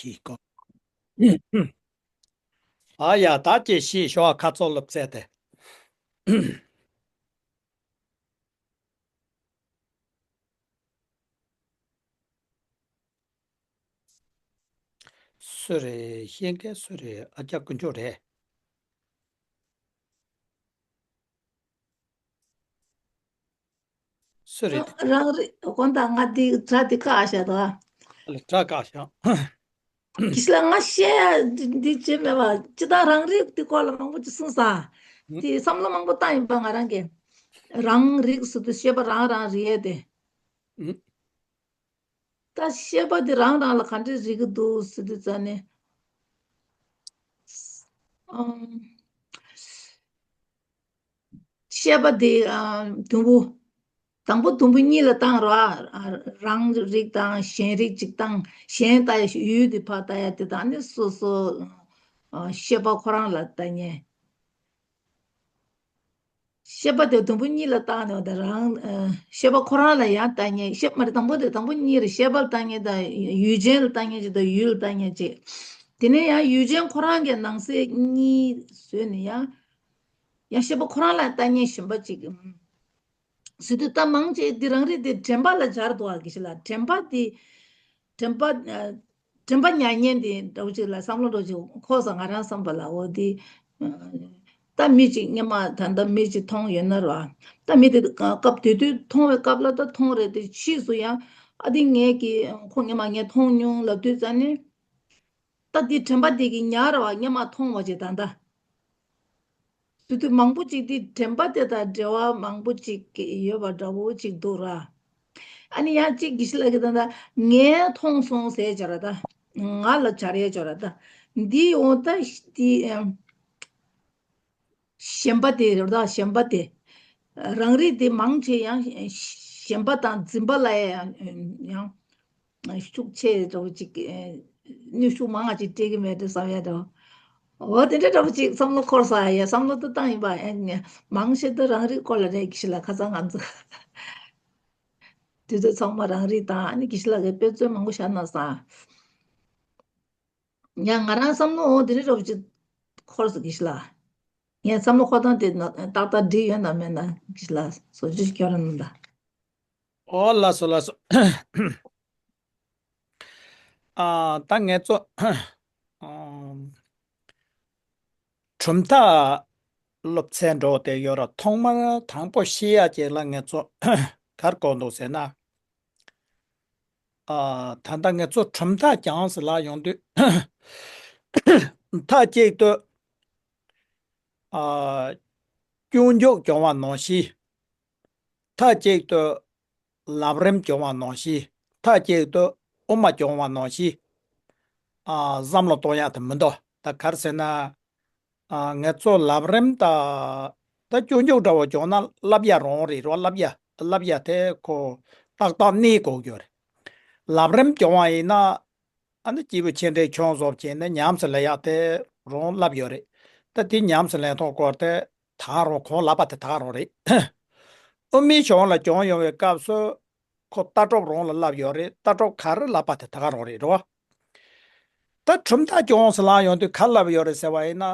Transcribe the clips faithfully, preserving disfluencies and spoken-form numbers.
དེའི་སྐོར། ཨ་ཡ། ད་ཅི་ཞིག་ཞོ་ཁ་ཚོ་སློབ་ཚན་དེ། སུ་རེད། བཤད་མཁན་སུ་རེད། ཨ་ཅག་དཀོན་མཆོག་རེད། སུ་རེད། རང་རེད། དགོངས་དག་ང་འདི་དྲ་འདི་བཀག་བཞག་དོ། ཨ་ལེ། དྲ་བཀག་བཞག་གིས་ལ་ང་བཤད་ཡ་འདི་འདི་བྱེད་མེད་པ། ཅི་ད་རང་རིགས་འདི་སྐོར་ལ་མང་པོ་ཅིག་གསུངས་ས། ཨུ། དེ་བསམ་བློ་མང་པོ་བཏང་ཡིན་པ་ང་རང་གིས། རང་རིགས་ཟེར་དུས་བཤད་པ་རང་རང་རེད་དེ། ཨུ། ད་བཤད་པ་དེ་རང་རང་ལ་ག་འདྲས་རིག་གི་འདུག་ཟེར་དུས་ཙ་ནས། ཨམ། བཤད་པ་དེ་ཨ་དུམ་བུ། དང་པོ་དུམ་བུ་གཉིས་ལ་བཏང་རོགས། ཨ་རང་རིགས་དང་གཞན་རིགས་ཅིག་བཏང་། གཞན་ལྟ་ཡ་ཡུལ་དེ་ཕར་ལྟ་ཡ་དེ་དང་ནི་སོ་སོ་ཨ་བཤད་པ་ཁོ་རང་ལ་ལྟ་མཁན། བཤད་པ་དེ་དུམ་བུ་གཉིས་ལ་བཏང་ནས་དེ་རང་ཨ་བཤད་པ་ཁོ་རང་ལ་ཡང་ལྟ་མཁན། བཤད་མ་རེད། དང་པོ་དེ་དང་པོ་གཉིས་རེད། བཤད་པ་ལ་ལྟ་མཁན་དང་ཡུལ་ཅན་ལ་ལྟ་མཁན་ཅིག་དང་ཡུལ་ལ་ལྟ་མཁན་ཅིག། དེ་ནས་ཡང་ཡུལ་ཅན་ཁོ་རང་གི་ནང་གསེས་གཉིས་བཟོས་ནས་ཡང་ཡང་བཤད་པ་ཁོ་རང་ལ་ལྟ་མཁན་གཞན་པ་ཅིག་ཟེར་དུས། ད་མང་ཆེ་འདི་རང་རིགས་དེ་དྲན་པ་ལ་སྦྱར་འདུག་ག་གིས་ལ། དྲན་པ་དེ། དྲན་པ་ཨ་དྲན་པ་ཉར་མཁན་དེ་འདྲ་བོ་ཅིག་ལ་བསམ་བློ་འདྲ་བོ་ཅིག་འཁོར་སོང་ང་རང་བསམ་པ་ལ། འོ་དེ་ཨ་ད་མི་ཅིག་སྔོན་མ་ད་ལྟ་མི་ཅིག་མཐོང་ཡོད་ན་ར། ད་མི་དེ་སྐབས་དེ་དུས་མཐོང་བའི་སྐབས་ལ་ད་མཐོང་རེད་དེ། ཕྱིས་སུ་ཡང་ཨ་དེ་ངས་ཀྱི་ཁོ་སྔོན་མ་ངས་མཐོང་མྱོང་ལབ་དུས་ཙ་ནས། ད་འདི་དྲན་པ་འདི་གིས་ཉར་བ་སྔོན་མ་མཐོང་བ་ཅིག་ད་ལྟ། དེ་དུས་མང་པོ་ཅིག་འདི་དྲན་པ་དེ་དང་འབྲེལ་བ་མང་པོ་ཅིག་ཡོད་པ་འདྲ་བོ་ཅིག་འདུག་ར། ཨ་ནི་ཡང་གཅིག་གིས་ལབ་ཀྱི་ད་ལྟ་ངས་མཐོང་སོང་ཟེར་བྱས་ར། ད་ང་ལ་སྦྱར་ཡས་བྱས་ར། ད་འདི་འོ་ད་འདི་ཨེམ། ཞེན་པ་དེ་རེད་ད། ཞེན་པ་དེ། རང་རིགས་དེ་མང་ཆེ་ཡང་ཞེན་པ་དང་འཛིན་པ་ལ་ཡང་ཡང་ཤུགས་ཆེ་འདྲ་བོ་ཅིག་གནོན་ཤུགས་མང་ང་ཅིག་སྤྲད་ཀྱི་མེད་འགྲོ་བསམ་ཡ་འདྲ་བོ། འོ་དེ་འདྲ་འདྲ་བོ་ཅིག་བསམ་བློ་འཁོར་ས་ཡ། བསམ་བློ་དུ་བཏང་ཡིན་པ། ཨེ་ནས་མང་ཆེ་དུ་རང་རིགས་སྐོར་ལ་རེད་གིས་ལ། ཁ་སང་ང་ཚོ་དུས་ཚོད་ཚང་མ་རང་རིགས་དང་ཨ་ནི་གིས་ལ་གི་དཔེ་མཚོན་མང་པོ་བཞག་གནང་སོང་། ཡང་ང་རང་བསམ་བློ་འོ་དེ་རིགས་རོབ་ཅིག་འཁོར་སོང་གིས་ལ། ངས་བསམ་བློ་འཁོར་སྟངས་དེ་ན་ཏག་ཏག་འགྲིག་ཡོད་ན་མེད་ན་གིས་ལ་བཟོ་བཅོས་ཁྱོད་རང་གནང་དང་། ཨོ་ལགས་སོ་ལགས་སོ། ཨ་ད་ངས་ཚོ་ཨ་གྲུབ་མཐའ་སློབ་ཚན་འགྲོ་དེ་ཡོད་ར། ཐོག་མར་དང་པོ་ཤེས་ཡ་ཅིག་ལ་ངས་ཚོ་ག་རེ་གོ་འདུག་ཟེར་ན། ཨ་ད་ལྟ་ངས་ཚོ་གྲུབ་མཐའ་སྦྱངས་ཟེར་ལ་ཡོང་དུས། མཐའ་གཅིག་ཏུ་ཨ་སྐྱོན་བརྗོད་སྦྱོང་བ་ནང་བཞིན། མཐའ་གཅིག་ཏུ་ལམ་རིམ་སྦྱོང་བ་ནང་བཞིན། མཐའ་གཅིག་ཏུ་དབུ་མ་སྦྱོང་བ་ནང་བཞིན། ཨ་བསམ་བློ་གཏོང་ཡག་དེ་མི་འདུག། ད་ག་རེ་ཟེར་ན། ཨ་ངས་ཚོ་ལམ་རིམ་ད་ད་སྐྱོན་བརྗོད་འདྲ་བོ་བྱུང་ན་བསླབ་ཡ་རང་རེད་རོ། བསླབ་ཡ་བསླབ་ཡ་དེ་ཁོ་ཏག་ཏག་གནས་དགོས་ཀྱི་རེད། ལམ་རིམ་སྦྱོང་བ་ཡིན་ན་ཨ་ནི་སྐྱེས་བུ་ཆེ་འབྲིང་ཆུང་སོགས་བྱས་ནས་ཉམས་སུ་ལེན་ཡ་དེ་རང་བསླབ་ཡོད་རེད། ད་དེ་ཉམས་སུ་ལེན་སྟངས་སྐོར་དེ་ད་ག་རང་གོང་བསླབ་པ་དེ་ད་ག་རང་རེད། དབུ་མའི་གཞུང་ལ་སྦྱོང་ཡོང་བའི་སྐབས་སུ། ཁོ་ལྟ་གྲུབ་རང་ལ་བསླབ་ཡོད་རེད། ལྟ་གྲུབ་ག་རེ་བསླབ་པ་དེ་ད་ག་རང་རེད་རོ། ད་གྲུབ་མཐའ་སྦྱོང་ཟེར་ལ་ཡོང་དུས་ག་རེ་བསླབ་ཡོད་རེད་ཟེར་བ་ཡིན་ན།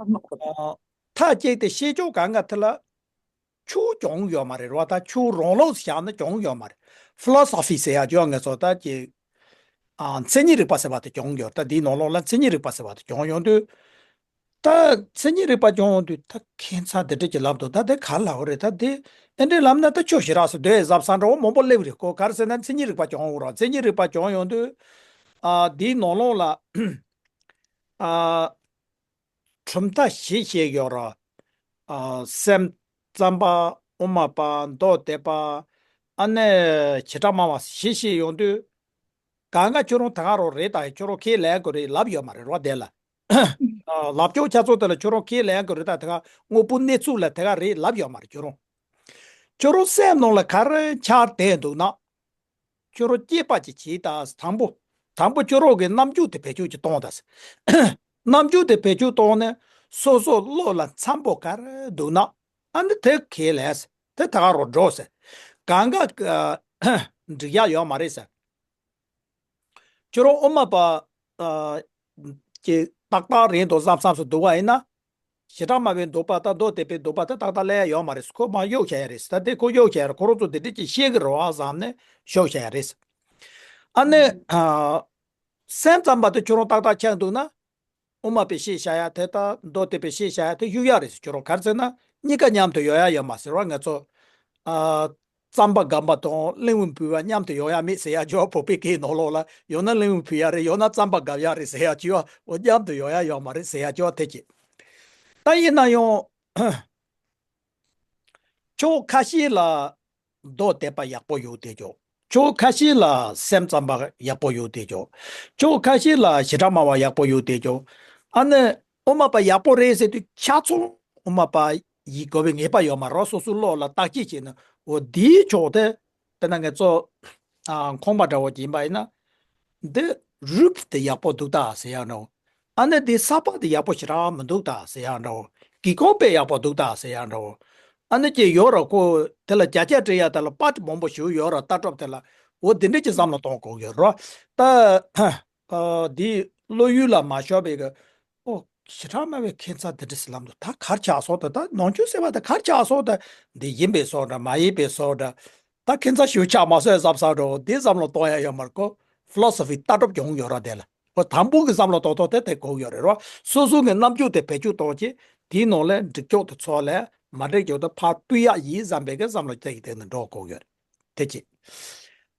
མཐའ་གཅིག་ཏུ་ཤེས་བྱ་གང་ག་དེ་ལ་ཆོས་སྦྱོང་ཡོད་མ་རེད་རོ། ད་ཆོས་རང་ལུགས་བཞག་ན་སྦྱོང་ཡོད་མ་རེད། ཕི་ལོ་སོ་ཕི་ཟེར་ཡ་ཅོ་ངས་ཚོ་ད་ཀྱི་ཨ་མཚན་ཉིད་རིག་པ་ཟེར་བ་དེ་སྦྱོང་ཡོད། ད་འདིའི་ནང་ལོགས་ལ་མཚན་ཉིད་རིག་པ་ཟེར་བ་དེ་སྦྱོང་ཡོང་དུས། ད་མཚན་ཉིད་རིག་པ་སྦྱོང་ཡོང་དུས་ད་ཁྱད་མཚར་འདི་འདྲ་ཅིག་ལབ་འདུག། ད་དེ་ག་ལབ་རེད། ད་དེ་ཨེ་འདྲས་ལབ་ན་ད་ཆོས་ཞེ་དྲག་སུ་འདོད་ཟབ་ས་འདྲ་བོ་མང་པོ་སླེབས་རེད་ཀོ། ག་རེ་ཟེར་ན་མཚན་ཉིད་རིག་པ་སྦྱོང་འོ་ར། མཚན་ཉིད་རིག་པ་སྦྱོང་ཡོང་དུས་ཨ་འདིའི་ནང་ལོགས་ལ་ཨ་གྲུབ་མཐའ་བཞི་བཤད་ཡོད་ར། ཨ་སེམས་ཙམ་པ། དབུ་མ་པ། མདོ་སྡེ་པ། ཨ་ནི་བྱེ་བྲག་སྨྲ་བ་བཞི་བཤད་ཡོང་དུས། གང་ག་ཁྱོད་རང་ད་ག་རང་རེད། ད་ཁྱོད་རང་ཁས་ལེན་དགོས་རེད་ལབ་ཡོད་མ་རེད་རོ་དེ་ལ། ཨ་ལབ་ཕྱོགས་ཆ་ཚང་དེ་ལ་ཁྱོད་རང་ཁས་ལེན་དགོས་རེད། ད་དེ་ག་དངོས་པོའི་གནས་ཚུལ་ལ་དེ་ག་རེད་ལབ་ཡོད་མ་རེད་ཁྱོད་རང་། ཁྱོད་རང་སེམས་ནང་ལ་ག་རེ་འཆར་བསྡད་འདུག་ན། ཁྱོད་རང་སྐྱེས་པ་ཅིག་བྱེད་ད། དང་པོ། དང་པོ་ཁྱོད་རང་གི་རྣམ་འགྱུར་དེ་བེད་སྤྱོད་ཅིག་གཏོང་ད། རྣམ་འགྱུར་དེ་བེད་སྤྱོད་གཏོང་ནས་སོ་སོ་བློ་ལ་འཚམ་པོ་ག་རེ་འདུག་ན། ཨ་ནི་དེ་ཁས་ལེན་ཟེར། དེ་ད་ག་རང་འགྲོ་ཟེར། གང་ག་འགྲིག་ཡ་ཡོད་མ་རེད་ཟེར། ཁྱོད་རང་དབུ་མ་པ་ཨ་གི་ཏག་ཏག་རེད་འདུག་བསམ་བསམ་སུ་འདུག་པ་ཡིན་ན། བྱེ་བྲག་སྨྲ་བའི་འདོད་པ་དང་མདོ་སྡེ་པའི་འདོད་པ་དེ་ཏག་ཏག་ལས་ཡོད་མ་རེད། ཁོ་མར་གཡུག་བྱས་ཡ་རེད། ད་དེ་ཁོ་གཡུག་བྱས་ཡ་རེད། ཁོ་རང་ཚོ་དེ་འདྲ་ཅིག་བཤད་གི་རེད་བ་བསམ་ནས་གཡུག་བྱས་ཡ་རེད། ཨ་ནི་ཨ་སེམས་ཙམ་པ་དེ་ཁྱོད་རང་ཏག་ཏག་ཆགས་འདུག་ན། དབུ་མ་པས་བཤད་བཞག་ཡ་དེ་དང་མདོ་སྡེ་པས་བཤད་བཞག་ཡ་དེ་གཡུག་ཡ་རེད་ཟེར། ཁྱོད་རང་ག་རེ་ཟེར་ན་གཉིས་ཀ་མཉམ་དུ་ཡོང་ཡ་ཡོད་མ་རེད་བ། ང་ཚོ་ཨ་རྩམ་པ་སྒམ་པ་དང་གླིང་བུ་འབུལ་བ་མཉམ་དུ་ཡོང་ཡ་མེད་ཟེར་ཡ་ཅིག་བོད་པའི་སྐད་ནང་ལོགས་ལ། ཡང་ན་གླིང་བུ་འབུལ་ཡ་རེད། ཡང་ན་རྩམ་པ་སྒམ་ཡ་རེད་ཟེར་ཡ་ཅིག་བ། འོ་མཉམ་དུ་ཡོང་ཡ་ཡོད་མ་རེད་ཟེར་ཡ་ཅིག་བ། དེ་ཅིག་ད་ཡིན་ན་ཡང་ཕྱོགས་ཁ་ཤས་ལ། མདོ་སྡེ་པ་ཡག་པོ་ཡོད་དེ་ཅོ། ཕྱོགས་ཁ་ཤས་ལ་སེམས་ཙམ་པ་ཡག་པོ་ཡོད་དེ་ཅོ། ཕྱོགས་ཁ་ཤས་ལ་བྱེ་བྲག་སྨྲ་བ་ཡག་པོ་ཡོད་དེ་ཅོ། ཨ་ནི་དབུ་མ་པ་ཡག་པོ་རེད་ཟེར་དུས་ཆ་ཚང་དབུ་མ་པ་ཡིན་དགོས་པའི་ངེས་པ་ཡོད་མ་རེད། སོ་སོའི་བློ་ལ་བརྟག་དཔྱད་བྱས་ན། འོ་འདིའི་ཕྱོགས་དེ་དཔེར་ན་ང་ཚོ་ཨ་ཁོང་པ་འདྲ་བོ་ཅིག་ཡིན་པ་ཡིན་ན། འདི་རུས་དེ་ཡག་པོ་འདུག་ད་ཟེར་ཡ་འདྲ་བོ། ཨ་ནི་འདི་ས་ཕག་དེ་ཡག་པོ་ཞེ་དྲག་མི་འདུག་ད་ཟེར་ཡ་འདྲ་བོ། གི་ཀོང་དཔེ་ཡག་པོ་འདུག་ད་ཟེར་ཡ་འདྲ་བོ། ཨ་ནི་ཅིག་ཡོད་ར། ཁོ་དེ་ལ་བརྒྱ་ཆ་སྤྲད་ཡ་དེ་ལ་པར་མང་པོ་ཞིག་ཡོད་ར། ལྟ་གྲུབ་དེ་ལ། འོ་འདི་འདྲ་ཅིག་བསམ་བློ་གཏོང་དགོས་ཡོད་ར། ད་ཨ་འདི་བློ་ཡུལ་ལ་མ་ཤོར་བའི་གི། ཨོ་བྱེ་བྲག་སྨྲ་བའི་ཁྱད་མཚར་འདི་འདྲ་ཟེར་ལབ་འདུག་ད་གར་ཆགས་སོང་། ད་ད་ནང་ཆོས་ཟེར་བ་ད་གར་ཆགས་སོང་། ད་འདི་ཡིན་པའི་བཟོ་འདྲ་མ་ཡིན་པའི་བཟོ་འདྲ། ད་ཁྱད་མཚར་ཞིག་ཆགས་མ་སོང་བསམ་བསམ་འགྲོ། འདི་བསམ་བློ་གཏོང་ཡ་ཡོད་མ་རེད་ཁོ། ཕི་ལོ་སོ་ཕི་ལྟ་གྲུབ་སྦྱོང་ཡོད་ར། དེ་ལ་ཁོ་དང་པོ་གི་བསམ་བློ་གཏོང་ཐོག་དེ་དེ་དགོས་ཡོད་རེད་ར། སོ་སོ་གི་རྣམ་འགྱུར་དེ་བེད་སྤྱོད་གཏོང་བྱས། དེའི་ནང་ལ་འགྲིག་ཕྱོགས་དེ་ཚོ་ལས་མ་འགྲིག་ཕྱོགས་དེ་ཕར་ཕུད་ཡ་ཡིན་བསམ་པའི་གི་བསམ་བློ་དེ་གི་སྟེང་ནས་འགྲོ་དགོས་ཡོད་རེད། དེ་གཅིག་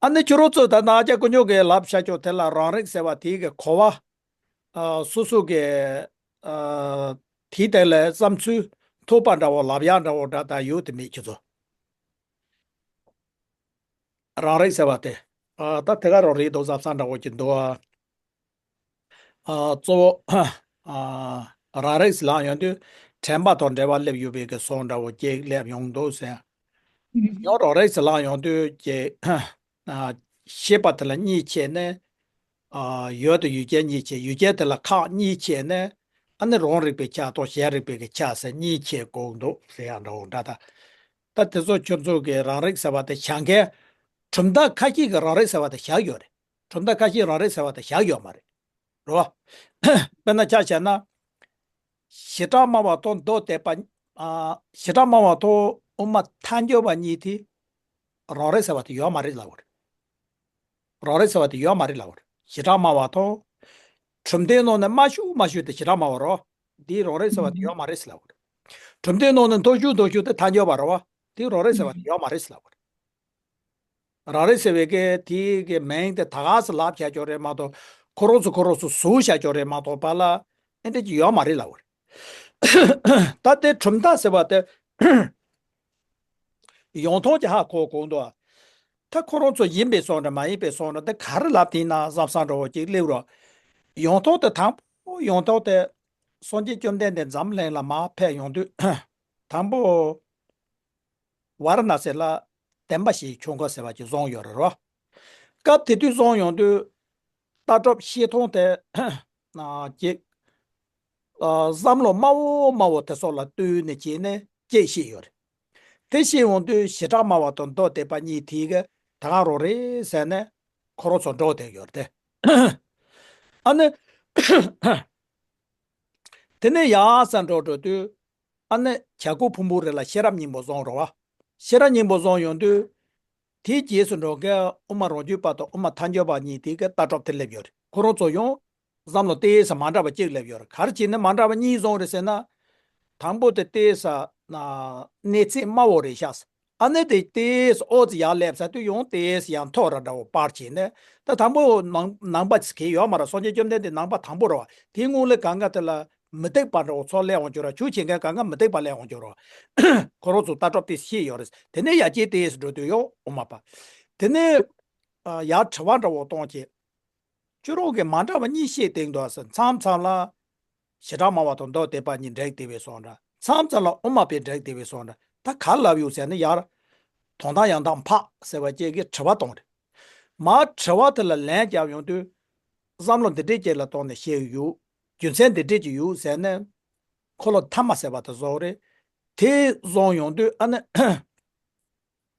ཨ་ནི་ཁྱོད་རང་ཚོ་ད་ནང་རྒྱ་དཀོན་མཆོག་གིས་ལབ་བཞག་ཆོག་དེ་ལ་རང་རིག་ཟེར་བ་དེའི་གི་གོ་བ། ཨ་སོ་སོ་གི་ཨ་དེའི་སྟེང་ལ་བསམ་ཚུལ་མཐུན་པ་འདྲ་བོ་ལབ་ཡག་འདྲ་བོ་འདྲ་ད་ཡོད་དེ་མེད་ཁྱེད་ཚོ། རང་རིག་ཟེར་བ་དེ། ཨ་ད་དེ་ག་རང་རིག་འདུག་བསམ་བསམ་འདྲ་བོ་ཅིག་འདུག་ཨ། ཨ་གཙོ་བོ་ཨ་རང་རིག་ཟེར་ལབ་ཡོང་དུས་དྲན་པ་དང་འབྲེལ་བ་སླེབས་ཡོད་པའི་གི་བཟོ་འདྲ་བོ་ཅིག་སླེབས་ཡོང་འདུག་ཟེར། ཡང་རང་རིག་ཟེར་ལབ་ཡོང་དུས་ཀྱི་ཨ་ཤེས་པ་དེ་ལ་གཉིས་ཕྱེ་ནས། ཨ་ཡུལ་དང་ཡུལ་ཅན་གཉིས་ཕྱེ། ཡུལ་ཅན་དེ་ལ་ཁག་གཉིས་ཕྱེ་ནས། ཨ་ནི་རང་རིག་པའི་ཆ་དང་གཞན་རིག་པའི་གི་ཆ་ཟེར་གཉིས་ཕྱེ་དགོས་འདུག་ཟེར་ཡང་འདྲ་བོ་འདྲ། ད་ད་དེ་ཚོ་ཁྱོད་ཚོ་གི་རང་རིག་ཟེར་བ་དེ་བཞག་མཁན། གྲུབ་མཐའ་ཁ་ཤས་ཀྱི་རང་རིག་ཟེར་བ་དེ་བཞག་ཡོད་རེད། གྲུབ་མཐའ་ཁ་ཤས་རང་རིག་ཟེར་བ་དེ་བཞག་ཡོད་མ་རེད། རེད་བ། དཔེར་ན་ཆ་བཞག་ན། བྱེ་བྲག་སྨྲ་བ་དང་མདོ་སྡེ་པ། ཨ་བྱེ་བྲག་སྨྲ་བ་དང་དབུ་མ་ཐལ་འགྱུར་བ་གཉིས་དེ། རང་རིག་ཟེར་བ་དེ་ཡོད་མ་རེད་ལབ་པ་རེད། རང་རིག་ཟེར་བ་དེ་ཡོད་མ་རེད་ལབ་པ་རེད། བྱེ་བྲག་སྨྲ་བ་དང་། གྲུབ་མཐའི་ནང་ནས་མ་ཞུགས་མ་ཞུགས་དེ་བྱེ་བྲག་སྨྲ་བ་རེད། འདིའི་རང་རིག་ཟེར་བ་དེ་ཡོད་མ་རེད་ཟེར་ལབ་པ་རེད། གྲུབ་མཐའི་ནང་ནས་མཐར་ཞུགས་མཐར་ཞུགས་དེ་ཐལ་འགྱུར་བ་རེད་བ། དེའི་རང་རིག་ཟེར་བ་དེ་ཡོད་མ་རེད་ཟེར་ལབ་པ་རེད། རང་རིག་ཟེར་བའི་གི་དེའི་གི་མིང་དེ་ད་ག་སེ་ལབ་བྱས་ཀྱོག་རེད་མ་གཏོགས། ཁོ་རང་ཚོ་ཁོ་རང་ཚོ་ཟུར་བྱས་ཀྱོག་རེད་མ་གཏོགས་པ་ལ་ཨེ་འདྲ་ཅིག་ཡོད་མ་རེད་ལབ་པ་རེད། ད་དེ་གྲུབ་མཐའ་ཟེར་བ་དེ་ཡང་ཐོག་ཅིག་ཧ་གོ་དགོས་འདུག་ད་ཁོ་རང་ཚོ་ཡིན་པའི་བཟོ་འདྲ་མ་ཡིན་པའི་བཟོ་འདྲ་དེ་ག་རེ་ལབ་དེ་ན་བསམ་བསམ་འདྲ་བོ་ཅིག་སླེབས་རོགས། ཡང་ཐོག་དེ་དང་པོ་ཡང་ཐོག་དེ་སངས་རྒྱས་བཅོམ་ལྡན་འདས་འཛམ་གླིང་ལ་མར་ཕེབས་ཡོང་དུས། དང་པོ། ཝཱ་ར་ཎ་སི་ལ་བདེན་པ་བཞིའི་ཆོས་འཁོར་ཟེར་བ་ཅིག་བཟུང་ཡོད་རེད་རོ། སྐབས་དེ་དུས་བཟུང་ཡོང་དུས། ལྟ་གྲུབ་བཤད་སྟངས་དེ། ཅིག་བསམ་བློ་དམའ་བོ་དམའ་བོ་དེ་ཚོ་ལ་བསྟུན་ནས་བྱས་ནས་ཅིག་བཤད་ཡོད་རེད། དེ་བཤད་འོང་དུས་བྱེ་བྲག་སྨྲ་བ་དང་མདོ་སྡེ་པ་གཉིས་དེ་གི་ད་ག་རང་རེད་ཟེར་ནས་ཁོ་རང་ཚོ་འགྲོ་བསྡད་ཡོད་རེད་དེ། ཨ་ནི། དེ་ནས་ཡར་སར་འགྲོ་འགྲོ་དུས། ཨ་ནི་བྱ་རྒོད་ཕུང་པོའི་རི་ལ་ཤེས་རབ་སྙིང་པོ་བཟུང་རོ་བ། ཤེས་རབ་སྙིང་པོ་བཟུང་ཡོང་དུས། དེའི་རྗེས་སུ་འགྲོ་མཁན་དབུ་མ་རང་རྒྱུད་པ་དང་དབུ་མ་ཐལ་འགྱུར་བ་གཉིས་དེ་གི་ལྟ་གྲུབ་དེ་སླེབས་ཡོད་རེད། ཁོ་རང་ཚོ་ཡང་བསམ་བློ་ཏོག་ཙམ་མ་འདྲ་བ་གཅིག་སླེབས་ཡོད་རེད། ག་རེ་བྱས་ནས་མ་འདྲ་བ་གཉིས་བཟུང་རེད་ཟེར་ན། དང་པོ་དེ་ཏོག་ཙམ་གནས་ཚད་དམའ་བོ་རེད་ཤག་ཨ་ནི་དེ་ཏོག་ཙམ་ཨོ་ཙི་ཡར་སླེབས་ཚར་དུས་ཡང་ཏོག་ཙམ་ཡང་མཐོ་ར་འདྲ་བོ་པར་བྱས་ནས། ད་དང་པོ་ནང་ནང་པ་ཟེར་མཁན་ཡོད་མ་རེད། སངས་རྒྱས་བཅོམ་ལྡན་འདས་ནང་པ་དང་པོ་རེད་བ། དེའི་སྔོན་ལ་གང་ག་དེ་ལ་མུ་སྟེགས་པ་འདྲ་བོ་ཚོ་སླེབས་འོང་རྒྱུ་ར། ཆོས་བྱེད་མཁན་གང་ག་མུ་སྟེགས་པ་སླེབས་འོང་རྒྱུ་ར། ཁོ་རང་ཚོ་ལྟ་གྲུབ་དེ་ཤེས་ཡོད་རེད། དེ་ནས་ཡར་རྒྱས་ཏོག་ཙམ་འགྲོ་དུས་ཡང་དབུ་མ་པ། དེ་ནས་ཡར་དྲི་བ་འདྲ་བོ་གཏོང་བྱས། ཁྱོད་རང་གིས་མ་འདྲ་བ་གཉིས་བཤད་བསྡད་འདུག་ཟེར། མཚམས་མཚམས་ལ་བྱེ་བྲག་སྨྲ་བ་དང་མདོ་སྡེ་པ་གཉིས་འགྲིག་བསྡད་པའི་བཟོ་འདྲ། མཚམས་མཚམས་ལ་དབུ་མ་པས་འགྲིག་བསྡད་པའི་བཟོ་འདྲ། ད་ག་རེ་ལབ་ཡོད་ཟེར་ན་ཡར་དོན་དག་ཡང་དག་འཕགས་ཟེར་བ་ཅིག་གིས་དྲི་བ་གཏོང་རེད། མར་དྲི་བ་དེ་ལ་ལན་བརྒྱབ་ཡོང་དུས། བསམ་བློ་འདི་འདྲས་ཅིག་ལ་གཏོང་ནས་བཤད་ཡོད། རྒྱུ་མཚན་འདི་འདྲས་ཅིག་ཡོད་ཟེར་ནས་ཁོ་ལ་ཐ་མ་ཟེར་བ་དེ་བཟོ་རེད། དེ་བཟུང་ཡོང་དུས་ཨ་ནི།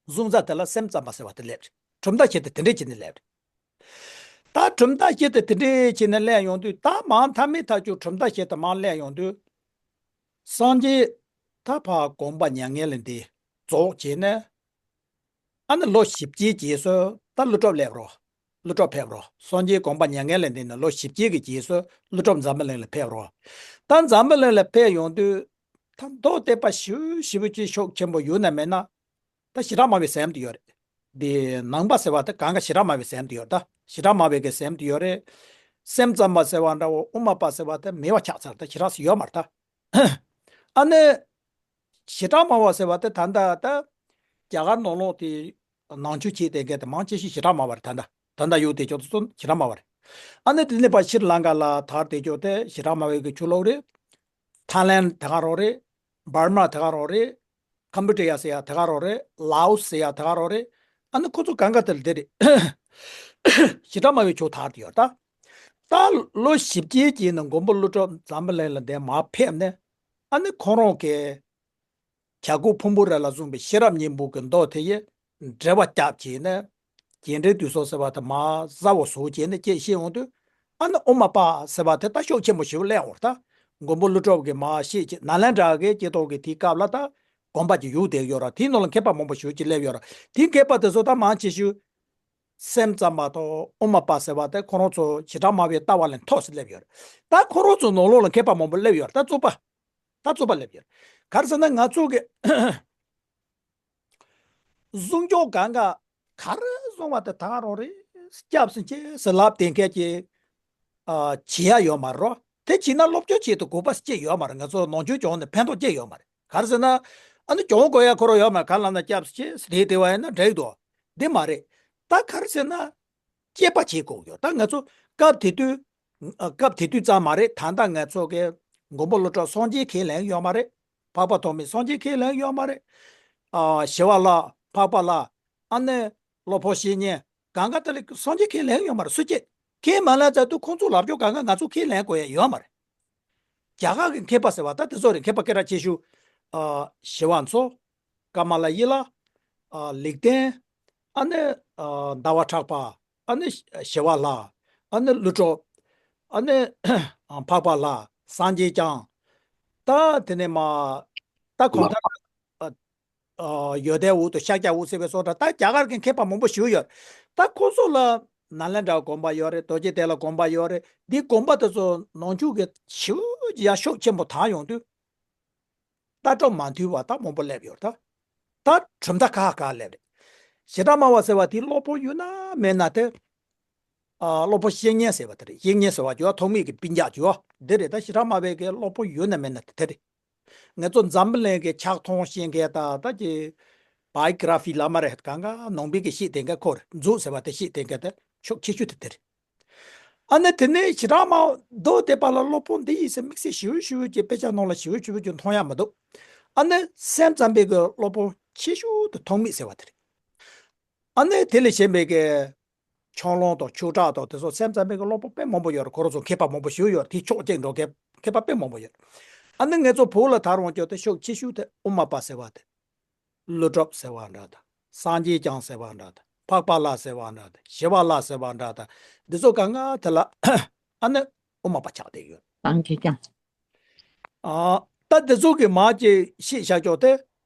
གཟུང་ས་དེ་ལ་སེམས་ཙམ་པ་ཟེར་བ་དེ་སླེབས་རེད། གྲུབ་མཐའ་བྱེད་དེ་དེ་འདྲས་བྱེད་ནས་སླེབས་རེད། ད་ གྲུབ་མཐའ་བཞི་དེ་དེ་འདྲའི་བྱས་ནས་སླེབས་ཡོང་དུས། ད་མར་མཐའ་མའི་མཐའ་མཇུག་གྲུབ་མཐའ་བཞི་དེ་མར་སླེབས་ཡོང་དུས། སངས་རྒྱས་ད་ཕར་དགོངས་པ་མྱ་ངན་ལས་འདས་རྫོགས་བྱས་ནས། ཨ་ནི་ལོ་བཞི་བཅུའི་རྗེས་སུ་ད་ཀླུ་སྒྲུབ་སླེབས་རོ། ཀླུ་སྒྲུབ་ཕེབས་རོ། སངས་རྒྱས་དགོངས་པ་མྱ་ངན་ལས་འདས་ནས་ལོ་བཞི་བཅུ་གི་རྗེས་སུ་ཀླུ་སྒྲུབ་འཛམ་བུ་གླིང་ལ་ཕེབས་རོ། ད་འཛམ་བུ་གླིང་ལ་ཕེབས་ཡོང་དུས། ད་མདོ་སྡེ་པ་ཞེ་པོ་ཞེ་པོ་ཅིག་ཤུགས་ཆེན་པོ་ཡོད་ན་མེད་ན། ད་ཞེ་དྲག་སྨྲ་བའི་སེམས་དེ་ཡོད་རེད། འདི་ནང་པ་ཟེར་བ་དེ་གང་ག་ཞེ་དྲག་སྨྲ་བའི་སེམས་དེ་ཡོད། ད་ཞེ་དྲག་སྨྲ་བའི་གི་སེམས་དེ་ཡོད་རེད། སེམས་ཙམ་པ་ཟེར་བ་འདྲ་བོ་དབུ་མ་པ་ཟེར་བ་དེ་མེད་པ་ཆགས་ཚར། ད་ཞེ་དྲག་ཡོད་མ་རེད་ད། ཨ་ནི། ཞེ་དྲག་སྨྲ་བ་ཟེར་བ་དེ་ད་ལྟ་ད་རྒྱ་གར་ནང་ལོགས་དེ་ནང་ཆོས་བྱེད་བསྡད་མཁན་དེ་མང་ཆེ་ཤོས་ཞེ་དྲག་སྨྲ་བ་རེད། ད་ལྟ་ད་ལྟ་ཡོད་དེ་ཅོག་ཙམ་ཞེ་དྲག་སྨྲ་བ་རེད། ཨ་ནི་དེ་ནས་ཕར་ཤྲི་ལང་ཀ་ལ་དར་དེ་ཅོག་དེ་ཞེ་དྲག་སྨྲ་བའི་གི་ཆོས་ལུགས་རེད། ཐའི་ལན་དེ་ག་རང་རེད། འབར་མ་དེ་ག་རང་རེད། ཀམ་པུ་ཅི་ཡ་ཟེར་ཡ་དེ་ག་རང་རེད། ལའོ་སི་ཟེར་ཡ་དེ་ག་རང་རེད། ཨ་ནི་ཁོ་ཚོ་གང་ག་དེ་ལ་དེ་རེད། ཞེ་དྲག་སྨྲ་བའི་ཆོས་དར་དེ་ཡོད་ད། ད་ལོ་བཞི་བཅུའི་རྗེས་ནས་མགོན་པོ་ཀླུ་སྒྲུབ་འཛམ་བུ་གླིང་ལ་འདིར་མར་ཕེབས་ནས། ཨ་ནི་ཁོང་རང་གིས་བྱ་རྒོད་ཕུང་པོ་རི་ལ་བཟུང་བའི་ཤེས་རབ་སྙིང་པོ་གི་མདོ་དེ་ཡི་འགྲེལ་པ་བརྒྱབ་བྱས་ནས། རྒྱས་འགྲེལ་བསྡུས་གསུམ་ཟེར་བ་དེ་མར་གསལ་བོ་བཟོ་བྱས་ནས་ཅིག་བཤད་འོང་དུས། ཨ་ནི་དབུ་མ་པ་ཟེར་བ་དེ་ད་ཤུགས་ཆེན་པོ་ཞེ་པོ་སླེབས་ཡོང་བ་རེད་ད། མགོན་པོ་ཀླུ་སྒྲུབ་ཀྱིས་མར་བཤད་བྱས། ནཱ་ལེནྡྲ་གི་སྐྱེ་ཐོག་གི་དེའི་སྐབས་ལ་ད་དགོན་པ་ཅིག་ཡོད་བསྡད་ཡོད་རེད། དེའི་ནང་ལ་མཁས་པ་མང་པོ་ཞེ་པོ་ཅིག་སླེབས་ཡོད་རེད། དེའི་མཁས་པ་དེ་ཚོ་ད་མང་ཆེ་ཤོས་སེམས་ཙམ་པ་དང་དབུ་མ་པ་ཟེར་བ་དེ་ཁོ་རང་ཚོ་ཞེ་དྲག་སྨྲ་བའི་ལྟ་བ་ལས་མཐོ་ས་སླེབས་ཡོད་རེད། ད་ཁོ་རང་ཚོ་ནང་ལོགས་ལ་མཁས་པ་མང་པོ་སླེབས་ཡོད་རེད། ད་རྩོད་པ། ད་རྩོད་པ་སླེབས་ཡོད་རེད། ག་རེ་ཟེར་ན་ང་ཚོ་གི་གཟུངས་སྐྱོར་གང་ག་ག་རེ་བཟུང་བ་དེ་དེ་ག་རང་རེད། སྐྱབས་སུ་མཆི་ཟེར་ལབ་བསྡད་མཁན་གྱི་ཨ་བྱེད་ཡ་ཡོད་མ་རེད། དེ་བྱས་ན་སློབ་སྦྱོང་བྱེད་དུ་དགོས་པ་ཅིག་ཡོད་མ་རེད། ང་ཚོ་ནང་ཆོས་སྦྱོང་ནས་ཕན་ཐོགས་ཅིག་ཡོད་མ་རེད། ག་རེ་ཟེར་ན། ཨ་ནི་སྦྱོང་དགོས་ཡ་ཁོ་རང་ཡོད་མ་རེད། ག་ལབ་ན་སྐྱབས་སུ་མཆི་ཟེར་དེ་བ་ཡིན་ན་འགྲིག་འདུག་འདི་མ་རེད། ད་ག་རེ་ཟེར་ན། དཔྱད་པ་བྱེད་དགོས་ཡོད། ད་ང་ཚོ་སྐབས་དེ་དུས། ཨ། སྐབས་དེ་དུས་ཙམ་མ་རེད། ད་ལྟ་ང་ཚོ་གི་མགོན་པོ་ཀླུ་སྒྲུབ་སངས་རྒྱས་ཁས་ལེན་ཡོད་མ་རེད། འཕགས་པ་ཐོགས་མེད་སངས་རྒྱས་ཁས་ལེན་ཡོད་མ་རེད། ཨ། ཞི་བ་ལྷ། འཕགས་པ་ལྷ། ཨ་ནི་སློབ་དཔོན་བཤེས་གཉེན། གང་ག་དེ་ལ་སངས་རྒྱས་ཁས་ལེན་ཡོད་མ་རེད། སུ་གཅིག་ཁས་མ་ལེན་ཚར་དུས་ཁོང་ཚོ་ལབ་ཕྱོགས་གང་ག་ང་ཚོ་ཁས་ལེན་དགོས་ཡ་ཡོད་མ་རེད། རྒྱ་གར་གྱི་མཁས་པ་ཟེར་བ་ད་དེ་ཚོ་རེད། མཁས་པ་སྐད་གྲགས་ཆེ་ཤོས། ཨ། ཞི་བ་འཚོ། ཀ་མ་ལ་ཡི་ལ། ཨ། ལེགས་ལྡན། ཨ་ནི། ཨ། ཟླ་བ་གྲགས་པ། ཨ་ནི་ཞི་བ་ལྷ། ཨ་ནི་ཀླུ་སྒྲུབ། ཨ་ནི་འཕགས་པ་ལྷ། སངས་རྒྱས་བསྐྱངས། ད་དེ་ནས་མར་ད་གོང་ལ་ལྟར། ཨ། ཨ། ཡོན་ཏན་དབང་དང་ཤཱཀྱ་དབང་ཟེར་བའི་སོགས་འདྲ། ད་རྒྱ་གར་གྱི་མཁས་པ་མང་པོ་ཞིག་ཡོད། ད་ཁོ་ཚོ་ལ་ནཱ་ལེནྡྲ་དགོན་པ་ཡོད་རེད། རྡོ་རྗེ་གདན་ལ་དགོན་པ་ཡོད་རེད། འདི་དགོན་པ་དེ་ཚོ་ནང་ཆོས་ཀྱི་ཞེ་པོ་ཅིག་ཡར་ཤུགས་ཆེན་པོ་དར་ཡོང་དུས། ལྟ་གྲུབ་མ་མཐུན་པ་ད་མང་པོ་སླེབས་ཡོད་རེད། ད་ད་གྲུབ་མཐའ་ཁག་ཁག་སླེབས་རེད། ཞེ་དྲག་སྨྲ་བ་ཟེར་བ་དེ་སློབ་དཔོན་ཡོད་ན་མེད་ན་དེ། ཨ། སློབ་དཔོན་བཤེས་གཉེན་ཟེར་བ་དེ་རེད། བཤེས་གཉེན་ཟེར་བ་ཅོ་ཐོགས་མེད་ཀྱི་སྤུན་ཀྱག་ཅོ་འདི་རེད། ད་ཞེ་དྲག་སྨྲ་བའི་གི་སློབ་དཔོན་ཡོད་ན་མེད་ན་དེ་དེ་རེད། ང་ཚོ་འཛམ་བུ་གླིང་གི་ཕྱག་མཐོང་ཤེས་མཁན་ད་ད་ཀྱི་བའི་གྷི་ར་ཕི་ལབ་མ་རེད། གང་ག་ནང་པའི་གི་བཤད་བསྡད་མཁན་ཁོ་རེད། མཛོད་ཟེར་བ་དེ་བཤད་བསྡད་མཁན་དེ་ཤུགས་ཆེ་ཤོས་དེ་དེ་རེད། ཨ་ནི་དེ་ནས་ཞེ་དྲག་སྨྲ་མདོ་སྡེ་པ་ལ་སློབ་དཔོན་འདི་ཡིན་ཟེར་དམིགས་བསལ་ཞེ་པོ་ཞེ་པོ་ཅིག་དཔེ་ཆ་ནང་ལ་ཞེ་པོ་ཞེ་པོ་ཅིག་མཐོང་ཡ་མི་འདུག་ཨ་ནི་སེམས་ཙམ་པའི་གི་སློབ་དཔོན་ཆེ་ཤོས་དེ་ཐོགས་མེད་ཟེར་བ་དེ་རེད། ཨ་ནི་དེ་ལས་གཞན་པའི་གི་ཆོས་ལུང་དང་ཆོས་གྲགས་དང་དེ་ཚོ་སེམས་ཙམ་པའི་གི་སློབ་དཔོན་དཔེ་མང་པོ་ཡོད་རེད། ཁོ་རང་ཚོ་མཁས་པ་མང་པོ་ཞིག་ཡོད་རེད། དེ་ཕྱོགས་གཅིག་འགྲོ་མཁན་མཁས་པ་དཔེ་མང་པོ་ཡོད་རེད། ཨ་ནི་ང་ཚོ་བོད་ལ་དར་འོང་རྒྱུ་དེ་ཤུགས་ཆེ་ཤོས་དེ་དབུ་མ་པ་ཟེར་བ་དེ། ཀླུ་སྒྲུབ་ཟེར་བ་འདྲ་དང་། སངས་རྒྱས་བསྐྱངས་ཟེར་བ་འདྲ་དང་། འཕགས་པ་ལྷ་ཟེར་བ་འདྲ་དང་། ཞི་བ་ལྷ་ཟེར་བ་འདྲ་དང་། འདི་ཚོ་གང་ག་དེ་ལ་ཨ་ནི་དབུ་མ་པ་ཆགས་བསྡད་ཡོད། སངས་རྒྱས་བསྐྱངས། ཨ། ད་འདི་ཚོ་གི་མར་ཅིག་བཤད་བཞག་ཆོག་དེ།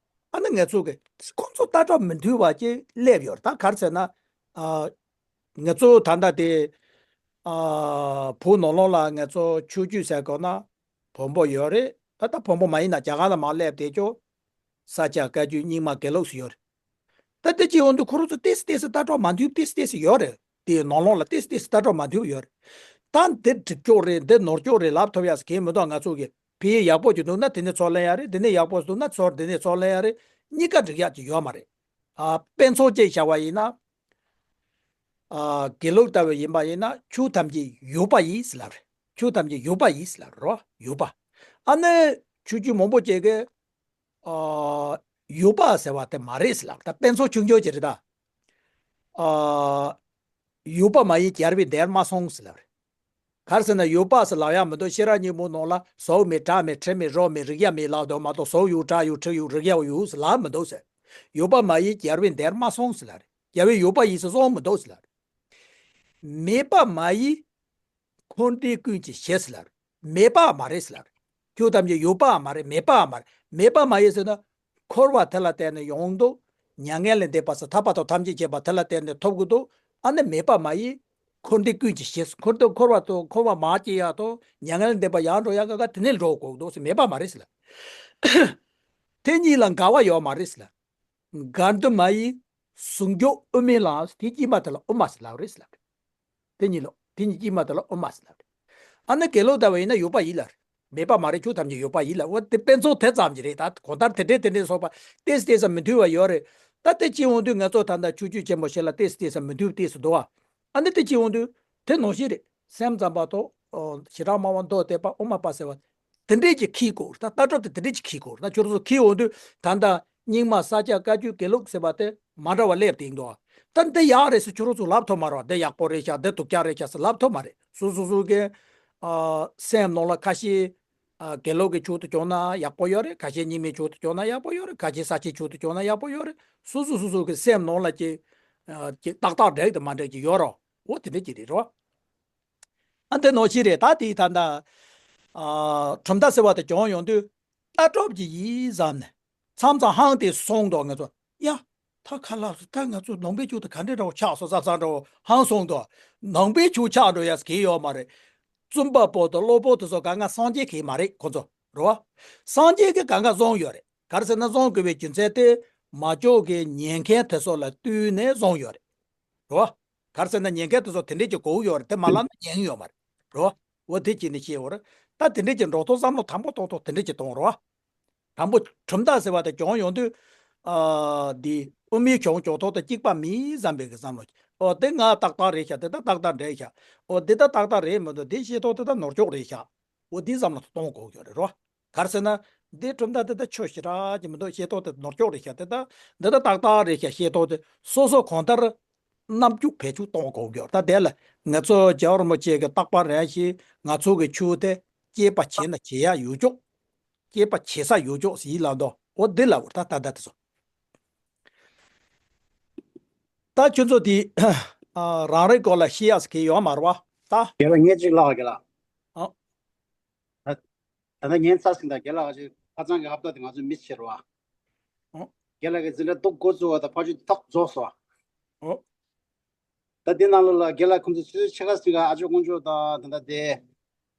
ཨ་ནི་ང་ཚོ་གི་ཁོང་ཚོ་ལྟ་གྲུབ་མི་མཐུན་པ་ཅིག་སླེབས་ཡོད་རེད། ད་ག་རེ་ཟེར་ན། ཨ། ང་ཚོ་ད་ལྟ་དེ། ཨ། བོད་ནང་ལོགས་ལ་ང་ཚོ་ཆོས་བརྒྱུད་ཟེར་དགོས་ན་བོན་པོ་ཡོད་རེད། ད་ལྟ་བོན་པོ་མ་ཡིན་ན་རྒྱ་གར་ལ་མར་སླེབས་བསྡད་ཆོག་ས་སྐྱ་བཀའ་བརྒྱུད་རྙིང་མ་དགེ་ལུགས་སུ་ཡོད་རེད། ད་དེ་ཅི་ཡོང་དུས་ཁོ་རང་ཚོ་ཏོག་ཙམ་ཏོག་ཙམ་ལྟ་གྲུབ་མ་མཐུན་ཏོག་ཙམ་ཏོག་ཙམ་ཡོད་རེད། དེའི་ནང་ལོགས་ལ་ཏོག་ཙམ་ཏོག་ཙམ་ལྟ་གྲུབ་མ་མཐུན་ཡོད་རེད། ད་འདི་འགྲིག་ཀྱོག་རེད། འདི་ནོར་ཀྱོག་རེད་ལབ་ཐུབ་ཡ་ཟེར་མཁན་མི་འདུག་ང་ཚོ་གི་ཕ་གི་ཡག་པོ་ཅིག་འདུག་ན་དེ་ནས་ཚུར་ལེན་ཡ་རེད། དེ་ནས་ཡག་པོ་འདུག་ན་ཚུར་དེ་ནས་ཚུར་ལེན་ཡ་རེད། གཉིས་ཀ་འགྲིག་ཡ་ཅིག་ཡོད་མ་རེད། ཨ། དཔེ་མཚོན་ཅིག་བཞག་པ་ཡིན་ན། ཨ། དགེ་ལུགས་ལྟ་བུ་ཡིན་པ་ཡིན་ན་ཆོས་ཐམས་ཅད་ཡོད་པ་ཡིན་ཟེར་ལབ་རེད། ཆོས་ཐམས་ཅད་ཡོད་པ་ཡིན་ཟེར་ལབ་རེད། ཡོད་པ། ཨ་ནི་ཆོས་བརྒྱུད་མང་པོ་ཅིག་གིས། ཨ། ཡོད་པ་ཟེར་བ་དེ་མ་རེད་ཟེར་ལབ། ད་དཔེ་མཚོན་ཆུང་ཆུང་ཅིག་རེད་ད། ཨ། ཡོད་པ་མ་ཡིན་རྒྱལ་བའི་འདིར་མ་སོང་ཟེར་ལབ་རེད། ག་རེ་ཟེར་ན་ཡོད་པ་ཟེར་ལབ་ཡ་མི་འདུག་ཤེས་རབ་སྙིང་པོའི་ནང་ལ་ཟོ་མེད་གྲ་མེད་གྲི་མེད་རོ་མེད་རིག་ཡ་མེད་ལབ་འདུག་མ་གཏོགས་ཟོ་ཡོད་གྲ་ཡོད་གྲི་ཡོད་རིག་ཡ་ཡོད་ཟེར་ལབ་མི་འདུག་ཟེར། ཡོད་པ་མ་ཡིན་རྒྱལ་བའི་འདིར་མ་སོང་ཟེར་ལབ་རེད། རྒྱལ་བའི་ཡོད་པ་ཡིན་ཟེར་སོང་མི་འདུག་ཟེར་ལབ་རེད། མེད་པ་མ་ཡིན། འཁོར་འདས་ཀུན་གྱི་གཞི་ཟེར་ལབ་རེད། མེད་པ་མ་རེད་ཟེར་ལབ་རེད། ཆོས་ཐམས་ཅད་ཡོད་པ་མ་རེད། མེད་པ་མ་རེད། མེད་པ་མ་ཡིན་ཟེར་ན། འཁོར་བ་དེ་ལ་བརྟེན་ནས་ཡོང་འདུག་མྱ་ངན་ལས་འདས་པ་ཟེར། ཐར་པ་དང་ཐམས་ཅད་མཁྱེན་པ་དེ་ལ་བརྟེན་ནས་ཐོབ་དགོས་འདུག་ཨ་ནི་མེད་པ་མ་ཡིན། འཁོར་འདས་ཀུན་གྱི་གཞི། འཁོར་འདས་འཁོར་བ་དང་འཁོར་བ་མ་སྐྱེ་ཡག་དང་མྱ་ངན་ལས་འདས་པ་ཡར་འགྲོ་ཡག་ག་ག་དེ་ནས་འགྲོ་དགོས་འདུག་ཟེར། མེད་པ་མ་རེད་ཟེར་ལབ། དེ་གཉིས་ལ་འགལ་བ་ཡོད་མ་རེད་ཟེར་ལབ། འགལ་འདུ་མ་ཡིན། ཟུང་འཇུག་དབུ་མའི་ལམ། དེ་དཀྱིལ་མ་དེ་ལ་དབུ་མ་ཟེར་ལབ་རེད་ཟེར་ལབ། དེ་གཉིས་ལ། དེ་གཉིས་དཀྱིལ་མ་དེ་ལ་དབུ་མ་ཟེར་ལབ་རེད། ཨ་ནི་དགེ་ལུགས་ལྟ་བུ་ཡིན་ན་ཡོད་པ་ཡིན་ལབ་རེད། མེད་པ་མ་རེད། ཆོས་ཐམས་ཅད་ཡོད་པ་ཡིན་ལབ། འོ་དེ་དཔེ་མཚོན་དེ་ཙམ་གྱིས་རེད། ད་གང་ལྟར་དེ་འདྲས་དེ་འདྲས་སོགས་པ་ཏོག་ཙམ་ཏོག་ཙམ་མི་མཐུན་པ་ཡོད་རེད། ད་དེ་ཅི་འོང་དུས་ང་ཚོ་ད་ལྟ་ཆོས་བརྒྱུད་ཆེན་པོ་བཞི་ལ་ཏོག་ཙམ་ཏོག་ཙམ་མི་མཐུན་པ་ཏོག་ཙམ་འདུག་ཨ། ཨ་ནི་དེ་ཅི་འོང་དུས་དེ་ནང་བཞིན་རེད། སེམས་ཙམ་པ་དང་། ཨོ། ཞེ་དྲག་སྨྲ་བ་མདོ་སྡེ་པ་དབུ་མ་པ་ཟེར་བ། དེ་འདྲས་ཀྱི་ཁྱི་གོ་ད་ལྟ་གྲུབ་དེ་དེ་འདྲས་ཀྱི་ཁྱི་གོ་ད་ཁྱོད་ཚོ་ཁྱི་འོང་དུས་ད་ལྟ་རྙིང་མ་ས་སྐྱ་བཀའ་བརྒྱུད་དགེ་ལུགས་ཟེར་བ་དེ་མ་འདྲ་བ་སླེབས་དེ་འདུག་ད་འདི་ཡག་རེད་ཟེར་ཁྱོད་ཚོ་ལབ་ཐུབ་མ་རེད་བ། འདི་ཡག་པོ་རེད་ཤག་འདི་སྡུག་ཅག་རེད་ཤག་ཟེར་ལབ་ཐུབ་མ་རེད། སོ་སོ་སོ་གི་ཨ་སེམས་ནང་ལ་ཁ་ཤས་ཨ་དགེ་ལུགས་ཀྱི་ཕྱོགས་དུ་བྱུང་ན་ཡག་པོ་ཡོད་རེད། ཁ་ཤས་རྙིང་མའི་ཕྱོགས་དུ་བྱུང་ན་ཡག་པོ་ཡོད་རེད། ཁ་ཤས་ས་སྐྱའི་ཕྱོགས་དུ་བྱུང་ན་ཡག་པོ་ཡོད་རེད། སོ་སོ་སོ་སོ་གི་སེམས་ནང་ལ་ཀྱི་ཨ་ཀྱི་ཏག་ཏག་འགྲིག་དང་མ་འགྲིག་ཀྱི་ཡོད་རེད། འོ་དེ་འདྲ་ཅིག་རེད་རོ། ཨ་འདི་ནང་བཞིན་རེད། ད་དེའི་ད་ལྟ་ཨ་གྲུབ་མཐའ་ཟེར་བ་དེ་བྱུང་ཡོང་དུས་ལྟ་གྲུབ་ཀྱི་ཡིད་བསམ་ནས་མཚམས་མཚམས་ཧང་དེ་སོང་འདུག་ང་ཚོ་ཡ་ད་ཁ་ལགས་སུ་ད་ང་ཚོ་ནང་པའི་ཆོས་དེ་ག་འདྲས་འདྲ་བོ་ཆགས་སོང་བསམ་བསམ་འདྲ་བོ་ཧང་སོང་འདུག་ནང་པའི་ཆོས་ཆགས་འགྲོ་ཡ་གི་ཡོད་མ་རེད། བཙུན་པ་པོ་དང་སློབ་དཔོན་དེ་ཚོ་གང་ག་སངས་རྒྱས་ཀྱི་མ་རེད་ཁོ་ཚོ་རེད་བ། སངས་རྒྱས་ཀྱི་གང་ག་བཟུང་ཡོད་རེད། ག་རེ་ཟེར་ན་བཟུང་དགོས་པའི་རྒྱུ་མཚན་དེ་མ་འཇོག་གི་ཉན་མཁན་དེ་ཚོ་ལ་བསྟུན་ནས་བཟུང་ཡོད་རེད། རེད་བ། ག་རེ་ཟེར་ན་ཉན་མཁན་དེ་ཚོ་དེ་འདྲས་ཀྱི་གོ་ཡོད་རེད། དེ་མ་ལབ་ན་ཉན་ཡོད་མ་རེད། རེད་བ། འོ་དེ་བྱས་ནས་བཤད་ཡོད་རེད། ད་དེ་འདྲས་ཀྱི་འགྲོ་སྟངས་བསམ་བློ་དམ་པོ་ཏོག་ཏོག་དེ་འདྲས་ཀྱི་གཏོང་རེད་བ། དང་པོ་གྲུབ་མཐའ་ཟེར་བ་དེ་བྱུང་ཡོང་དུས། ཨ་འདི་དབུ་མའི་བྱུང་ཆོག་ཐོག་དང་གཅིག་པ་མིན་བསམ་པའི་གི་བསམ་བློ། ཨོ་དེ་ང་ཏག་ཏག་རེད་ཤག་དེ་ད་ཏག་ཏག་འདྲ་ཤག་ཨོ་དེ་ད་ཏག་ཏག་རེད་མི་འདུག་དེ་ཤེས་ཐོག་དེ་ད་ནོར་ཅོག་རེད་ཤག་འོ་དེ་བསམ་བློ་གཏོང་དགོས་ཀྱི་རེད་རོ། ག་རེ་ཟེར་ན། འདི་གྲུབ་མཐའ་དེ་ད་ཆོས་ཞེ་དྲག་ཅིག་མི་འདུག་ཤེས་ཐོག་དེ་ནོར་ཅོག་རེད་ཤག་དེ་ད་འདི་ད་ཏག་ཏག་རེད་ཤག་ཤེས་ཐོག་དེ་སོ་སོ་གང་ལྟར་རྣམ་འགྱུར་བེད་སྤྱོད་གཏོང་དགོས་ཀྱི་རེད། ད་དེ་ལ་ང་ཚོ་རྒྱལ་བ་རིན་པོ་ཆེ་གི་བརྟག་པ་རེད་ཞེས་ང་ཚོ་གི་ཆོས་དེ་དཔྱད་པ་བྱས་ན་བྱེད་ཡག་ཡོད་ཅོག་དཔྱད་པ་བྱེད་ས་ཡོད་ཅོག་ཟེར་ལབ་འདུག་འོ་འདི་ལབ་དགོས་ད་ད་ད་དེ་ཚོ། ད་ཁྱོད་ཚོ་དེ་ཨ་རང་རེའི་སྐོར་ལ་ཤེས་ཡག་ཟེར་མཁན་ཡོད་མ་རེད་བ་ད། རྒན་ལགས་ངས་གཅིག་ལབ་དགོས་རྒན་ལགས། ཨ། ད་ད་ལྟ་ཉན་ཚར་ཟིན་ད་རྒན་ལགས་ཀྱི་ཁ་སང་གི་ཧབ་ཏ་དེ་ང་ཚོ་མི་ཕྱིར་བ། ཨ། རྒན་ལགས་ཀྱི་འཛིན་གྲྭ་གཏུག་འགོ་བཙུགས་པ་དང་ཕར་ཚུར་ཐག་རྫོགས་སོང་། ཨ། ད་དེ་ནང་ལོགས་ལ་རྒན་ལགས་ཁོང་ཚོ་ཆུ་ཚོད་ཕྱེད་ཀ་ཟིན་ག་ཨ་ཅོ་དཀོན་མཆོག་དང་ད་ལྟ་དེ།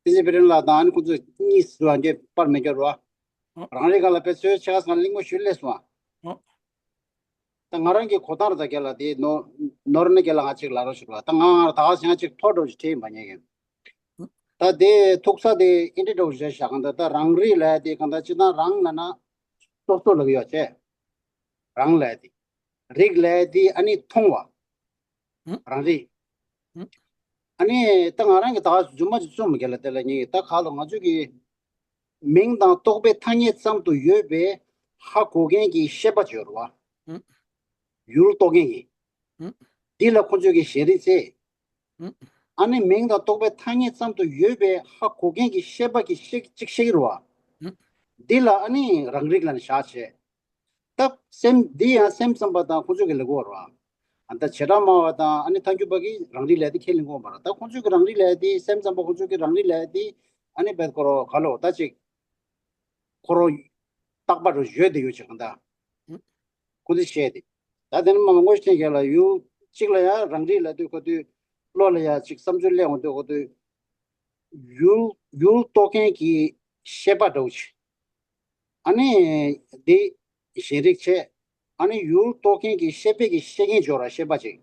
བསྟན་འཛིན་དཔལ་ལྡན་ལགས་དང་ཨ་ནི་ཁོང་ཚོ་གཉིས་སུ་བ་འགས་པར་མི་འགྱུར་བ། ཨ། རང་རེ་ག་ལ་པའི་ཚོའི་ཆ་ཚང་གླེང་མོ་ཞུ་ལས་སོང་ཨ། ཨ། ད་ང་རང་གི་གོ་སྟངས་ར་ད་རྒན་ལགས་དེ་ནོ་ནོར་ནི་རྒན་ལགས་ང་གཅིག་ལ་རོ་ཞུ་བ་ད་ང་ང་ར་ད་ག་ཞེ་ང་གཅིག་ཐོ་འགྲོ་ཞིག་ཁྲིད་ཡིན་པ་ཉེ་གི། ད་དེ་ཐུག་ས་དེ་ཨིན་དྲི་འགྲོ་ཞེས་བཞག་གང་ད་ད་རང་རེ་ལས་དེ་གང་ད་ཅི་ད་རང་ལ་ན་སོ་སོ་ལ་གི་ཡོད་ཆེ། རང་ལས་དེ། རིགས་ལས་དེ་ཨ་ནི་མཐོང་བ། ཨང་། རང་རིག་ཨང་། ཨ་ནི་ད་ང་རང་གི་ད་རྫུན་མ་ཅིག་རྩོམ་མི་རྒན་ལགས་དེ་ལ་ཉེ་ད་ག་ལ་ང་ཚོ་གི་མིང་དང་རྟོག་པའི་ཐ་སྙད་ཙམ་དུ་ཡོད་པའི་ཧ་གོ་མཁན་གྱི་ཤེས་པ་ཅིག་ཡོད་རེད་བ། ཨང་། ཡུལ་རྟོགས་མཁན་གྱི། ཨང་། འདི་ལ་ཁོ་ཚོས་ཀྱི་ཞེན་རིག་ཟེར། ཨང་། ཨ་ནི་མིང་དང་རྟོག་པའི་ཐ་སྙད་ཙམ་དུ་ཡོད་པའི་ཧ་གོ་མཁན་གྱི་ཤེས་པ་གི་ཤེས་གཅིག་ཤེས་ཀྱི་རེད་བ། ཨང་། འདི་ལ་ཨ་ནི་རང་རིག་ལ་ནི་བཞག་བྱས། ད་སེམས་འདི་ཡང་སེམས་ཙམ་པ་དང་ཁོ་ཚོས་ཀྱི་ལེགས་པོ་རེད་བ། ཨ་ད་བྱེ་བྲག་སྨྲ་བ་དང་ཨ་ནི་ཐལ་འགྱུར་པ་གི་རང་རིག་ལས་དེ་ཁས་ལེན་དགོས་པ་རེད། ད་ཁོ་ཚོས་ཀྱི་རང་རིག་ལས་དེ་སེམས་ཙམ་པ་ཁོ་ཚོས་ཀྱི་རང་རིག་ལས་དེ་ཨ་ནི་བེད་ཁོ་རོ་ག་ལོ་ད་ཅིག་ཁོ་རོ་རྟག་པ་རུ་བརྗོད་དེ་ཡོད་ཅིག་གང་ལྟར། ཁོ་ཚོས་བཤད་དེ། ད་དེ་ནི་མ་མང་པོ་ཞིག་ལ་ཡུལ་གཅིག་ལ་ཡང་རང་རིག་ལ་དུས་ཁོ་དུས་བློ་ལ་ཡང་ཅིག་བསམ་ཚུལ་གླེང་འོང་དུས་ཁོ་དུས་ཡུལ་ཡུལ་རྟོགས་མཁན་གྱི་ཤེས་པ་འདྲ་བོ་ཅིག་ཨ་ནི་དེ་ཞེན་རིག་བྱས། ཨ་ནི་ཡུལ་རྟོགས་མཁན་གྱི་ཤེས་པའི་གི་ཤེས་མཁན་འབྱོར་བ་ཤེས་པ་ཅིག་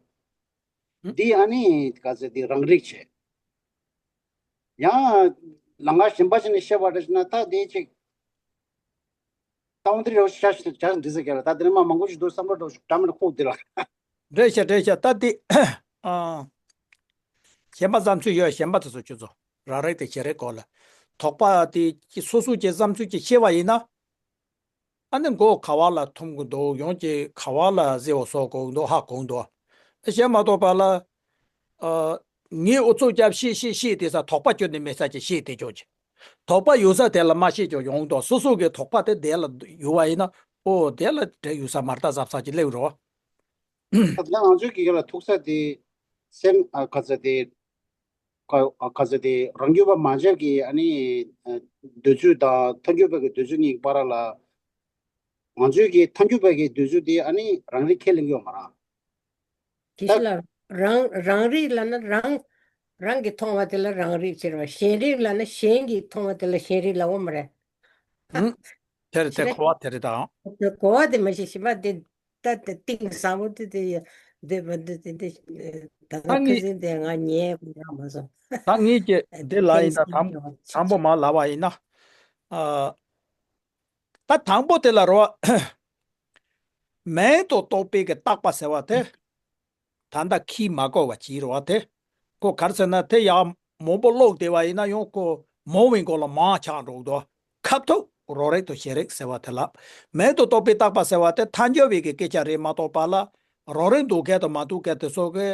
འདི་ཨ་ནི་ག་ཚོད་འདི་རང་རིག་བྱས། ཡང་ལམ་ཁ་གཞན་པ་ཞིག་ནས་བཤད་པ་འདྲ་ཞིག་ན་ད་དེ་ཅིག་ཏའོན་ཏི་རེ་ཞག་ཞག་འདི་ཟེར་གྱི་ལ་ད་དེ་ནས་མ་མང་པོ་ཞིག་འདུག་བསམ་བློ་འགྲོ་ཞིག་འདྲ་མི་འདྲ་ཁུག་འདི་ལ། འདྲ་ཤག་འདྲ་ཤག་ད་དེ་ཨ། གཞན་པ་བསམ་ཚུལ་ཡོད་གཞན་པ་དེ་ཚོ་ཁྱོད་ཚོ་རང་རིག་དེ་བྱེད་རེས་སྐོར་ལ་དོགས་པ་དེ་སོ་སོ་གྱི་བསམ་ཚུལ་གྱི་ཤེས་པ་ཡིན་ན། ཨ་ནི་མགོ་ག་བ་ལ་ཐུམ་གི་འདུག་ཡོང་གི་ག་བ་ལ་གཟེ་བ་སོགས་གོ་འདུག་ཧ་གོ་འདུག་ཨ་གཞན་མ་གཏོགས་པ་ལ། ཨ། ངའི་ཨུ་ཚུགས་རྒྱབ་ཤེས་ཤེས་ཤེས་དེ་ས་དོགས་པ་སྐྱོན་ནས་མེད་ས་ཀྱི་ཤེས་དེ་ཅོག་ཅིག་དོགས་པ་ཡོད་ས་དེ་ལ་མ་ཤེས་ཀྱང་ཡོང་འདུག་སོ་སོ་གི་དོགས་པ་དེ་དེ་ལ་ཡོད་བ་ཡིན་ན་ཨོ་དེ་ལ་འདྲ་ཡོད་ས་མ་རེད་ད་གཟབ་ས་ཀྱི་སླེབས་རོགས། ད་ལྟ་ང་ཚོའི་གི་ལ་ཐུག་ས་དེ། སེམས་ཨ་ག་ཚོད་དེ། ཁ་ཨ་ག་ཚོད་དེ་རང་རྒྱུད་པ་མ་བྱས་ཀྱི་ཨ་ནི་ཨ་འདོད་ཚུལ་དང་ཐལ་འགྱུར་བ་གི་འདོད་ཚུལ་གཉིས་ཀྱི་བར་ལ། ང་ཚོའི་གི་ཐལ་འགྱུར་བ་གི་འདོད་ཚུལ་དེ་ཨ་ནི་རང་རིག་ཁས་ལེན་གྱི་ཡོད་མ་རེད། དེ་ད་ཕྱི་ལ་རང་རང་རིག་ལབ་ན་རང་རང་གིས་མཐོང་བ་དེ་ལ་རང་རིག་ཟེར་བ། གཞན་རིག་ལབ་ན་གཞན་གྱིས་མཐོང་བ་དེ་ལ་གཞན་རིག་ལབ་འོ་མ་རེད། ཨང་། དེ་རེད། དེ་ཤེས་གོ་བ་དེ་རེད་དང་། གོ་བ་དེ་མ་ཤེས། ཤེས་པ་དེ་ད་དེ་གཏིང་ཟབ་པོ་དེ་དེ་ཡ་འདོད་པ་འདི་དེ་འདི་ད་ད་ལྟ་ཁ་ངས་སེང་དེ་ང་ཉན་ཡག་མ་སོང་། ད་ངས་ཀྱི་དེ་ལ་ཡིན་ད་དང་དང་པོ་མ་ལབ་པ་ཡིན་ན། ཨ། ད་དང་པོ་དེ་ལ་རོ། མིང་དང་རྟོག་པའི་གི་བཏགས་པ་ཟེར་བ་དེ། ད་ལྟ་ཁྱིས་མ་གོ་བ་ཅིག་རེད་བ་དེ། ཁོ་ག་རེ་ཟེར་ན་དེ་ཡག་མང་པོ་ཀློག་བསྡད་པ་ཡིན་ན་ཡང་ཁོ་མང་བའི་མགོ་ལ་མང་ཆགས་འགྲོ་གི་འདུག་ཁ་ཐུག་རང་རིག་དང་གཞན་རིག་ཟེར་བ་དེ་ལ། མིང་དང་རྟོག་པའི་བཏགས་པ་ཟེར་བ་དེ་ཐལ་འགྱུར་བའི་གི་སྐད་ཆ་རེད་མ་གཏོགས་པ་ལ། རང་རིག་འདོད་མཁན་དང་མ་འདོད་མཁན་དེ་ཚོ་གི།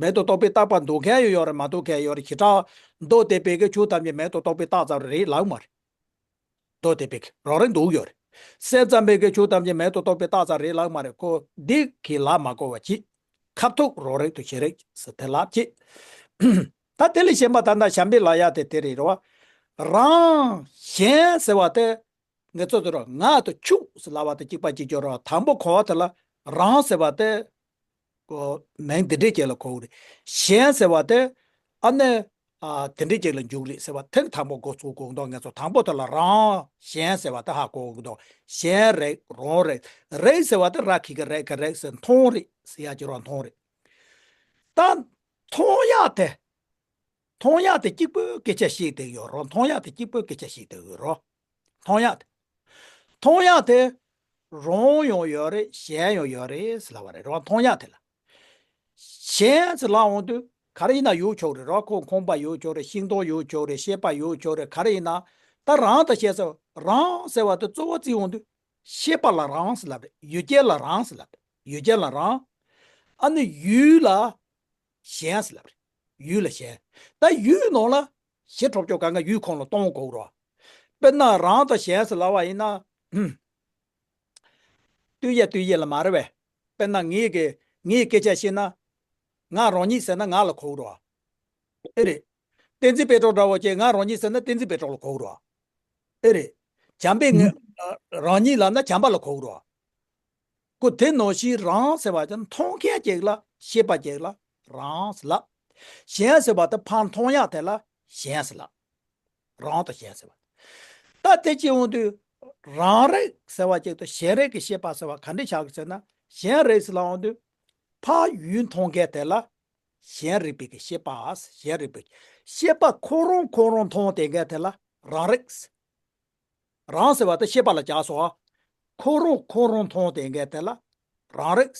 མིང་དང་རྟོག་པའི་བཏགས་པ་འདོད་མཁན་ཡང་ཡོད་རེད། མ་འདོད་མཁན་ཡོད་རེད། ཞེ་དྲག་མདོ་སྡེ་པའི་གི་ཆོས་ཐམས་ཅད་མིང་དང་རྟོག་པའི་བཏགས་ཙམ་རེད་ལབ་མ་རེད། མདོ་སྡེ་པའི་རང་རིག་འདོད་ཡོད་རེད། སེམས་ཙམ་པའི་གི་ཆོས་ཐམས་ཅད་མིང་དང་རྟོག་པའི་བཏགས་ཙམ་རེད་ལབ་མ་རེད། ཁོ་འདི་གི་ལབ་མ་གོ་བ་ཅིག་ཁ་ཐུག་རང་རིག་དང་གཞན་རིག་ཟེར་དེ་ལབ་ཅིག་ད་དེ་ལས་གཞན་པ་ད་ལྟ་གཞན་པའི་ལབ་ཡ་དེ་དེ་རེད་རོ། རང་གཞན་ཟེར་བ་དེ་ངེད་ཚོ་དེ་རོ་ང་དང་ཁྱོད་ཟེར་ལབ་པ་དེ་གཅིག་པ་གཅིག་གྱུར་རོ། དང་པོ་གོ་བ་དེ་ལ་རང་ཟེར་བ་དེ། ཨོ། མིང་དེ་འདྲའི་ཅིག་ལ་གོ་གི་རེད། གཞན་ཟེར་བ་དེ་ཨ་ནི་ཨ་དེ་འདྲའི་ཅིག་ལ་འཇུག་རེད་ཟེར་བ་དེ་དང་པོ་འགོ་ཚུགས་དགོས་འདུག་ངེད་ཚོ་དང་པོ་དེ་ལ་རང་གཞན་ཟེར་བ་དེ་ཧ་གོ་དགོས་འདུག་གཞན་རིག་རང་རིག་རིག་ཟེར་བ་དེ་ར་གི་གི་རེད་གི་རེད་ཟེར། མཐོང་རིག་ཟེར་ཡ་ཅིག་རོ། མཐོང་རིག་ད་མཐོང་ཡག་དེ། མཐོང་ཡག་དེ་གཅིག་པུའི་སྐད་ཆ་བཤད་བསྡད་ཡོད་རོ། མཐོང་ཡག་དེ་གཅིག་པུའི་སྐད་ཆ་བཤད་བསྡད་ཡོད་རོ། མཐོང་ཡག་དེ། མཐོང་ཡག་དེ། རང་ཡང་ཡོད་རེད། གཞན་ཡང་ཡོད་རེད་ཟེར་ལབ་པ་རེད་རོ། མཐོང་ཡག་དེ་ལ། གཞན་ཟེར་ལབ་འོང་དུས་ག་རེ་ཡིན་ན་ཡོད་ཆོག་རེད་རོ། ཁོ་ཁང་པ་ཡོད་ཆོག་རེད། ཤིང་སྡོང་ཡོད་ཆོག་རེད། ཤེས་པ་ཡོད་ཆོག་རེད། ག་རེ་ཡིན་ན། ད་རང་དང་གཞན་ཟེར། རང་ཟེར་བ་དེ་གཙོ་བོ་བརྩིས་འོང་དུས་ཤེས་པ་ལ་རང་ཟེར་ལབ་རེད། ཡུལ་ཅན་ལ་རང་ཟེར་ལབ་རེད། ཡུལ་ཅན་ལ་རང་། ཨ་ནི་ཡུལ་ལ་གཞན་ཟེར་ལབ་རེད། ཡུལ་ལ་གཞན། ད་ཡུལ་ནང་ལ་གཞི་གྲུབ་ཆོག་ག་ང་ཡུལ་ཁོངས་ལ་གཏོང་དགོས་རོ། དཔེར་ན་རང་དང་གཞན་ཟེར་ལབ་པ་ཡིན་ན། ལྟོས་ཡ་ལྟོས་ཡ་ལ་མ་རེད་པས། དཔེར་ན་ངེད་ཀྱི་ངེད་སྐད་ཆ་བཤད་ན། ང་རང་ཉིད་ཟེར་ན་ང་ལ་གོ་རོ། ཨེ་རེད། བསྟན་འཛིན་དཔལ་སྒྲོན་འདྲ་བོ་ཅིག་ང་རང་ཉིད་ཟེར་ན་བསྟན་འཛིན་དཔལ་སྒྲོན་ལ་གོ་རོ། ཨེ་རེད། བྱམས་པས་ངས་རང་ཉིད་ལབ་ན་བྱམས་པ་ལ་གོ་རོ། ཁོ་དེ་ནང་བཞིན་རང་ཟེར་བ་ཅིག་མཐོང་མཁན་ཅིག་ལ་ཤེས་པ་ཅིག་ལ་རང་ཟེར་ལབ། གཞན་ཟེར་བ་དེ་ཕར་མཐོང་ཡག་དེ་ལ་གཞན་ཟེར་ལབ། རང་དང་གཞན་ཟེར་བ། ད་དེ་ཅིག་འོང་དུས་རང་རིག་ཟེར་བ་ཅིག་དང་གཞན་རིག་གི་ཤེས་པ་ཟེར་བ་ག་འདྲ་ཆགས་ཀྱི་ཟེར་ན། གཞན་རིག་ཟེར་ལབ་འོང་དུས་ཕར་ཡུལ་མཐོང་མཁན་དེ་ལ་གཞན་རིག་པའི་གི་ཤེས་པ། གཞན་རིག་པའི་ཤེས་པ་ཁོ་རང་ཁོ་རང་མཐོང་བསྡད་མཁན་དེ་ལ་རང་རིག་རང་ཟེར་བ་དེ་ཤེས་པ་ལ་བྱས་སོ། ཁོ་རང་ཁོ་རང་མཐོང་བསྡད་མཁན་དེ་ལ་རང་རིག་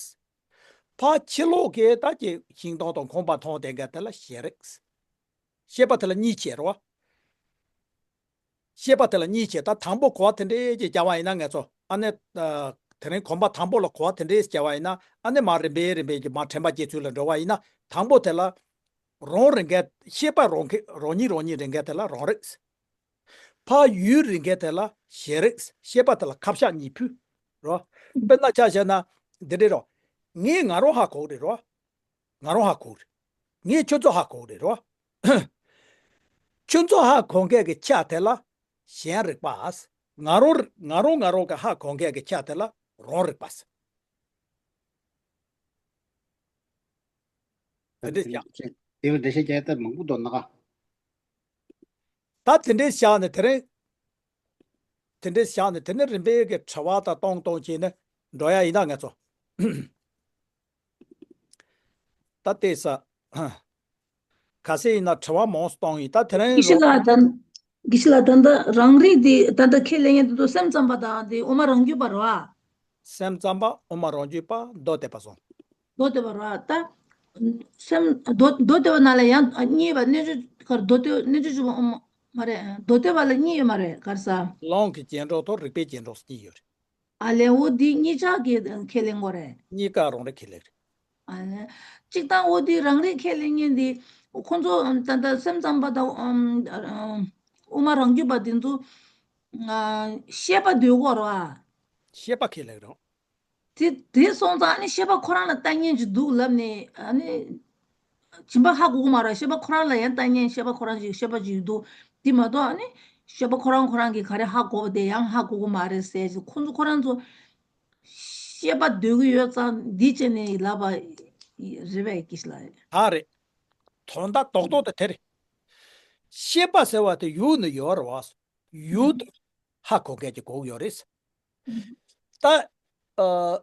ཕར་ཕྱི་ལོགས་ཀྱི་ད་ཀྱི་ཤིང་སྡོང་དང་ཁང་པ་མཐོང་བསྡད་མཁན་དེ་ལ་གཞན་རིག་ཤེས་པ་དེ་ལ་གཉིས་ཕྱེ་རོ། ཤེས་པ་དེ་ལ་གཉིས་ཕྱེ། ད་དང་པོ་གོ་བ་དེ་འདྲའི་ཅིག་བྱ་བ་ཡིན་ན་ངེད་ཚོ་ཨ་ནི། དེ་རིང་གོམ་པ་དང་པོ་ལ་གོ་བ་དེ་འདྲའི་བྱ་བ་ཡིན་ན་ཨ་ནི་མར་རིམ་པས་རིམ་པས་ཀྱི་མར་དྲན་པ་སྐྱེ་ཚུལ་ལ་འགྲོ་བ་ཡིན་ན། དང་པོ་དེ་ལ་རང་རིག་མཁན། ཤེས་པ་རང་གི་རང་ཉིད་རང་ཉིད་རིག་མཁན་དེ་ལ་རང་རིག་ཕར་ཡུལ་རིག་མཁན་དེ་ལ་གཞན་རིག་ཤེས་པ་དེ་ལ་ཁ་བཤད་གཉིས་ཕུལ་རོ། དཔེར་ན་ཆ་བཞག་ན་འདི་འདྲ་རོ། ངས་ང་རང་ཧ་གོ་གི་རེད་རོ། ང་རང་ཧ་གོ་གི་རེད། ངས་ཁྱོད་ཚོ་ཧ་གོ་གི་རེད་རོ། ཁྱོད་ཚོ་ཧ་གོ་མཁན་གྱི་ཆ་དེ་ལ་གཞན་རིག་པ། ང་རང་ང་རང་ང་རང་གི་ཧ་གོ་མཁན་གྱི་ཆ་དེ་ལ་རང་རིག་པ། དེ་འདྲ་བྱ། དེ་ལ་འགྲེལ་བཤད་རྒྱག་ཡ་ད་མང་པོ་འདུག་ན་ག་ད་དེ་འདྲའི་བཞག་ནས་དེ་རིང་། དེ་འདྲའི་བཞག་ནས་དེ་ནས་རིམ་པས་ཀྱི་དྲི་བ་དང་གཏོང་གཏོང་བྱས་ནས་འགྲོ་ཡ་ཡིན་ད་ངེད་ཚོ། ད་ལྟས་ས། གལ་སྲིད་ཡིན་ན་དྲི་བ་མང་སུ་གཏོང་ཡིན་ད་དེ་རིང་དགེ་བཤེས་ལགས་ད། དགེ་བཤེས་ལགས་ད་ལྟ་རང་རིག་འདི་ད་ལྟ་ཁས་ལེན་ཡ་འདི་ཚོ་སེམས་ཙམ་པ་དང་འདི་དབུ་མ་རང་རྒྱུད་པ་རེད་བ། སེམས་ཙམ་པ་དབུ་མ་རང་རྒྱུད་པ་མདོ་སྡེ་པ་སོང་། མདོ་སྡེ་པ་ར་ད། སེམས་མདོ་མདོ་སྡེ་པ་ནང་ལ་ཡང་གཉིས་པ་རྣལ་འབྱོར་གར་མདོ་སྡེ་རྣལ་འབྱོར་སྤྱོད་པ་དབུ་མ་མ་རེད། མདོ་སྡེ་པ་ལ་གཉིས་ཡོད་མ་རེད་གར་ས། ལུང་གི་རྗེས་འགྲོ་དང་རིགས་པའི་རྗེས་འགྲོ་གཉིས་ཡོད་རེད། ཨ་ལས་འོ་འདི་གཉིས་ཆ་གི་ཁས་ལེན་དགོས་རེད། གཉིས་ཀ་རང་རིག་ཁས་ལེན་རེད། ཨ་ལས། གཅིག་དང་འོ་འདི་རང་རིག་ཁས་ལེན་མཁན་འདི་ཁོང་ཚོ་ད་ལྟ་སེམས་ཙམ་པ་དང་དབུ་མ་རང་རྒྱུད་པ་འདི་ཚོ་ཤེས་པ་འདོད་དགོས་རེད་བ། ཤེས་པ་ཁས་ལེན་རེད། དེ་དེ་སོང་ཙང་ཨ་ནི་ཤེས་པ་ཁོ་རང་ལ་ལྟ་ཉན་གྱི་འདུག་ལབ་ནས་ཨ་ནི་ སྦྱིན་པ་ཧ་གོ་གི་མ་རེད། ཤེས་པ་ཁོ་རང་ལ་ཡང་ལྟ་ཉན་ཤེས་པ་ཁོ་རང་ཞིག་ཤེས་པ་ཅིག་འདུག་དེ་མ་གཏོགས་ཨ་ནི་ཤེས་པ་ཁོ་རང་ཁོ་རང་གིས་ག་རེ་ཧ་གོ་བ་དེ་ཡང་ཧ་གོ་གི་མ་རེད་ཟེར་ཞིག་ཁོང་ཚོ་ཁོ་རང་ཚོ་ཤེས་པ་འདོད་ཀྱི་ཡོད་ཙང་འདི་བྱས་ནས་ལབ་པ་རེད་པས་ཀྱི་ལ། ཨ་རེད། དོན་དག་རྡོག་རྡོག་དེ་དེ་རེད། ཤེས་པ་ཟེར་བ་དེ་ཡུལ་ནི་ཡོད་རེད་བ། ཡུལ་དེ་ཧ་གོ་མཁན་གྱི་གོ་ཡོད་རེད། ད་ཨ།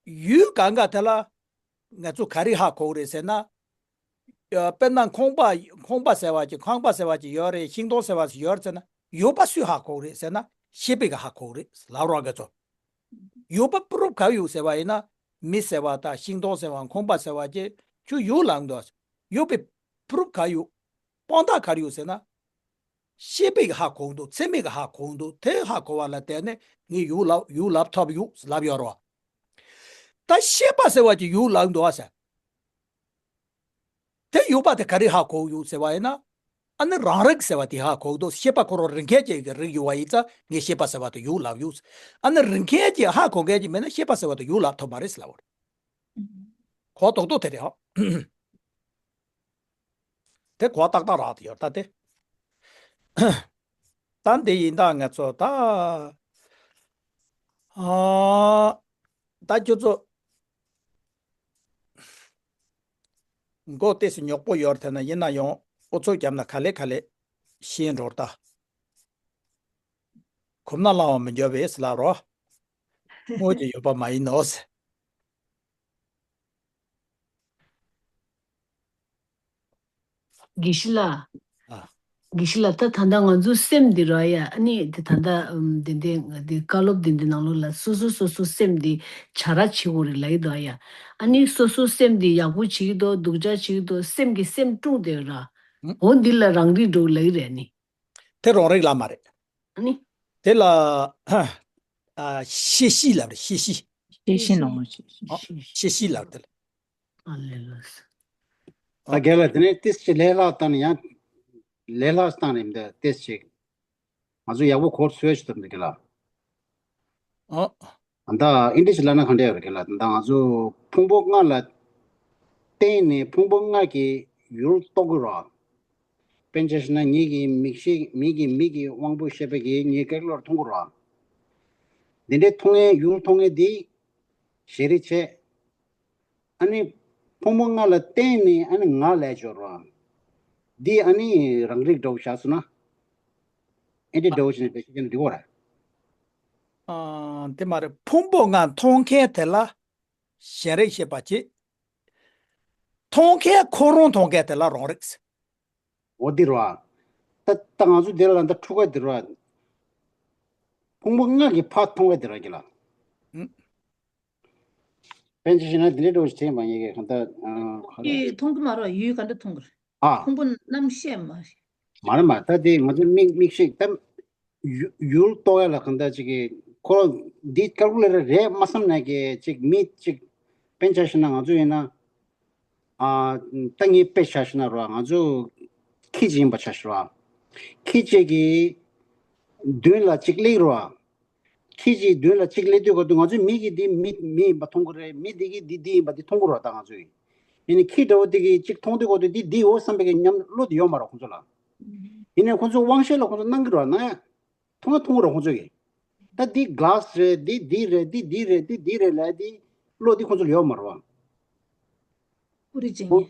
ཡུལ་གང་ག་དེ་ལ་ང་ཚོ་ག་རེ་ཧ་གོ་གི་རེད་ཟེར་ན། ཨ། དཔེར་ན་ཁང་པ་ཁང་པ་ཟེར་བ་ཅིག་ཁང་པ་ཟེར་བ་ཅིག་ཡོད་རེད། ཤིང་སྡོང་ཟེར་བ་ཅིག་ཡོད་རེད་ཟེར་ན་ཡོད་པ་སུས་ཧ་གོ་གི་རེད་ཟེར་ན་ཤེས་པས་ཀྱིས་ཧ་གོ་གི་རེད་ལབ་རོགས་ང་ཚོ། ཡོད་པ་པུ་རུབ་ག་ཡོད་ཟེར་བ་ཡིན་ན། མི་ཟེར་བ་དང་ཤིང་སྡོང་ཟེར་བ་ཁང་པ་ཟེར་བ་ཅིག་ཁྱོད་ཡོད་ལབ་འདུག་ཡོད་པའི་པུ་རུབ་ག་ཡོད། དཔང་རྟགས་ག་རེ་ཡོད་ཟེར་ན། ཤེས་པས་ཀྱིས་ཧ་གོ་འདུག་ཚད་མས་ཀྱིས་ཧ་གོ་འདུག་དེ་ཧ་གོ་བ་ལ་བརྟེན་ནས་ངས་ཡུལ་ལབ་ཡུལ་ལབ་ཐུབ་ཡོད་ལབ་ཡོད་རེད་བ། ད་ཤེས་པ་ཟེར་བ་ཅིག་ཡུལ་ལབ་འདུག་ཨ་ཟེར། དེ་ཡོད་པ་དེ་ག་རེ་ཧ་གོ་ཡོད་ཟེར་བ་ཡིན་ན། ཨ་ནི་རང་རིག་ཟེར་བ་དེ་ཧ་གོ་འདུག་ཤེས་པ་ཁོ་རང་རིག་མཁན་གྱི་རིག་ཡོད་པ་ཡིན་ཙང་ངས་ཤེས་པ་ཟེར་བ་དེ་ཡུལ་ལབ་ཡོད། ཨ་ནི་རིག་མཁན་གྱིས་ཧ་གོ་མཁན་གྱིས་མེད་ན་ཤེས་པ་ཟེར་བ་དེ་ཡུལ་ལབ་ཐུབ་མ་རེད་ཟེར་ལབ་པ་རེད། གོ་རྡོག་རྡོག་དེ་རེད་ཧ། དེ་གོ་ཏག་ཏག་རག་དེ་ཡོད་ད་དེ། ད་འདི་ཡིན་ད་ང་ཚོ་ད། ཨ། ད་ཁྱོད་ཚོ་མགོ་ཏོག་ཙམ་ཉོག་པོ་ཡོད་དེ་ན་ཡིན་ན་ཡང་ཨུ་ཚུགས་བརྒྱབ་ན་ག་ལེ་ག་ལེ་ཤེས་འགྲོ་ད། གོམས་ན་བླང་བ་མི་འགྱུར་བས་ལབ་རོ། དངོས་ཀྱི་ཡོད་པ་མ་ཡིན་ནོ། དགེ་བཤེས་ལགས། ཨ། དགེ་བཤེས་ལགས། ད་ད་ལྟ་ང་ཚོའི་སེམས་འདི་ར་ཡ། ཨ་ནི་དེ་ད་ལྟ་ཨམ་དེ་འདྲའི་འདི་བཀའ་སློབ་དེ་འདྲའི་ནང་ལོགས་ལ་སོ་སོ་སོ་སོའི་སེམས་འདི་བྱ་ར་བྱེད་དགོས་རེད་ལབ་ཀྱི་འདུག་ཡ། ཨ་ནི་སོ་སོའི་སེམས་འདི་ཡག་པོ་བྱེད་ཀྱི་འདུག་སྡུག་ཅག་བྱེད་ཀྱི་འདུག་སེམས་ཀྱིས་སེམས་བཀྲུངས་བསྡད་ཡོད་ར། ཨུ། འོ་འདི་ལ་རང་རིག་འགྲོ་ལབ་ཀྱི་རེད་ནི། དེ་རང་རིག་ལ་མ་རེད། ཨ་ནི། དེ་ལ་ཨ་ཤེས་བཞིན་ལབ་རེད། ཤེས་བཞིན། ཤེས་བཞིན་ནོ། ཨ། ཤེས་བཞིན་ལབ་དེ་ལ། ཨ་ལས་ལགས། ད་རྒན་ལགས་དེ་ནས་ཏིས་ཅིག་ལས་སླ་བཏང་ནས་ཡང་ལས་སླ་བཏང་ནས་འདི་ཏིས་ཅིག་ང་ཚོ་ཡག་པོ་གོ་སོས་ཤིག་ཐུབ་འདུག་རྒན་ལགས། ཨ། ད་ཨིན་ཌི་ཅིག་ལབ་ན་ག་འདྲ་ཡོད་རེད་རྒན་ལགས། ད་ང་ཚོ་ཕུང་པོ་ལྔ་ལ་བརྟེན་ནས་ཕུང་པོ་ལྔ་གི་ཡུལ་རྟོགས་ཀྱི་རེད། དཔེར་ན་ཆ་བཞག་ན་ཉིད་ཀྱི་མིག་ཤེས་མིག་གི་མིག་གི་དབང་པོ་ཤེས་པ་གིས་ངའི་སྐེ་ལོར་མཐོང་གི་རེད། འདི་འདྲའི་མཐོང་ཡས་ཡུལ་མཐོང་ཡས་འདི་ཞེ་རེ་བྱས། ཨ་ནི་ཕུང་པོ་ལྔ་ལ་བརྟེན་ནས་ཨ་ནི་ང་ལས་སྦྱོར་བ། འདི་ཨ་ནི་རང་རིག་འདྲ་བོ་བཞག་སོང་ན། ཨེ་འདྲ་འདྲ་བོ་བྱས་ནས་བེད་སྤྱོད་བྱས་ན་འགྲིག་གོ་རེད། ཨ། དེ་མ་རེད། ཕུང་པོ་ལྔ་མཐོང་མཁན་དེ་ལ་ཞེན་རེག་ཤེས་པ་བྱེད། མཐོང་མཁན་ཁོ་རང་མཐོང་མཁན་དེ་ལ་རང་རིག་འོ་འདི་རེད་བ། ད་ད་ང་ཚོ་འདི་ལ་ད་འཁྲུག་ག་འདི་རེད་བ། ཕུང་པོ་ལྔ་གི་ཕར་མཐོང་ག་འདི་རེད་རྒན་ལགས། ཨུ། དཔེར་ན་ཆ་བཞག་ན་འདི་འདྲའི་འདྲ་བོ་ཞིག་དྲན་པ་ཡིན་གྱི་གང་ལྟར། ཨ། ག་རེ། ཁྱེད་མཐོང་གི་མ་རེད། ཡུལ་ག་འདྲ་མཐོང་གི་རེད། ཨ། ཕུང་པོ་རྣམ་ཤེས་མ་རེད། མ་རེད་མ་རེད། ད་དེ་ང་ཚོ་མིག་མིག་ཤེས་ད་ཡུ་ཡུལ་རྟོགས་ཡ་ལ་གང་ལྟར་ཅིག་གི་ཁོ་རང་འདི་ཀལ་ཀུ་ལེ་ཊར་རེད་མ་བསམ་ན་གི་ཅིག་མི་ཅིག་དཔེར་ན་ཆ་བཞག་ན་ང་ཚོ་ཡིན་ན། ཨ། ད་ངས་དཔེ་ཆ་བཞག་ན་རོ། ང་ཚོ་ཁྱི་གཅིག་ཡིན་པ་ཆ་བཞག་རོ། ཁྱི་གཅིག་གི་མདུན་ལ་གཅིག་སླེབས་རོ། ཁྱི་གཅིག་མདུན་ལ་གཅིག་སླེབས་དུས་སྐབས་དུ་ང་ཚོའི་མིག་གིས་འདི་མི་མི་ཡིན་པ་མཐོང་གི་རེད། མི་འདི་གིས་འདི་འདི་ཡིན་པ་འདི་མཐོང་གི་རོ། ད་ང་ཚོས་ཡིན་ནའི་ཁྱི་འདྲ་བོ་འདི་གིས་གཅིག་མཐོང་དུས་སྐབས་དུ་འདི་འདི་འོ་བསམ་པའི་གི་ཉམས་བློ་དེ་ཡོད་མ་རོ་ཁོང་ཚོ་ལ། ཡིན་ནའི་ཁོང་ཚོ་དབང་ཤེད་ལ་ཁོང་ཚོ་སྣང་གི་རོ། སྣང་ཡ། མཐོང་ན་མཐོང་གི་རེད་ཁོང་ཚོ་གིས། ད་འདི་ག་ལཱ་སི་རེད། འདི་འདི་རེད། འདི་འདི་རེད། འདི་འདི་རེད་ལབ་ཡ་འདི་བློ་འདི་ཁོང་ཚོ་ལ་ཡོད་མ་རེད་བ། ཀུ་རེ་ཅན་ཡིན།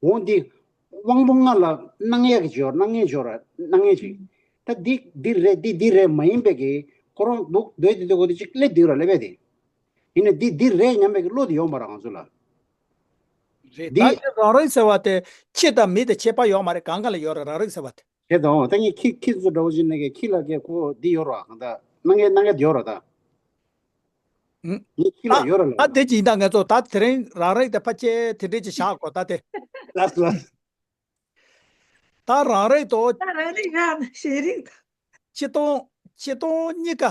འོ་འདི་དབང་པོ་ལྔ་ལ་སྣང་ཡ་གི་སྦྱོར། སྣང་ཡ་སྦྱོར་ར་སྣང་ཡ་ཅིག་ད་འདི་འདི་རེད། འདི་འདི་རེད་མ་ཡིན་པའི་གི་ཁོ་རང་འདུག་སྡོད་དེ་སྡོད་དགོས་དེ་ཅིག་སླེབས་སྡོད་ར་སླེབས་ཡ་དེ། ཡིན་ནའི་འདི་འདི་རེད་སྙམ་པའི་གི་བློ་དེ་ཡོད་མ་རེད་ང་ཚོ་ལ། རེད། འདི་ད་ཅི་རང་རིག་ཟེར་བ་དེ་ཁྱི་དང་མི་དེ་ཁྱད་པར་ཡོད་མ་རེད། གང་ག་ལ་ཡོད་རེད་རང་རིག་ཟེར་བ་དེ། དེ་དང་ད་ངས་ཁྱི་ཁྱི་ཚོ་འདྲ་བོ་ཞིག་ནས་ཀྱི་ཁྱི་ལ་ཀྱི་ཁོ་འདི་ཡོད་ར་གང་ལྟར་སྣང་ངེ་སྣང་ངེ་ཡོད་ར་ད། ཨུམ། ངས་ཁྱི་ལ་ཡོད་ར་ལ། ཨ་དེ་ཅི་ཡིན་ད་ང་ཚོ་ད་དེ་རིང་རང་རིག་དེ་ཕ་ཆེ་དེ་འདྲས་ཅིག་བཞག་གོ་ད་དེ། ལགས་སོ་ལགས་སོ། ད་རང་རིག་དོ། ད་རང་རིག་རང་ཞེན་རིག་ད། ཆེ་མཐོང་ཆེ་མཐོང་གཉིས་ཀ།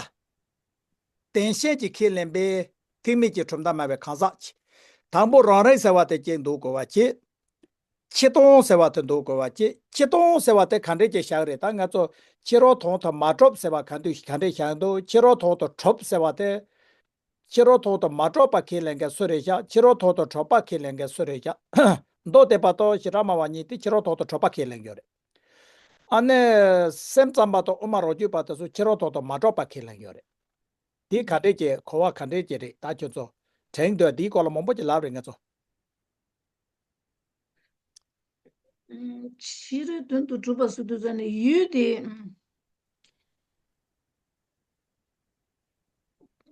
བདེན་ཞེན་གྱི་ཁས་ལེན་པས་ཐེག་དམན་གྱི་གྲུབ་མཐའ་སྨྲ་བའི་གང་ཟག་ཆེ། དང་པོ་རང་རིག་ཟེར་བ་དེ་གཅིག་འདུག་དགོས་པ་ཆེ། ཆེ་མཐོང་ཟེར་བ་དེ་འདུག་དགོས་པ་ཅི། ཆེ་མཐོང་ཟེར་བ་དེ་ག་འདྲས་ཀྱི་བཞག་རེད། ད་ང་ཚོ་ཕྱི་རོལ་དོན་དུ་མ་གྲུབ་ཟེར་བ་ག་འདུག་ག་འདྲས་བཞག་འདུག་ཕྱི་རོལ་དོན་དུ་གྲུབ་ཟེར་བ་དེ། ཕྱི་རོལ་དོན་དུ་མ་གྲུབ་པ་ཁས་ལེན་མཁན་སུ་རེད་བཞག་ཕྱི་རོལ་དོན་དུ་གྲུབ་པ་ཁས་ལེན་མཁན་སུ་རེད་བཞག་མདོ་སྡེ་པ་དང་བྱེ་བྲག་སྨྲ་བ་གཉིས་དེ་ཕྱི་རོལ་ཐོག་ཏུ་གྲུབ་པ་ཁས་ལེན་ཡོད་རེད། ཨ་ནི་སེམས་ཙམ་པ་དང་དབུ་མ་རང་རྒྱུད་པ་དེ་ཚོ་ཕྱི་རོལ་ཐོག་ཏུ་མ་གྲུབ་པ་ཁས་ལེན་ཡོད་རེད། དེ་ག་འདྲས་ཀྱི་གོ་བ་ག་འདྲས་ཀྱི་རེད། ད་ཁྱོད་ཚོ་དྲན་འདུག། དེའི་སྐོར་ལ་མང་པོ་ཅིག་ལབ་རེད་ང་ཚོ། ཕྱི་རོལ་དོན་དུ་གྲུབ་པ་ཟེར་དུས་ཙ་ནས་ཡུལ་དེ།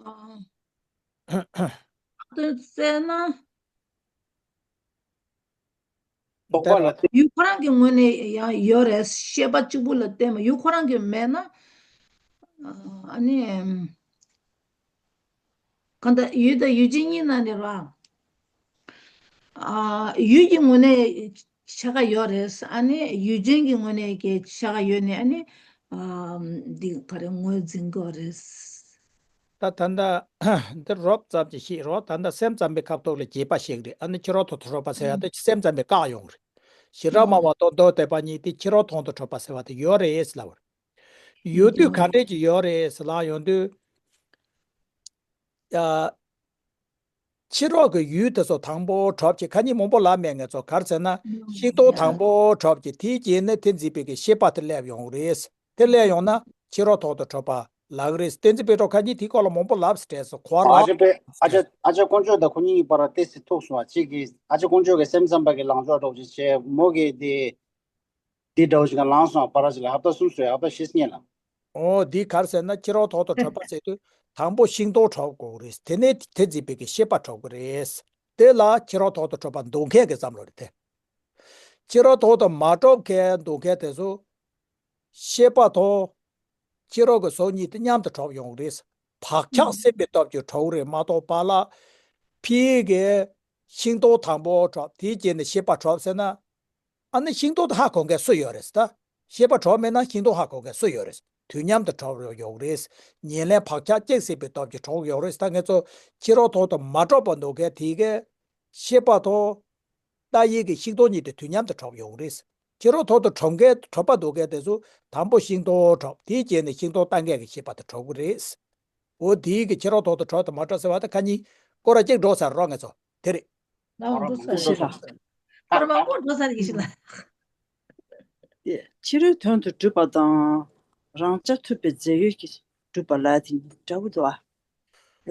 ཨ། དོན་བཙལ་ན། རྟོག་པ་ལ་བརྟེན། ཡུལ་ཁོ་རང་གི་ངོས་ནས་ཡང་ཡོད་རེད། ཤེས་པ་གཅིག་པུ་ལ་བརྟེན་པ། ཡུལ་ཁོ་རང་གི་མེད་ན། ཨ་ནི། གང་ལྟར་ཡུལ་དང་ཡུལ་ཅན་གཉིས་ནང་ནས་ར། ཨ། ཡུལ་གྱི་ངོས་ནས་ཕྱེད་ཀ་ཡོད་རེད། ཨ་ནི་ཡུལ་ཅན་གྱི་ངོས་ནས་ཀྱི་ཕྱེད་ཀ་ཡོད་ནས། ཨ་ནི། ཨ། འདི་ག་རེ་ངོས་འཛིན་དགོས་རེད། ད་ད་ལྟ་འདི་རོབ་ཙམ་གྱིས་ཤེས་རོགས། ད་ལྟ་སེམས་ཙམ་པའི་ཁ་ཐོག་ལ་རྒྱས་པ་ཞིག་རེད། ཨ་ནི་ཕྱི་རོལ་ཐོག་ཏུ་གྲུབ་པ་ཟེར་ཡ་དེ་སེམས་ཙམ་པའི་བཀག་ཡོང་རེད། བྱེ་བྲག་སྨྲ་བ་དང་མདོ་སྡེ་པ་གཉིས་དེ་ཕྱི་རོལ་ཐོག་ཏུ་གྲུབ་པ་ཟེར་བ་དེ་ཡོད་རེད་ལབ་པ་རེད། ཡོད་དུས་ག་འདྲས་ཀྱི་ཡོད་རེད་ཟེར་ལབ་ཡོང་དུས། ཡ། ཕྱི་རོལ་གྱི་ཡུལ་དེ་ཚོ་དང་པོ་གྲུབ་ཀྱི། ཁ་ཉིན་མང་པོ་ལབ་མེད་ང་ཚོ། ག་རེ་ཟེར་ན། ཤིང་སྟོང་དང་པོ་གྲུབ་ཀྱི། དེའི་རྗེས་ནས་དེ་འཛིན་པའི་གི་ཤེས་པ་དེ་སླེབས་ཡོང་རེད། དེ་སླེབས་ཡོང་ན་ཕྱི་རོལ་ཐོག་ཏུ་གྲུབ་པ་ལབ་ཀྱི་རེད། བསྟན་འཛིན་པད་སྒྲོན་ཁ་ཉིན་དེའི་སྐོར་ལ་མང་པོ་ལབ་སྲིད་དྲན་སོང་། གོ་བ་ཨ་ཅག་པས་ཨ་ཅག་ཨ་ཅག་དཀོན་མཆོག་དང་ཁོ་གཉིས་ཀྱི་བར་ལ་ཏོག་ཙམ་ཐུག་སོང་བ། གཅིག་གིས་ཨ་ཅག་དཀོན་མཆོག་གིས་སེམས་ཙམ་པ་གི་ལངས་ཕྱོགས་འདྲ་བོ་ཅིག་བྱས། མོ་གིས་དེ། འདི་འདྲ་བོ་ཞིག་ལ་ལངས་སོང་། བར་ཞིག་ལ་ཧབ་ཏ་གསུམ་སོང་། ཧབ་ཏ་བཞི་སྔོན་ལ། ཨོ། འདི་ག་རེ་ཟེར་ན། ཕྱི་རོལ་ཐོག་ཏུ་གྲུབ་པ་ཟེར་དུས་དང་པོ་ཤིང་སྟོང་གྲུབ་དགོས་རེད། དེ་ནས་དེ་འཛིན་པའི་གི་ཤེས་པ་གྲུབ་དགོས་རེད། དེ་ལ་ཕྱི་རོལ་ཐོག་ཏུ་གྲུབ་པ་འདོད་མཁན་གྱི་བསམ་བློ་རེད་དེ། ཕྱི་རོལ་ཐོག་ཏུ་མ་གྲུབ་མཁན་འདོད་མཁན་དེ་ཚོ་ཤེས་པ་དང་ཕྱི་རོལ་གྱི་གཟུགས་གཉིས་དེ་མཉམ་དུ་གྲུབ་ཡོང་གི་རེད། བག་ཆགས་ཟིན་པའི་སྟོབས་ཀྱིས་གྲུབ་རེད་མ་གཏོགས། པཱ་ལགས་ཕའི་གི་ཤིང་སྟོང་དང་པོ་གྲུབ། དེའི་རྗེས་ནས་ཤེས་པ་གྲུབ་ཟེར་ན། ཨ་ནི་ཤིང་སྟོང་དེ་ཧ་གོ་མཁན་སུ་ཡོད་རེད་ད། ཤེས་པ་གྲུབ་མེད་ན་ཤིང་སྟོང་ཧ་གོ་མཁན་སུ་ཡོད་རེད། དུས་མཉམ་དུ་གྲུབ་ཡོང་རེད། ཉེར་ལེན་བག་ཆགས་གཅིག་ཟིན་པའི་སྟོབས་ཀྱིས་གྲུབ་ཡོང་རེད། ད་ངེད་ཚོ་ཕྱི་རོལ་ཐོག་ཏུ་མ་གྲུབ་པ་འདོད་མཁན་དེ་གས། ཤེས་པ་དང་ལྟ་བའི་གི་ཤིང་སྟོང་གཉིས་དེ་དུས་མཉམ་དུ་གྲུབ་ཡོང་རེད། ཕྱི་རོལ་ཐོག་ཏུ་གྲུབ་མཁན། གྲུབ་པ་འདོད་མཁན་དེ་ཚོ་དང་པོ་ཤིང་སྟོང་གྲུབ། དེའི་རྗེས་ནས་ཤིང་སྟོང་ལྟ་མཁན་གྱི་ཤེས་པ་དེ་གྲུབ་ཀྱི་རེད། འོ། དེའི་གི་ཕྱི་རོལ་ཐོག་ཏུ་གྲུབ་དང་མ་གྲུབ་ཟེར་བ་དེ་ཁ་ཉིན་སྐོར་ར་གཅིག་འགྲོ་ཚར་རོགས་ངེད་ཚོ། དེ་རེད། ད་འོང་འགྲོ་ས་རེད། ཨ་ར་མང་པོ་འགྲོ་ས་རེད་ཤི་ལ། ཕྱི་རོལ་དོན་དུ་གྲུབ་པ་དང་། རང་རྐྱ་ཐུབ་པའི་རྫས་ཡོད་ཀྱིས་གྲུབ་པ་ལ་དེ་འདྲ་བོ་འདུག་ཨ།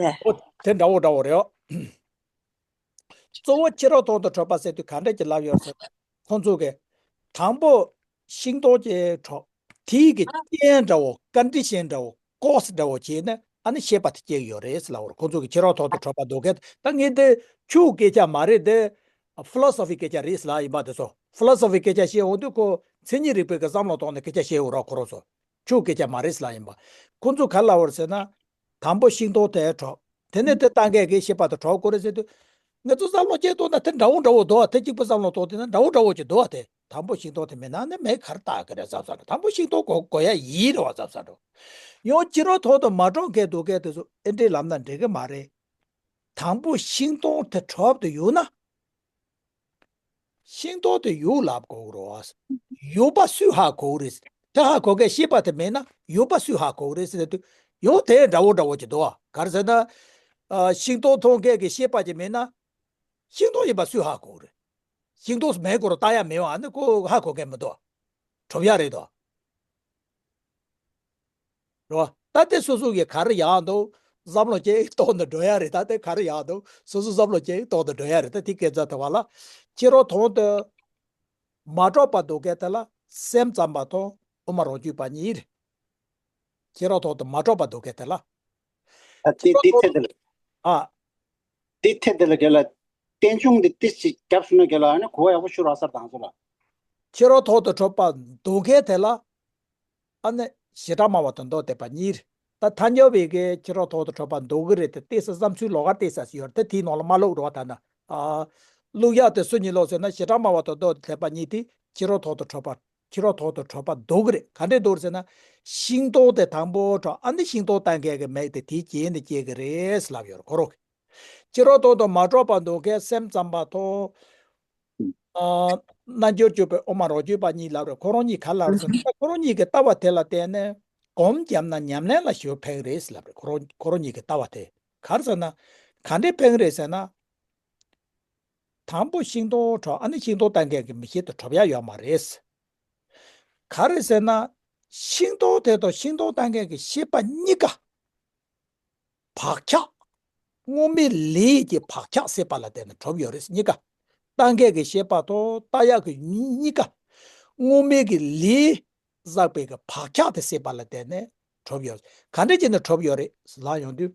ལས། ཨོ། དེ་འདྲ་བོ་འདྲ་བོ་རེད། གཙོ་བོ་ཕྱི་རོལ་ཐོག་ཏུ་གྲུབ་པ་ཟེར་དུས་ག་འདྲ་ཅིག་ལབ་ཡོད་ཟེར་ན། ཁོང་ཚོ་གིས་དང་པོ་ཤིང་སྟོང་ཅིག་གྲུབ། དེའི་གི་རྐྱེན་འདྲ་བོ། ཀོན་ཌི་ཤན་འདྲ་བོ། ཀོ་སི་འདྲ་བོ་བྱས་ནས་ཨ་ནི་ཤེས་པ་དེ་སྐྱེ་གི་ཡོད་རེད་ཟེར་ལབ་པ་རེད། ཁོང་ཚོ་གིས་ཕྱི་རོལ་ཐོག་ཏུ་གྲུབ་པ་འདོད་མཁན། ད་ངས་འདི་ཆོས་སྐད་ཆ་མ་རེད། འདི་ཕི་ལོ་སོ་ཕི་སྐད་ཆ་རེད་ཟེར་ལབ་ཡིན་པ། དེ་ཚོ་ཕི་ལོ་སོ་ཕི་སྐད་ཆ་བཤད་འོང་དུས་ཁོ་མཚན་ཉིད་རིག་པའི་གི་བསམ་བློ་ཐོག་ནས་སྐད་ཆ་བཤད་འོང་རོགས། ཁོ་རང་ཚོ་ཆོས་སྐད་ཆ་མ་རེད་ཟེར་ལབ་ཡིན་པ། ཁོང་ཚོ་ག་རེ་ལབ་པ་རེད་ཟེར་ན། དང་པོ་ཤིང་སྟོང་དེ་གྲུབ། དེ་ནས་དེ་ལྟ་མཁན་གྱི་ཤེས་པ་དེ་གྲུབ་དགོས་རེད་ཟེར་དུས། ངེད་ཚོ་བསམ་བློ་ཅིག་གཏོང་ན་དེ་འདྲ་བོ་འདྲ་བོ་འདུག་བ། དེ་གཅིག་པུ་བསམ་བློ་གཏོང་དེ་ན་འདྲ་བོ་འདྲ་བོ་ཅིག་འདུག་བ། དེ་དང་པོ་ཤིང་སྟོང་དེ་མེད་ན་ནི་མེད་ག་རེ་ལྟ་གི་རེད་བསམ་བསམ་རེད། དང་པོ་ཤིང་སྟོང་དགོས་དགོས་ཡ་ཡིན་རེད་བ་བསམ་བསམ་རེད། ཡང་ཕྱི་རོལ་ཐོག་ཏུ་མ་གྲུབ་མཁན་འདོད་མཁན་དེ་ཚོ་ཨེ་འདྲས་ལབ་ན་འགྲིག་གི་མ་རེད། དང་པོ་ཤིང་སྟོང་དེ་གྲུབ་ཏུ་ཡོད་ན། ཤིང་སྟོང་དེ་ཡོད་ལབ་དགོས་རེད། ཡོད་པ་སུས་ཧ་གོ་གི་རེད། དེ་ཧ་གོ་མཁན་ཤེས་པ་དེ་མེད་ན་ཡོད་པ་སུས་ཧ་གོ་གི་རེད་ཟེར་དུས། ཡང་དེ་འདྲ་བོ་འདྲ་བོ་ཅིག་འདུག་བ། ག་རེ་ཟེར་ན། ཨ། ཤིང་སྟོང་མཐོང་མཁན་གྱི་ཤེས་པ་ཅིག་མེད་ན། ཤིང་སྟོང་ཡིན་པ་སུས་ཧ་གོ་གི་རེད། ཤིང་སྟོང་མེད་སྐོར་ལྟ་ཡ་མེད་བ། ཨ་ནི་ཁོ་ཧ་གོ་མཁན་མི་འདུག་བ། གྲུབ་ཡ་རེད་དོ། རེད་བ། ད་དེ་སོ་སོ་གི་ག་རེ་ཡག་འདུག་བསམ་བློ་ཅིག་གཏོང་དུ་འགྲོ་ཡ་རེད། ད་དེ་ག་རེ་ཡག་འདུག་སོ་སོ་བསམ་བློ་ཅིག་གཏོང་དུ་འགྲོ་ཡ་རེད། ད་དེ་སྐད་ཆ་དེ་བ་ལ། ཕྱི་རོལ་ཐོག་ཏུ་མ་གྲུབ་པ་འདོད་མཁན་དེ་ལ་སེམས་ཙམ་པ་དང་དབུ་མ་རང་རྒྱུད་པ་གཉིས་རེད། ཕྱི་རོལ་ཐོག་ཏུ་མ་གྲུབ་པ་འདོད་མཁན་དེ་ལ། ད་དེ་དེ་ཐད་དེ་ལ། ཨ། དེ་ཐད་དེ་ལ་རྒན་ལགས། རྟེན་འབྱུང་འདི་ཏིས་ཅིག་བརྒྱབ་སོང་ན་རྒན་ལགས། ཨ་ནི་གོ་བ་ཡག་པོ་ཤོར་བ་སར་དང་ཚོ་ལ། ཕྱི་རོལ་ཐོག་ཏུ་གྲུབ་པ་འདོད་མཁན་དེ་ལ། ཨ་ནི་བྱེ་བྲག་སྨྲ་བ་དང་མདོ་སྡེ་པ་གཉིས་རེད། ད་ཐལ་འགྱུར་བའི་གི་ཕྱི་རོལ་ཐོག་ཏུ་གྲུབ་པ་འདོད་ཀྱི་རེད་དེ། ཏོག་ཙམ་བསམ་ཚུལ་ལོགས་ཀ་ཏོག་ཙམ་ཡོད་རེད་དེ། དེའི་ནང་ལ་མ་བླུགས་རོགས། ད་ན། ཨ། བླུགས་ཡག་དེ་སུ་གཉིས་ལོག་ཟེར་ན། བྱེ་བྲག་སྨྲ་བ་དང་མདོ་སྡེ་པ་གཉིས་དེ་ཕྱི་རོལ་ཐོག་ཏུ་གྲུབ་པ། ཕྱི་རོལ་ཐོག་ཏུ་གྲུབ་པ་འདོད་ཀྱི་རེད། ག་འདྲས་འདོད་ཟེར་ན། ཤིང་སྟོང་དེ་དང་པོ་གྲུབ། ཨ་ནི་ཤིང་སྟོང་ལྟ་མཁན་གྱི་མིག་དེ་དེའི་རྗེས་ནས་སྐྱེ་གི་རེད་ལབ་ཡོད་རེད་ཁོ་རང་གིས། ཕྱི་རོལ་ཐོག་ཏུ་མ་གྲུབ་པ་འདོད་མཁན་སེམས་ཙམ་པ་དང་། ཨ། རྣལ་འབྱོར་སྤྱོད་པའི་དབུ་མ་རང་རྒྱུད་པ་གཉིས་ལབ་རེད། ཁོ་རང་གཉིས་ག་ལབ་ཟེར་ན། ཁོ་རང་གཉིས་ཀྱི་ལྟ་བ་དེ་ལ་བརྟེན་ནས་སྒོམ་བརྒྱབ་ན་ཉམས་ལེན་ལ་ཞེ་པོ་ཕན་གི་རེད་ལབ་རེད། ཁོ་རང་ཁོ་རང་གཉིས་ཀྱི་ལྟ་བ་དེ་ག་རེ་ཟེར་ན། ག་འདྲས་ཕན་གི་རེད་ཟེར་ན། དང་པོ་ཤིང་སྡོང་གྲོབ། ཨ་ནི་ཤིང་སྡོང་ལྟ་མཁན་གྱི་མིག་ཤེས་དེ་གྲོབ་ཡ་ཡོད་མ་རེད། ག་རེ་ཟེར་ན། ཤིང་སྡོང་དེ་དང་ཤིང་སྡོང་ལྟ་མཁན་གྱི་ཤེས་པ་གཉིས་ཀ་བག་ཆགས། དངོས་མེད་ལས་ཀྱི་བག་ཆགས་སད་པ་ལ་བརྟེན་ནས་གྲུབ་ཡོད་རེད། གཉིས་ཀ། ལྟ་མཁན་གྱི་ཤེས་པ་དང་ལྟ་ཡག་གི་གཉིས་ཀ་དངོས་མེད་ཀྱི་ལས་བསགས་པའི་གི་བག་ཆགས་དེ་སད་པ་ལ་བརྟེན་ནས་གྲུབ་ཡོད། ག་འདྲ་བྱས་ནས་གྲུབ་ཡོད་རེད་ལབ་ཡོང་དུས།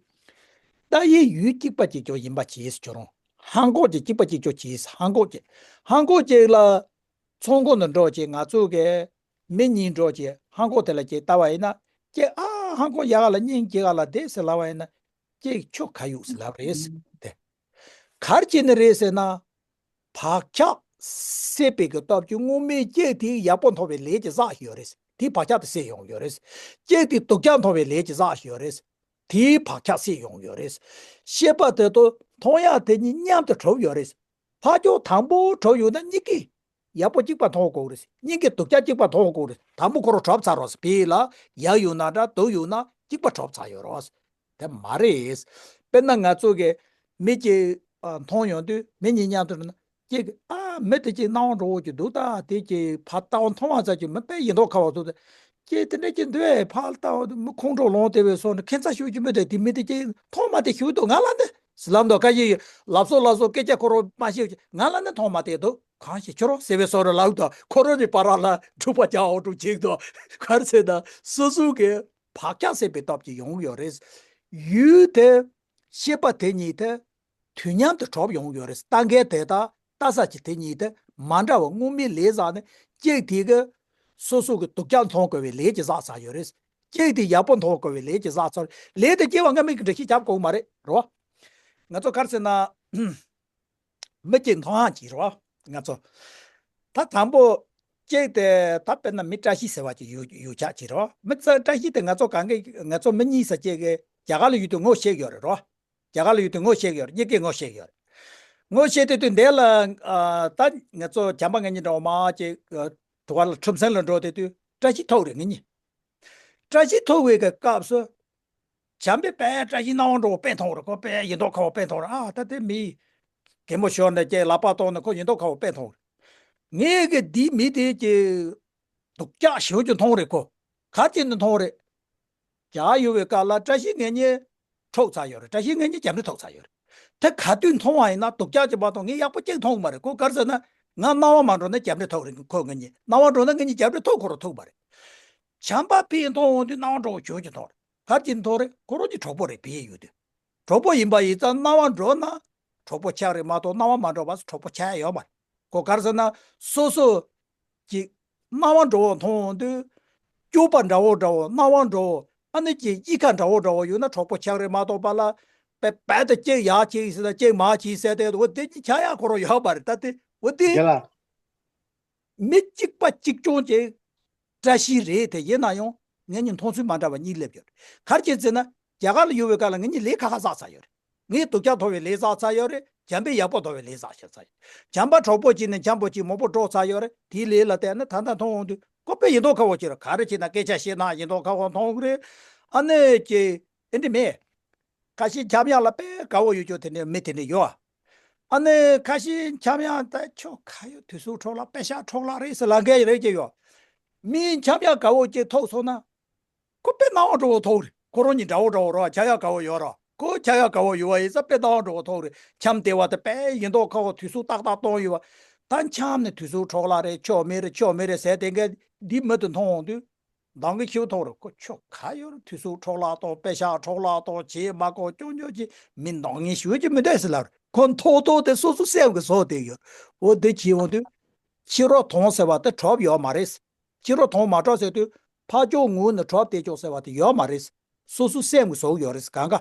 ལྟ་ཡི་ཡུལ་གཅིག་པ་གཅིག་ཀྱང་ཡིན་པ་བྱས་ཁྱོད་རང་ཧང་གོ་ཅིག་གཅིག་པ་གཅིག་ཀྱང་བྱས། ཧང་གོ་ཅིག་ཧང་གོ་ཅིག་ལ། ཚོང་ཁང་དུ་འགྲོ་བྱས། ང་ཚོ་གི་མི་གཉིས་འགྲོ་བྱས་ཧང་གོ་དེ་ལ་ཅིག་ལྟ་བ་ཡིན་ན། ཅིག་ཨ་ཧང་གོ་ཡག་ག་ལ་སྙིང་རྗེ་ག་ལ་བསྡད་ཟེར་ལབ་པ་ཡིན་ན། ཅིག་ཁྱོད་ཁ་ཡུག་ཟེར་ལབ་རེད་ཟེར་ཏེ། ག་རེ་བྱས་ནས་རེད་ཟེར་ན། བག་ཆགས་སད་པའི་གི་སྟོབས་ཀྱིས་དངོས་མེད་ཅིག་དེ་ཡག་པོ་མཐོང་བའི་ལས་ཀྱི་བསགས་ཡོད་རེད། དེའི་བག་ཆགས་དེ་སད་ཡོང་ཡོད་རེད། ཅིག་དེ་སྡུག་ཅག་མཐོང་བའི་ལས་ཀྱི་བསགས་ཡོད་རེད། དེའི་བག་ཆགས་སད་ཡོང་ཡོད་རེད། ཤེས་པ་དེ་དང་མཐོང་ཡག་དེ་གཉིས་མཉམ་དུ་གྲུབ་ཡོད་རེད། ཕར་ཕྱོགས་དང་པོ་གྲུབ་ཡོད་ན་གཉིས་ཀས་ཡག་པོ་གཅིག་པ་མཐོང་དགོས་རེད། གཉིས་ཀས་སྡུག་ཅག་གཅིག་པ་མཐོང་དགོས་རེད། དང་པོ་ཁོ་རང་གྲུབ་ཚར་རོགས་ཟེར་བས་ལ། ཡག་ཡོད་ན་འདྲ་སྡུག་ཡོད་ན་གཅིག་པ་གྲུབ་ཚར་ཡོད་རོགས། དེ་མ་རེད། དཔེར་ན་ང་ཚོ་གི་མི་གཅིག་མཐོང་ཡོང་དུས་མི་གཉིས་མཉམ་དུ་ན་གཅིག་ཨ་མི་དེ་གཅིག་སྣང་བ་འགྲོ་བོ་གཅིག་འདུག་ད་དེ་གཅིག་ཕར་ལྟ་བ་མཐོང་བ་ཙམ་གྱིས་མི་དཔེ་ཡིན་མདོག་ཁ་བ་འདུག་ད། ཀྱེ་དེ་འདྲ་ཅིག་འདུག་ཨེ། ཕར་ལྟ་བ་མི་ཁོང་ཁྲོ་ལངས་དེ་བས་སོང་ནས་ཁྱད་མཚར་ཤོས་ཀྱི་མི་དེ་དེ་མི་དེ་ཀྱེ་མཐོང་མ་དེ་ཞུ་འདུག་ང་ལ་ནི་ཟི་ལམ་དང་ཁ་ཤས་ལབ་སོ་ལབ་སོ་སྐད་ཆ་ཁོ་རང་མ་ཤེས་ཀྱི་ང་ལ་ནི་མཐོང་མ་དེ་འདུག་གང་ཞིག་ཁྱོད་རང་ཟེར་བས་སོ་ར་ལབ་དང་ཁོ་རང་གི་བར་ལ་འཁྲུག་པ་རྒྱག་འོག་འཁྲུག་ཅིག་དང་གར་ཚེ་དང་སོ་སོ་གི་བག་ཆགས་སད་པའི་སྟོབས་ཀྱིས་ཡོང་ཡོད་རེད། ཡུལ་དེ་ཤེས་པ་དེ་ཉིད་དེ། དུས་མཉམ་དུ་གྲུབ་ཡོང་གི་ཡོད་རེད། ལྟ་མཁན་དེ་དང་ལྟ་ས་ཀྱི་དེ་གཉིས་དེ་མ་འདྲ་བ་དངོས་མེད་ལས་བསགས་ནས་གཅིག་དེ་གི་སོ་སོ་གི་སྡུག་ཅག་མཐོང་དགོས་པའི་ལས་ཀྱི་བསགས་ཚར་ཡོད་རེད། གཅིག་དེ་ཡག་པོ་མཐོང་དགོས་པའི་ལས་ཀྱི་བསགས་ཚར། ལས་དེ་སྐྱེ་བ་སྔ་མའི་གི་འགྲེལ་བཤད་རྒྱབ་དགོས་མ་རེད་རོ། ང་ཚོ་ག་རེ་ཟེར་ན། མི་གཅིག་མཐོང་ཡག་ཅིག་རོ། ང་ཚོ་ད་དང་པོ་གཅིག་དེ་ད་དཔེར་ན་མི་བཀྲ་ཤིས་ཟེར་བ་ཅིག་ཡོད་ཡོད་ཆགས་ཅིག་རོ། མི་ཚ་བཀྲ་ཤིས་དེ་ང་ཚོ་གང་གི་ང་ཚོ་མི་གཉིས་ས་གཅིག་གི་རྒྱ་གར་ལ་ཡོད་དུས་ངོ་ཤེས་ཡོད་རེད་རོ། རྒྱ་གར་ལ་ཡོད་དུས་ངོ་ཤེས་ཡོད་རེད། གཉིས་ཀས་ངོ་ཤེས་ཡོད་རེད། ངོ་ཤེས་དེ་དུས་འདས་ལ་ཨ་ད་ང་ཚོ་བྱམས་པ་ང་གཉིས་འདྲ་བོ་མ་ཅིག་ཨ་དུ་བ་ལ་ཁྲོམ་སེང་ལ་འགྲོ་དེ་དུས་བཀྲ་ཤིས་ཐུག་རེད་ང་གཉིས། བཀྲ་ཤིས་ཐུག་པའི་གི་སྐབས་སུ། བྱམས་པས་དཔེ་བཀྲ་ཤིས་སྣང་བ་འགྲོ་བ་དཔེ་མཐོང་རེད། ཁོ་དཔེ་ཡིན་མདོག་ཁ་བ་དཔེ་མཐོང་རེད། ཨ་ད་དེ་མི་གད་མོ་ཤོར་ནས་ཀྱེ་ལག་པ་གཏོང་ནས་ཁོ་ཡིན་མདོག་ཁ་བ་དཔེ་མཐོང་རེད། ངས་གི་འདི་མི་དེ་ཀྱི་སྡུག་ཅག་ཞེ་པོ་ཅིག་མཐོང་རེད་ཁོ། ག་རེ་བྱས་ནས་མཐོང་རེད། རྒྱ་གར་ཡོད་པའི་སྐབས་ལ་བཀྲ་ཤིས་ངེད་གཉིས་འཁྲུག་ཚར་ཡོད་རེད། བཀྲ་ཤིས་ངེད་གཉིས་རྒྱབ་འདྲེ་ཐུག་ཚར་ཡོད་རེད། དེ་ག་དུས་མཐོང་བ་ཡིན་ན་སྡུག་ཅག་ཅིག་མ་གཏོགས་ངས་ཡག་པོ་གཅིག་མཐོང་གི་མ་རེད། ཁོ་ག་རེ་ཟེར་ན་ང་སྣང་བ་མ་འགྲོ་ན་རྒྱབ་འདྲེ་ཐུག་རེད། ཁོ་ངེད་གཉིས་སྣང་བ་འགྲོ་ན་ངེད་གཉིས་རྒྱབ་འདྲེ་ཐུག་ཁོ་རང་ཐུག་པ་རེད། བྱམས་པ་ཕར་མཐོང་འོང་དུས་སྣང་བ་འགྲོ་བ་ཞེ་པོ་ཅིག་མཐོང་རེད། ག་རེ་བྱས་ནས་མཐོང་རེད། ཁོ་རང་གི་གྲོགས་པོ་རེད། བལ་ཡུལ་དུ་གྲོགས་པོ་ཡིན་པ་ཡིན་ཙང་སྣང་བ་འགྲོ་ན་གྲོགས་པོ་ཆགས་རེད་མ་གཏོགས་སྣང་བ་མ་འགྲོ་བ་གྲོགས་པོ་ཆགས་ཡ་ཡོད་མ་རེད། ཁོ་ག་རེ་ཟེར་ན་སོ་སོ་ཀྱི་སྣང་བ་འགྲོ་བ་མཐོང་འོང་དུས་སྐྱུག་པ་འདྲ་བོ་འདྲ་བོ་སྣང་བ་འགྲོ་བོ་ཨ་ནི་ཀྱི་གཡིས་ཁ་འདྲ་བོ་འདྲ་བོ་ཡོད་ན་གྲོགས་པོ་ཆགས་རེད་མ་གཏོགས་པ་ལ་པེ་པེ་ད་གཅིག་ཡར་གཅིག་ཟེར་ན་གཅིག་མར་གཅིག་ཟེར་ཏེ་འོ་དེ་གཉིས་ཆགས་ཡ་ཁོ་རང་ཡོད་མ་རེད། ད་དེ་འོ་དེ། རྒན་ལགས། མི་གཅིག་པ་གཅིག་རྐྱང་ཅིག་བཀྲ་ཤིས་རེད་དེ་ཡིན་ན་ཡང་ངེད་གཉིས་མཐོང་ཚུལ་མ་འདྲ་བ་གཉིས་སླེབས་ཡོད་རེད། ག་རེ་བྱས་ཟེར་ན་རྒྱ་གར་ལ་ཡོད་པའི་སྐབས་ལ་ངེད་གཉིས་ལས་ཁག་ཁག་བསགས་ཚར་ཡོད་རེད། ངས་སྡུག་ཅག་མཐོང་བའི་ལས་བསགས་ཚར་ཡོད་རེད། བྱམས་པས་ཡག་པོ་མཐོང་བའི་ལས་བསགས་ཤར་ཚར་ཡོད། བྱམས་པ་གྲོགས་པོ་གཅིག་ནས་འཇམ་པོ་གཅིག་མང་པོ་འགྲོ་ཚར་ཡོད་རེད། དེའི་ལས་ལ་བལྟས་ན་ད་ལྟ་མཐོང་འོང་དུས་ཁོ་དཔེ་ཡིན་མདོག་ཁ་བོ་ཅིག་རེད། ག་རེ་བྱས་ན་སྐད་ཆ་བཤད་ན་ཡིན་མདོག་ཁ་བོ་མཐོང་གི་རེད། ཨ་ནི་ཀྱི་ཨེ་འདྲ་མེད། ཁ་ཤས་འཇམ་དབྱངས་ལ་དཔེ་དགའ་བོ་ཡོད་ཅོག་དེ་འདྲའི་མི་དེ་འདྲ་ཡོད། ཨ་ནི་ཁ་ཤས་འཇམ་དབྱངས་ད་ཁྱོད་ཁ་ཡོད་དུས་སུ་འཕྲོག་ལ་དཔེ་ཤག་འཕྲོག་ལ་རེད་ཟེར་ལབ་མཁན་རེད་ཀྱི་ཡོད། མི་འཇམ་དབྱངས་དགའ་བོ་ཅིག་ཐུག་སོང་ན། ཁོ་དཔེ་སྣང་བ་འགྲོ་བོ་ཐུག་རེད། ཁོ་རང་གཉིས་འདྲ་བོ་འདྲ་བོ་རེད་བ། ཆགས་ཡག་དགའ་བོ་ཡོད་རེད། ཁོ་ཆགས་ཡག་དགའ་བོ་ཡོད་བ་ཡིན་ཙང་དཔེ་སྣང་བ་འགྲོ་བོ་ཐུག་རེད། འཇམ་དེ་བ་དེ་དཔེ་ཡིན་མདོག་ཁ་བོ་དུས་སུ་ཏག་ཏག་གཏོང་ཡོད་བ། ད་འཇམ་ནས་དུས་སུ་འཕྲོག་ལ་རེད། ཁྱོད་མི་རེད། ཁྱོད་མི་རེད་ཟེར་དེ་འགའ་འདི་མི་དེ་མཐོང་འོང་དུས། འདང་གི་ཁྱེའུ་ཐོག་རེ་ཁོ་ཁྱོད་ཁ་ཡོད་རེད། དུས་སུ་འཕྲོག་ལ་གཏོང་། དཔེ་ཤག་འཕྲོག་ལ་གཏོང་བྱེད་མ་གོ་སྐྱོང་སྐྱོང་བྱེད་མི་འདང་ངེས་ཞུ་གི་མི་འདུག་ཟེར་ལབ་རེད། ཁོ་མཐོ་མཐོ་དེ་སོ་སོ་སེམས་ཀྱི་བཟོ་དེ་ཡོད། འོ་དེ་བྱེད་འོང་དུས་ཕྱི་རོལ་མཐོང་ཟེར་བ་དེ་གྲུབ་ཡོད་མ་རེད། ཕྱི་རོལ་མཐོང་མ་གྲུབ་ཟེར་དུས་ཕར་ཕྱོགས་ངོས་ནས་གྲུབ་བསྡད་ཆོག་ཟེར་བ་དེ་ཡོད་མ་རེད། སོ་སོ་སེམས་ཀྱི་བཟོ་ཡོད་རེད། གང་ག་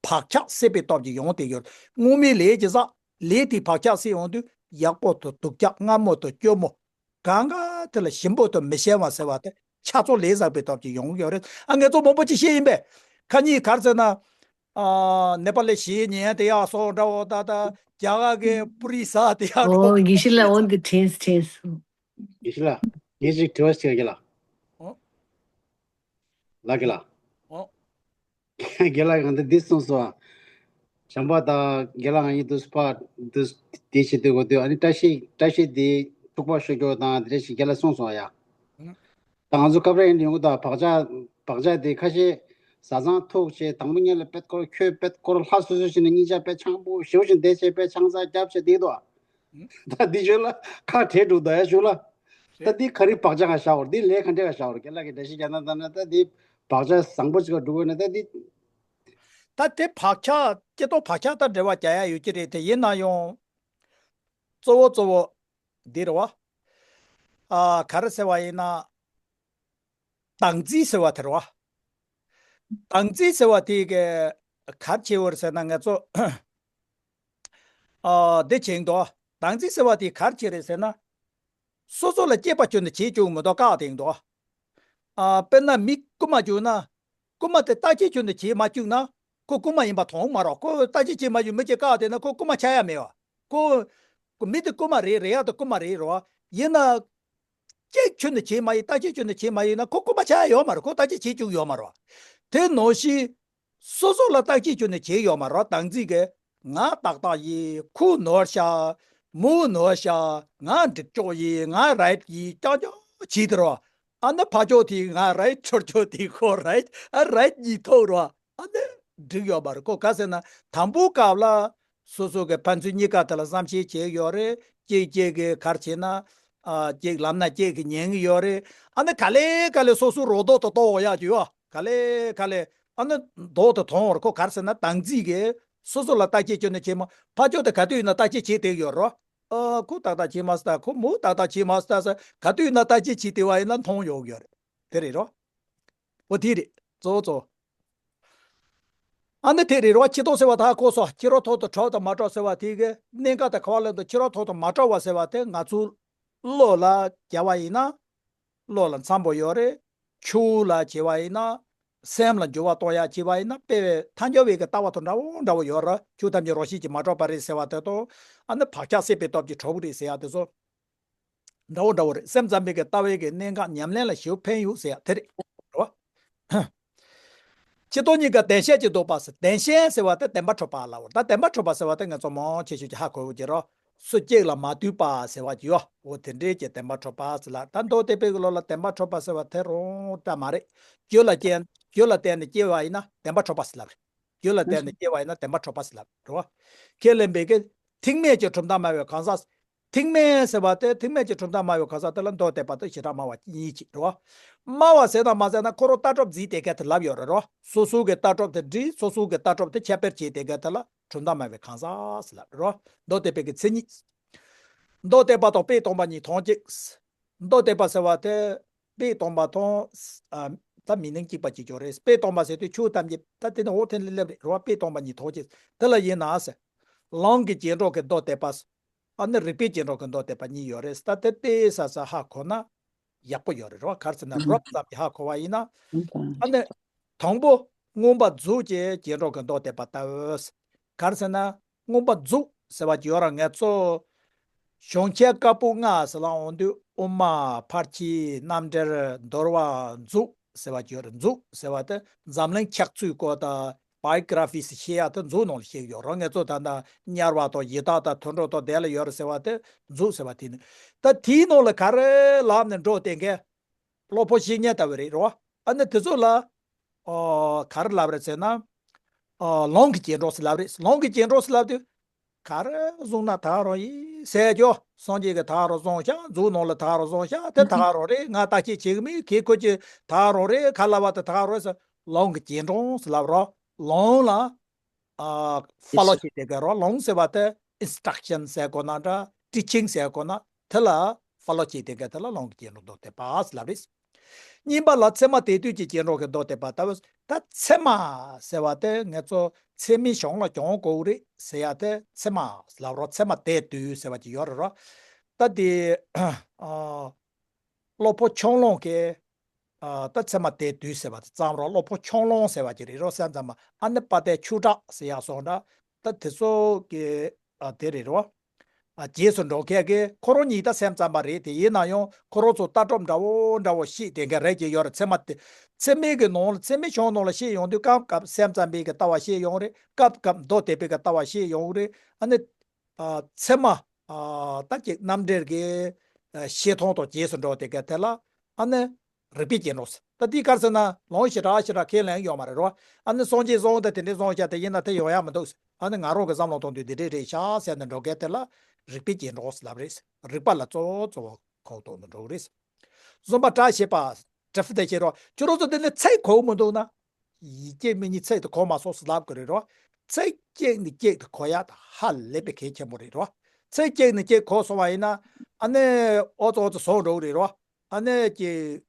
བག་ཆགས་སད་པའི་སྟོབས་ཀྱིས་ཡོང་དེ་ཡོད། དངོས་མེད་ལས་ཀྱི་བསགས། ལས་དེའི་བག་ཆགས་སད་ཡོང་དུས་ཡག་པོ་དང་སྡུག་ཅག་སྔ་མོ་དང་སྐྱོ་མོ། གང་ག་དེ་ལ་ཞིམ་པོ་དང་མི་ཞིམ་པ་ཟེར་བ་དེ་ཆགས་ཚོར་ལས་བསགས་པའི་སྟོབས་ཀྱིས་ཡོང་གི་ཡོད་རེད། ཨ་ངས་ཚོ་མང་པོ་ཅིག་བཤད་ཡིན་པས། ཁ་ཉིན་ག་རེ་ཟེར་ན། ཨ་ནེ་པ་ལི་གཞས་ཉན་དེ་ཡག་སོང་འདྲ་བོ་ད་ད་རྒྱ་གར་གི་པུ་རི་ཟ་དེ་ཡག་འགྲོ། ཨོ་དགེ་བཤེས་ལགས། འོན་ཏེ་དྲན་སོང་དྲན་སོང་། དགེ་བཤེས་ལགས། ངས་ཅིག་དྲི་བ་ཞིག་རྒན་ལགས། ཨོ། ལགས་རྒན་ལགས། ཨོ། རྒན་ལགས་གང་ལྟར་འདི་གསུངས་སོང་ཨ། བྱམས་པ་དང་རྒན་ལགས་ང་གཉིས་དུས་ཕར་དུས་དེ་བྱེད་དུས་གོ་དུས་ཨ་ནི་བཀྲ་ཤིས་བཀྲ་ཤིས་དེ་ཐུག་པ་ཤོད་རྒྱུ་དང་དེ་འདྲ་ཞིག་རྒན་ལགས་གསུངས་སོང་ཡ། ད་ང་ཚོ་སྐབས་རེ་ཡིན་ཡོང་གི་ད་བག་ཆགས་བག་ཆགས་དེ་ཁ་ཤས་བཟའ་ཚང་ཐུག་བྱས་དང་པོ་ཉིད་ལ་པད་སྐོར་ཁྱོད་པད་སྐོར་ལྷ་སོ་སོ་ཞིག་ནས་གཉིས་ཆ་པད་ཆང་པོ་ཞེ་པོ་ཞིག་འདེད་བྱས་པད་ཆང་ས་རྒྱབ་བྱས་དེ་དོ། ད་འདི་ཞོལ་ལ་ཁ་བྲལ་འགྲོ་ད་ཡ་ཞོལ་ལ། ད་འདི་ག་རེ་བག་ཆགས་ག་བཞག་བར་འདི་ལས་ག་འདྲ་ག་བཞག་བར་རྒན་ལགས་ཀྱི་འགྲེལ་བཤད་རྒྱག་ན་ད་ན་ད་འདི་བག་ཆགས་བཟང་པོ་ཅིག་ག་འགྲོ་དགོས་ན་ད་འདི། ད་དེ་བག་ཆགས་སྐྱེ་ཐོག་བག་ཆགས་དང་འབྲེལ་བ་རྒྱག་ཡ་ཡོད་ཀྱི་རེད་དེ་ཡིན་ན་ཡང་། གཙོ་བོ་གཙོ་བོ་འདི་རེད་བ། ཨ་ག་རེ་ཟེར་བ་ཡིན་ན། སྡང་རྩིས་ཟེར་བ་དེ་རེད་བ། སྡང་རྩིས་ཟེར་བ་དེ་ག་ག་རེ་བྱེད་འོ་རེད་ཟེར་ན་ང་ཚོ་ཨ་འདི་བྱེད་འདུག་སྡང་རྩིས་ཟེར་བ་དེ་ག་རེ་བྱེད་རེད་ཟེར་ན། སོ་སོ་ལ་སྐྱེས་པ་ཁྱོན་ནས་བྱེད་བཅུག་མི་འདུག་བཀག་དེ་འདུག་ཨ་དཔེར་ན་མི་རྐུན་མ་བྱུང་ན། རྐུན་མ་དེ་བརྟག་དཔྱད་ཁྱོན་ནས་བྱེད་མ་བཅུག་ན། ཁོ་རྐུན་མ་ཡིན་པ་མཐོང་མ་རེད། ཁོ་བརྟག་དཔྱད་བྱེད་མ་བཅུག་མི་གཅིག་བཀག་དེ་ན་ཁོ་རྐུན་མ་ཆགས་ཡ་མེད་བ། ཁོ་མི་དེ་རྐུན་མ་རེད་རེད་ཡ་དེ་རྐུན་མ་རེད་རེད་བ། ཡིན་ན། སྐྱེས་ཁྱོན་ནས་བྱེད་མ་ཡིན་བརྟག་དཔྱད་ཁྱོན་ནས་བྱེད་མ་ཡིན་ན་ཁོ་རྐུན་མ་ཆགས་ཡ་ཡོད་མ་རེད། ཁོ་བརྟག་དཔྱད་བྱེད་བཅུག་ཡོད་མ་རེད་བ། དེ་ནང་བཞིན། སོ་སོ་ལ་བརྟག་དཔྱད་ཁྱོན་ནས་བྱེད་ཡོད་མ་རེད་བ། སྡང་རྩིས་ཀྱིས་ང་ཏག་ཏག་ཡིན། ཁོ་ནོར་ཤག་མོ་ནོར་ཤག་ང་འགྲིག་ཆོག་ཡིན། ང་རའིཊ་ཡིན་རྐྱང་རྐྱང་བྱེད་དེ་རེད་བ། ཨ་ནི་ཕར་ཕྱོགས་དེ་ང་རའིཊ་ཚུར་ཕྱོགས་དེ་ཁོ་རའིཊ་ཨ་རའིཊ་གཉིས་ཐོག་རེད་བ། ཨ་ནི་འགྲིག་ཡོད་མ་རེད། ཁོ་ག་ཟེར་ན་དང་པོ་སྐབས་ལ་སོ་སོ་གི་ཕན་ཚུན་གཉིས་ཀ་དེ་ལ་བསམ་ཤེས་བྱེད་ཡོད་རེད། གཅིག་གཅིག་གི་ག་རེ་བྱེད་ན། ཨ་གཅིག་ལབ་ན་གཅིག་གི་ཉན་གི་ཡོད་རེད། ཨ་ནི་ག་ལེ་ག་ལེ་སོ་སོ་རོ་ཏོག་ཏུ་གཏོང་ཡག་ཅིག་ཡོད། ག་ལེ་ག་ལེ་ཨ་ནི་རྡོག་ཏུ་མཐོང་བར་ཁོ་ག་རེ་ཟེར་ན་སྡང་རྩིས་ཀྱིས་སོ་སོ་ལ་བརྟག་དཔྱད་བཅོས་ནས་བྱེད་མ་ཕར་ཕྱོགས་དེ་ག་དུས་ཡིན་ན་བརྟག་དཔྱད་བྱེད་བསྡད་ཡོད་རོ། ཨ་ཁོ་ཏག་ཏག་བྱེད་མ་སྟ་ཁོ་མོ་ཏག་ཏག་བྱེད་མ་སྟ་ཟེར་ག་དུས་ཡིན་ན་བརྟག་དཔྱད་བྱེད་བསྡད་པ་ཡིན་ན་མཐོང་ཡོང་གི་ཡོད་རེད། དེ་རེད་རོ། འོ་དེ་རེད་གཙོ་བོ་གཙོ་བོ། ཨ་ནི་དེ་རེད་རོ། སྤྱི་ལྡོག་ཟེར་བ་ད་གོ་སོ། ཕྱི་རོལ་ཐོག་ཏུ་གྲོགས་དང་མ་གྲོགས་ཟེར་བ་དེ་གི་གནད་འགག་དང་ག་བ་ལེན་དུ་ཕྱི་རོལ་ཐོག་ཏུ་མ་གྲོགས་པ་ཟེར་བ་དེ་ང་ཚོ་བློ་ལ་བྱ་བ་ཡིན་ན་བློ་ལ་འཚམ་པོ་ཡོད་རེད། ཆོས་ལ་བྱེད་པ་ཡིན་ན་སེམས་ལ་འགྱུར་བ་གཏོང་ཡ་བྱེད་པ་ཡིན་ན་དཔེ་བའི་ཐལ་འགྱུར་བའི་གི་ལྟ་བ་དང་འདྲ་བོ་འདྲ་བོ་ཡོད་རེད། ཆོས་ཐམས་ཅད་རང་བཞིན་གྱིས་མ་གྲུབ་པ་རེད་ཟེར་བ་དེ་དང་། ཨ་ནི་བག་ཆགས་སད་པའི་སྟོབས་ཀྱིས་གྲུབ་རེད་ཟེར་ཡ་དེ་ཚོ། འདྲ་བོ་འདྲ་བོ་རེད། སེམས་ཙམ་པའི་གི་ལྟ་བའི་གི་གནད་འགག་ཉམས་ལེན་ལ་ཞེ་པོ་ཕན་ཡོད་ཟེར་ཡ་དེ་རེད། རེད་བ། སྤྱི་ལྡོག་གཉིས་ཀ་བདེན་ཞེན་གྱི་ལྡོག་པ་ཟེར། བདེན་ཞེན་ཟེར་བ་དེ་བདེན་པ་འཁྲུལ་པ་ལབ་བར། ད་བདེན་པ་འཁྲུལ་པ་ཟེར་བ་དེ་ང་ཚོ་མང་ཆེ་ཤོས་ཀྱིས་ཧ་གོ་གི་རོ། སུ་གཅིག་ལ་མ་ལྟོས་པ་ཟེར་བ་ཅིག་ཡོད། འོ་དེ་འདྲའི་གི་བདེན་པ་འཁྲུལ་པ་ཟེར་ལ། ད་མདོ་སྡེ་པའི་གི་ལོ་ལ་བདེན་པ་འཁྲུལ་པ་ཟེར་བ་དེ་རང་འདྲ་མ་རེད། རྒྱུ་ལ་བརྟེན་རྒྱུ་ལ་བརྟེན་ནས་སྐྱེ་བ་ཡིན་ན་བདེན་པ་འཁྲུལ་པ་ཟེར་ལབ་རེད། རྒྱུ་ལ་བརྟེན་ནས་སྐྱེ་བ་ཡིན་ན་བདེན་པ་འཁྲུལ་པ་ཟེར་ལབ་རེད་བ། ཁས་ལེན་པའི་གི་ཐེག་དམན་གྱི་གྲུབ་མཐའ་སྨྲ་བའི་གང་ཟག་ཐེག་དམན་ཟེར་བ་དེ་ཐེག་དམན་གྱི་གྲུབ་མཐའ་སྨྲ་བའི་གང་ཟག་དེ་ལ་མདོ་སྡེ་པ་དང་བྱེ་བྲག་སྨྲ་བ་གཉིས་ཀྱིས་རེད་བ། སྨྲ་བ་ཟེར་དང་མ་ཟེར་ན་ཁོ་རང་ལྟ་གྲུབ་འཛིན་བསྡད་མཁན་དེ་ལབ་ཡོད་རེད་རོ། སོ་སོ་གི་ལྟ་གྲུབ་དེ་འདྲ་སོ་སོ་གི་ལྟ་གྲུབ་དེ་ཁྱབ་སྤེལ་བྱེད་བསྡད་མཁན་དེ་ལ་གྲུབ་མཐའ་སྨྲ་བའི་གང་ཟག་ཟེར་ལབ་རེད་རོ། མདོ་སྡེ་པའི་གི་མཚན་ཉིད། མདོ་སྡེ་པ་དང་དཔེ་སྟོང་པ་གཉིས་མཐོང་གཅིག་མདོ་སྡེ་པ་ཟེར་བ་དེ་དཔེ་སྟོང་པ་དང་། ཨ་ད་མི་སྣང་གཅིག་པ་གཅིག་ཀྱང་རེད། དཔེ་སྟོང་པ་ཟེར་དུས་ཆོས་ཐམས་ཅད་ད་དེ་ནི་འོག་ཐེངས་ལས་སླེབས་རེད་རོ། དཔེ་སྟོང་པ་གཉིས་མཐོང་གཅིག་དེ་ལ་ཡིན་ན་ཟེར། ལུང་གི་རྗེས་འགྲོ་གི་མདོ་སྡེ་པ། ཨ་ནི་རིགས་པའི་རྗེས་འགྲོ་གི་མདོ་སྡེ་པ་གཉིས་ཡོད་རེད། ད་དེ་ཏོག་ཙམ་ཧ་གོ་ན་ཡག་པོ་ཡོད་རེད་རོ། ག་རེ་ཟེར་ན་རོབ་ཙམ་གྱིས་ཧ་གོ་བ་ཡིན་ན། ཨ་ནི་དང་པོ་མངོན་པ་མཛོད་ཀྱི་རྗེས་འགྲོ་གི་མདོ་སྡེ་པ་ལྟ་བུ། ག་རེ་ཟེར་ན་མངོན་པ་མཛོད་ཟེར་བ་ཅིག་ཡོད་ར། ང་ཚོ་གཞུང་ཆེན་བཀའ་པོད་ལྔ་ཟེར་ལ་འོང་དུས་དབུ་མ་ཕར་ཕྱིན་རྣམ་འགྲེལ་དོལ་པ་མཛོད་ཟེར་བ་ཅིག་ཡོད་རེད། མཛོད་ཟེར་བ་དེ་འཛམ་གླིང་ཆགས་ཚུལ་སྐོར་དང་། བྷའི་ཡོ་གྷི་ར་ཕི་ཟེར་བཤད་ཡག་དེ་མཛོད་ནང་ལ་བཤད་ཀྱི་ཡོད་རེད། ང་ཚོ་ད་ལྟ་དམྱལ་བ་དང་ཡི་དྭགས་དང་དུད་འགྲོ་དང་དེ་ལ་ཡོད་རེད་ཟེར་བ་དེ་མཛོད་ཟེར་བ་དེ་ནི། ད་དེའི་ནང་ལ་ག་རེ་ལབ་ནས་འགྲོ་བསྡད་མཁན་གློ་བུར་བཤེས་གཉེན་ལྟ་བུ་རེད་རོ། ཨ་ནི་དེ་ཚོ་ལ་ཨོ་ག་རེ་ལབ་རེད་ཟེར་ན། ཨོ་ལུང་གི་རྗེས་འགྲོ་ཟེར་ལབ་རེད། ལུང་གི་རྗེས་འགྲོ་ཟེར་ལབ་དུས། ག་རེ་བཟུང་ན་ད་ག་རང་ཡིན་ཟེར་རྒྱུ། སངས་རྒྱས་ཀྱིས་ད་ག་རང་བཟུང་ཤག་མཛོད་ནང་ལ་ད་ག་རང་བཟུང་ཤག་དེ་ད་ག་རང་རེད། ང་བརྟག་དཔྱད་བྱེད་གི་མེད། གེ་ཁོ་ཅི་ད་ག་རང་རེད། ག་ལབ་པ་དེ་ད་ག་རང་རེད་ཟེར། ལུང་གི་རྗེས་འགྲོ་ཟེར་ལབ་རོ། ལུང་ལ་ཨ་ཧྥོ་ལོ་བྱེད་བསྡད་དགོས་རོ། ལུང་ཟེར་བ་དེ་ཨིན་སི་ཊྲག་ཤན་ཟེར་དགོས་ན་འདྲ། ཊི་ཆིང་ཟེར་དགོས་ན་དེ་ལ་ཧྥོ་ལོ་བྱེད་བསྡད་མཁན་དེ་ལ་ལུང་གི་རྗེས་འགྲོ་མདོ་སྡེ་པ་ཟེར་ལབ་རེད། གཉིས་པ་ལ་ཚད་མ་དད་འདུས་ཀྱི་རྗེས་འགྲོ་གི་མདོ་སྡེ་པ་ལྟ་བུ། ད་ཚད་མ་ཟེར་བ་དེ་ང་ཚོ་ཚད་མའི་གཞུང་ལ་གྱོང་གོ་རེད་ཟེར་ཡ་དེ་ཚད་མ་ལབ་རོ། ཚད་མ་དད་འདུས་ཟེར་བ་ཅིག་ཡོད་རེད་རོ། ད་དེ་ཨ་སློབ་དཔོན་ཆུང་ལུང་གིས་ཨ་ད་ཚད་མ་དད་འདུས་ཟེར་བ་དེ་བརྩམས་རོ། སློབ་དཔོན་ཆུང་ལུང་ཟེར་བ་ཅིག་རེད་རོ། ས་མཚམས་མ་ཨ་ནི་དཔལ་ལྡན་ཆོས་གྲགས་ཟེར་ཡ་སོགས་འདྲ། ད་དེ་ཚོ་གི་ཨ་དེ་རེད་རོ། ཨ་རྗེས་སུ་འགྲོ་མཁན་གྱི་ཁོ་རང་ཉིད་ད་སེམས་ཙམ་པ་རེད། དེ་ཡིན་ན་ཡང་ཁོ་རང་ཚོ་ལྟ་གྲུབ་འདྲ་བོ་འདྲ་བོ་ཤེས་དེ་འགའ་རེ་ཅིག་ཡོད་རེད། ཚད་མ་དེ་ཚད་མའི་གི་ནང་ལ་ཚད་མའི་ཆོས་ནང་ལ་ཤེས་ཡོང་དུས་སྐབས་སྐབས་སེམས་ཙམ་པའི་གི་ལྟ་བ་ཤེས་ཡོང་རེད། སྐབས་སྐབས་མདོ་སྡེ་པའི་གི་ལྟ་བ་ཤེས་ཡོང་རེད། ཨ་ནི་ཨ་ཚད་མ་ཨ་ད་ཅིག་རྣམ་འགྲེལ་གྱི་ཨ་བཤད་སྟངས་དང་རྗེས་སུ་འགྲོ་དེ་ག་དེ་ལ་ཨ་ནི་རིགས་པའི་རྒྱན་སྒྲོགས། ད་འདི་ག་རེ་ཟེར་ན་ལུང་ཞེ་དྲག་ཞེ་དྲག་ཁས་ལེན་ཡོད་མ་རེད་རོ། ཨ་ནི་སངས་རྒྱས་བཟུང་ད་དེ་འདྲའི་བཟུང་བྱ་དེ་ཡིན་ན་དེ་ཡོང་ཡ་མི་འདུག་ཨ་ནི་ང་རང་གི་བསམ་བློ་གཏོང་དུས་འདི་འདྲས་རེད་ཤག་ཟེར་ནས་འགྲོ་མཁན་དེ་ལ་རིགས་པའི་རྒྱན་སྒྲོགས་ལབ་རེད། རིགས་པ་ལ་གཙོ་བོ་གཙོ་བོ་གོ་གཏོང་དུ་འགྲོ་གི་རེད། བཟོད་པ་བཀྲ་ཤིས་པ། དྲི་ཕུ་དེ་བྱེད་རོགས། ཁྱོད་རང་ཚོ་དེ་ནི་ཚིག་གོ་མི་འདུག་ན། ཡིད་ཀྱི་མི་ཉིད་ཚིག་དེ་གོ་མ་སོང་ཟེར་ལབ་དགོས་རེད་རོ། ཚིག་གཅིག་ནས་གཅིག་ཏུ་གོ་ཡ་ད་ཧ་ལས་པའི་གལ་ཆེན་པོ་རེད་རོ། ཚིག་གཅིག་ནས་གཅིག་གོ་སོང་བ་ཡིན་ན་ཨ་ནི་ཨོ་ཙོ་ཨོ་ཙོ་སོང་འགྲོ་གི་རེད་རོ། ཨ་ནི་ཀྱི་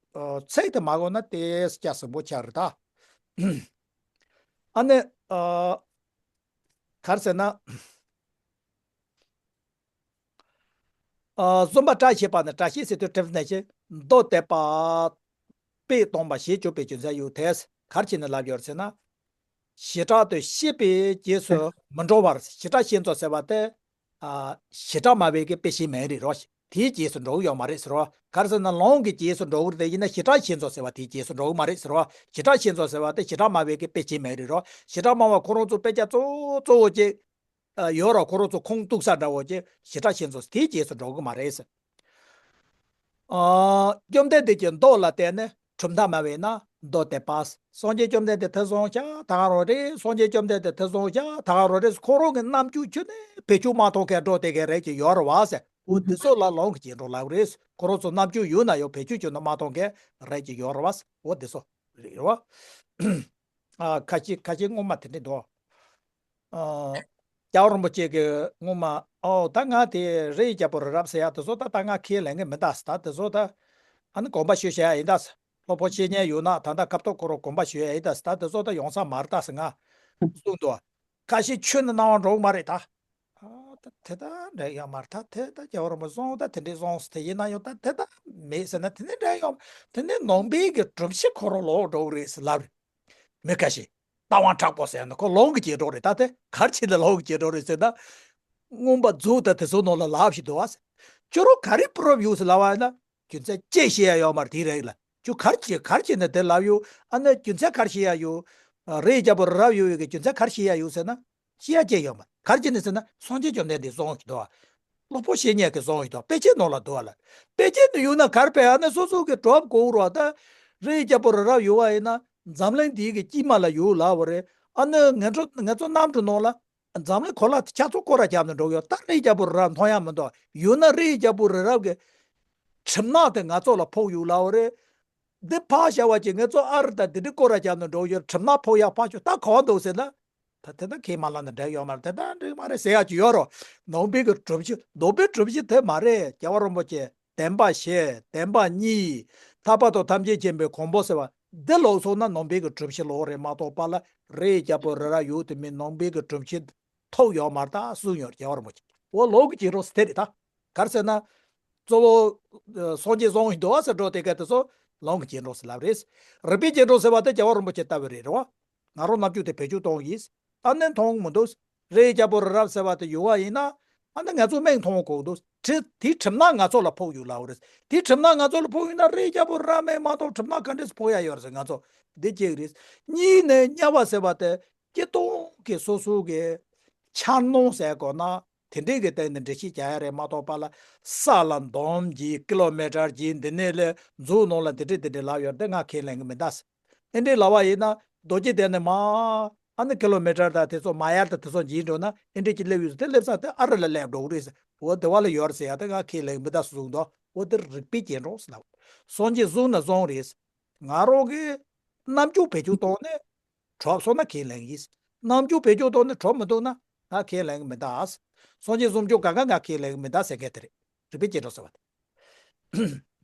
ཚིག་དེ་མ་གོ་ན་དེ་སྐྱ་ཟིང་པོ་ཆགས་རེད་ད། ཨ་ནི་ག་རེ་ཟེར་ན། བཟོད་པ་བཀྲ་ཤིས་པ་ནི་བཀྲ་ཤིས་ཟེར་དུས་དྲིལ་ནས་ཀྱི་མདོ་སྡེ་པ་དཔེ་སྟོང་པ་ཞེས་བརྗོད་པའི་རྒྱུ་མཚན་ཡོད་དེ། ག་རེ་བྱས་ནས་ལབ་ཡོད་ཟེར་ན། བྱེ་བྲག་ཏུ་ཤེས་པའི་རྗེས་སུ་མི་འགྲོ་བར་བྱེ་བྲག་ཤེས་རྫོགས་ཟེར་བ་དེ། བྱེ་བྲག་སྨྲ་བའི་གི་དཔེ་ཤེས་མེད་རེད་རོ། དེའི་རྗེས་སུ་འགྲོ་གི་ཡོད་མ་རེད་ཟེར་རོ། ག་རེ་ཟེར་ན་ལུང་གི་རྗེས་སུ་འགྲོ་གི་རེད་ཡིན་ན་བྱེ་བྲག་ཤེས་རྫོགས་ཟེར་བ་དེའི་རྗེས་སུ་འགྲོ་གི་མ་རེད་ཟེར་རོ། བྱེ་བྲག་ཤེས་རྫོགས་ཟེར་བ་དེ་བྱེ་བྲག་སྨྲ་བའི་གི་དཔེ་ཤེས་མེད་རེད་རོ། བྱེ་བྲག་སྨྲ་བ་ཁོ་རང་ཚོ་དཔེ་ཆ་གཙོ་བོ་གཙོ་བོ་ཅིག་ཨ་ཡོད་ར་ཁོ་རང་ཚོ་ཁུངས་གཏུགས་ས་འདྲ་བོ་ཅིག་བྱེ་བྲག་ཤེས་རྫོགས་དེའི་རྗེས་སུ་འགྲོ་གི་མ་རེད་ཟེར། ཨ་བཅོམ་ལྡན་འདས་ཀྱི་མདོ་ལ་བརྟེན་ནས་གྲུབ་མཐའ་སྨྲ་བས་ན་མདོ་སྡེ་པ། སངས་རྒྱས་བཅོམ་ལྡན་འདས་དེ་སོང་ཤག་ད་ག་རང་རེད། སངས་རྒྱས་བཅོམ་ལྡན་འདས་དེ་སོང་ཤག་ད་ག་རང་རེད། ཁོ་རང་གི་རྣམ་འགྱུར་ཁྱོན་ནས་བེད་སྤྱོད་མ་གཏོང་མཁན་འགྲོ་དེ་ག་རེད་ཀྱི་ཡོད་ར་བ་ཟེར། འོ་འདི་ཚོ་ལ་ལུང་གི་རྗེས་འགྲོ་ལབ་རེད། ཁོ་རང་ཚོ་རྣམ་འགྱུར་ཡོད་ན་ཡང་བེད་སྤྱོད་བྱུང་ན་མ་གཏོང་མཁན་རེད་ཀྱི་ཡོད་ར་བ་ཟེར། འོ་འདི་ཚོ་རེད་ར་བ། ཨ་ཁ་ཤས་ཁ་ཤས་སྔོན་མ་དེ་འདྲ་འདུག་ཨ། རྒྱལ་བ་རིན་པོ་ཆེ་གིས་སྔོན་མ་ཨོ་ད་ང་དེ་རི་ཡི་རྒྱལ་པོ་རི་རབ་ཟེར་ཡ་དེ་ཚོ་ད་ད་ང་ཁས་ལེན་གི་མི་འདུག་ཟེར། ད་དེ་ཚོ་ད་ཨ་ནི་དགོངས་པ་ཞུ་བྱ་ཡ་ཡིན་ད་ཟེར། སློབ་དཔོན་བཤེས་གཉེན་ཡོད་ན་ད་ལྟ་སྐབས་ཐོག་ཁོ་རང་དགོངས་པ་ཞུ་ཡ་ཡིན་ད་ཟེར། ད་དེ་ཚོ་ད་ཡོང་ས་མ་རེད་ད་ཟེར་ང་གསུངས་འདུག་ཁ་ཤས་ཆོས་ནི་སྣང་བ་འགྲོ་གི་མ་རེད་ད། ཨ་ད་དེ་ད་འགྲིག་ཡོད་མ་རེད་ད། དེ་ད་རྒྱལ་བ་རིན་པོ་ཆེ་གསུངས་ད་དེ་འདྲས་གསུངས་ཟེར། དེ་ཡིན་ན་ཡང་ད་དེ་ད་མེད་ཟེར་ན་དེ་ནི་འགྲིག་ཡོད། དེ་ནི་ནང་པའི་གི་སྒྲུབ་བྱེད་ཁོ་རང་ལོག་འགྲོ་གི་རེད་ཟེར་ལབ་རེད། མི་ཁ་ཤས་རྟ་དབང་དྲག་པོ་ཟེར་ན་ཁོ་ལུང་གི་རྗེས་འགྲོ་རེད། ད་དེ་ག་རེ་བྱས་ནས་ལུང་གི་རྗེས་འགྲོ་རེད་ཟེར་ན། མངོན་པ་རྫོགས་ད་དེ་ཚོའི་ནང་ལ་ལབ་ཞིག་འདུག་བ་ཟེར། ཁྱོད་རང་ག་རེ་པུ་རུབ་ཡོད་ཟེར་ལབ་པ་ཡིན་ན། རྒྱུ་མཚན་ཅི་བཤད་ཡ་ཡོད་མ་རེད་དེ་རེད་ལ། ཁྱོད་ག་རེ་བྱས་ག་རེ་བྱས་ནས་དེ་ལབ་ཡོད། ཨ་ནི་རྒྱུ་མཚན་ག་རེ་བཤད་ཡ་ཡོད། རི་ཡི་རྒྱལ་པོ་རི་རབ་ཡོད་ཡོད་གི་རྒྱུ་མཚན་ག་རེ་བཤད་ཡ་ཡོད་ཟེར་ན། བཤད་ཡ་ཅི་ཡོད་མ་རེད། ག་རེ་བྱས་ནས་ཟེར་ན་སངས་རྒྱས་བཅོམ་ལྡན་འདས་གསུངས་ཡོད་དོ། སློབ་དཔོན་བཤེས་གཉེན་གྱིས་གསུངས་ཡོད་དོ། དཔེ་ཆའི་ནང་ལ་འདུག་བ་ལ། དཔེ་ཆའི་ནང་ཡོད་ན་ག་རེ་བྱས། ཨ་ནི་སོ་སོ་གི་གྲོགས་གོ་ར་ད། རི་ཡི་རྒྱལ་པོ་རི་རབ་ཡོད་བ་ཡིན་ན་འཛམ་གླིང་འདིའི་གི་དཀྱིལ་མ་ལ་ཡོད་ལབ་པ་རེད། ཨ་ནི་ང་ཚོ་ང་ཚོ་གནམ་གྲུ་ནང་ལ། འཛམ་གླིང་གོ་ལ་དེ་ཆ་ཚང་སྐོར་ར་བརྒྱབ་ནས་འགྲོ་གི་ཡོད། ད་རི་རྒྱལ་པོ་རི་རབ་མཐོང་ཡ་མི་འདུག་ཡོད་ན་རི་རྒྱལ་པོ་རི་རབ་ཀྱི་གྲིབ་ནག་དེ་ང་ཚོ་ལ་ཕོག་ཡོད་ལབ་པ་རེད། འདི་ཕར་བཞག་པ་ཅིག་ང་ཚོ་ཨ་རི་དང་འདི་འདྲའི་སྐོར་ར་བརྒྱབ་ནས་འགྲོ་གི་ཡོད། གྲིབ་ནག་ཕོག་ཡ་ཕར་ཞོག་ད་གང་འདུག་ཟེར་ན། ད་དེ་ད་ཁས་མ་བླངས་ན་འགྲིག་ཡོད་མ་རེད། དེ་ད་འགྲིག་མ་རེད་ཟེར་ཡ་ཅིག་ཡོད་རོ། ནང་པའི་གི་སྒྲུབ་བྱེད་ནང་པའི་སྒྲུབ་བྱེད་དེ་མ་རེད། རྒྱལ་བ་རིན་པོ་ཆེ། བདེན་པ་བཞི། བདེན་པ་གཉིས། ཐར་པ་དང་ཐམས་ཅད་མཁྱེན་པའི་གོ་འཕང་ཟེར་བ་འདི་ལོག་སོང་ན་ནང་པའི་གི་སྒྲུབ་བྱེད་ལོག་རེད་མ་གཏོགས་པ་ལ་རི་ཡི་རྒྱལ་པོ་རི་རབ་ཡོད་དེ་མིན་ནང་པའི་གི་སྒྲུབ་བྱེད་ཐོབ་ཡོད་མ་རེད་ད་གསུངས་ཡོད་རྒྱལ་བ་རིན་པོ་ཆེ། འོ་ལུང་གི་རྗེས་འགྲོ་ཟེར་དེ་རེད་ད། ག་རེ་ཟེར་ན། གཙོ་བོ་སངས་རྒྱས་གསུངས་ཡོད་དོ་ཟེར་འགྲོ་དེ་ག་དེ་ཚོ་ལུང་གི་རྗེས་འགྲོ་ཟེར་ལབ་རེད། རིགས་པའི་རྗེས་འགྲོ་ཟེར་བ་དེ་རྒྱལ་བ་རིན་པོ་ཆེ་ལྟ་བུ་རེད་རེད་བ། ང་རང་རྣམ་འགྱུར་དེ་བེད་སྤྱོད་གཏོང་ཡིན། ཨ་ནི་མཐོང་མི་འདུག་རི་ཡི་རྒྱལ་པོ་རི་རབ་ཟེར་བ་དེ་ཡོད་བ་ཡིན་ན། ཨ་ནི་ང་ཚོ་མིག་མཐོང་གོ་འདུག་དེ་དེའི་གྲིབ་ནག་ང་ཚོ་ལ་ཕོག་ཡོད་ལབ་རེད། དེའི་གྲིབ་ནག་ང་ཚོ་ལ་ཕོག་ཡོད་ན་རི་ཡི་རྒྱལ་པོ་རི་རབ་མིན་མ་གཏོགས་གྲིབ་ནག་ག་འདྲས་སུ་ཕོག་ཡ་ཡོད་རེད་ཟེར་ང་ཚོ། འདི་གཅིག་རེད། གཉིས་ནས་དམྱལ་བ་ཟེར་བ་དེ་སྤྱིར་བཏང་གི་སོ་སོ་གི་འཆར་སྣང་ཟེར་དགོས་ན་དེ་འདྲས་ཀྱི་སྟེང་ནས་འགྲེལ་བཤད་རྒྱག་ཡ་རེད་མ་གཏོགས་པ་ལ། ས་ལ་འདོམ་གྱིས་ཀི་ལོ་མི་ཊར་གྱིས་འདི་ནས་ལས་མཛོད་ནང་ལ་འདི་འདྲས་འདི་འདྲས་ལབ་ཡོད་རེད། དེ་ང་ཁས་ལེན་གི་མི་འདུག་འདི་འདྲས་ལབ་པ་ཡིན་ན་རྡོ་རྗེ་གདན་ནས་མར་ཨ་ནི་ཀི་ལོ་མི་ཊར་དང་དེ་ཚོ་མ་ཡར་དང་དེ་ཚོ་འགྱིང་འགྲོ་ན་འདི་འདྲས་ཀྱི་སླེབས་ཡོད་ཟེར། དེ་སླེབས་ས་དེ་ཨ་རི་ལ་སླེབས་འགྲོ་གི་རེད་ཟེར། འོ་དེ་བ་ལ་ཡོད་རེད་ཟེར་ཡ་དེ་ང་ཁས་ལེན་གི་མི་འདུག་གསུངས་འདུག་འོ་དེ་རིགས་པའི་རྗེས་འགྲོ་ཟེར་ལབ། སངས་རྒྱས་གསུངས་ན་གསུངས་རེད། ང་རང་གི་རྣམ་འགྱུར་བེད་སྤྱོད་གཏོང་ནས་གྲུབ་སོང་ན་ཁས་ལེན་གི་ཡིན། རྣམ་འགྱུར་བེད་སྤྱོད་གཏོང་ནས་གྲུབ་མི་འདུག་ན་ང་ཁས་ལེན་གི་མི་འདུག་སངས་རྒྱས་གསུང་ཆོས་གང་ག་ང་ཁས་ལེན་གི་མི་འདུག་ཟེར་མཁན་དེ་རེད། རིགས་པའི་རྗེས་འགྲོ་ཟེར་བ་དེ།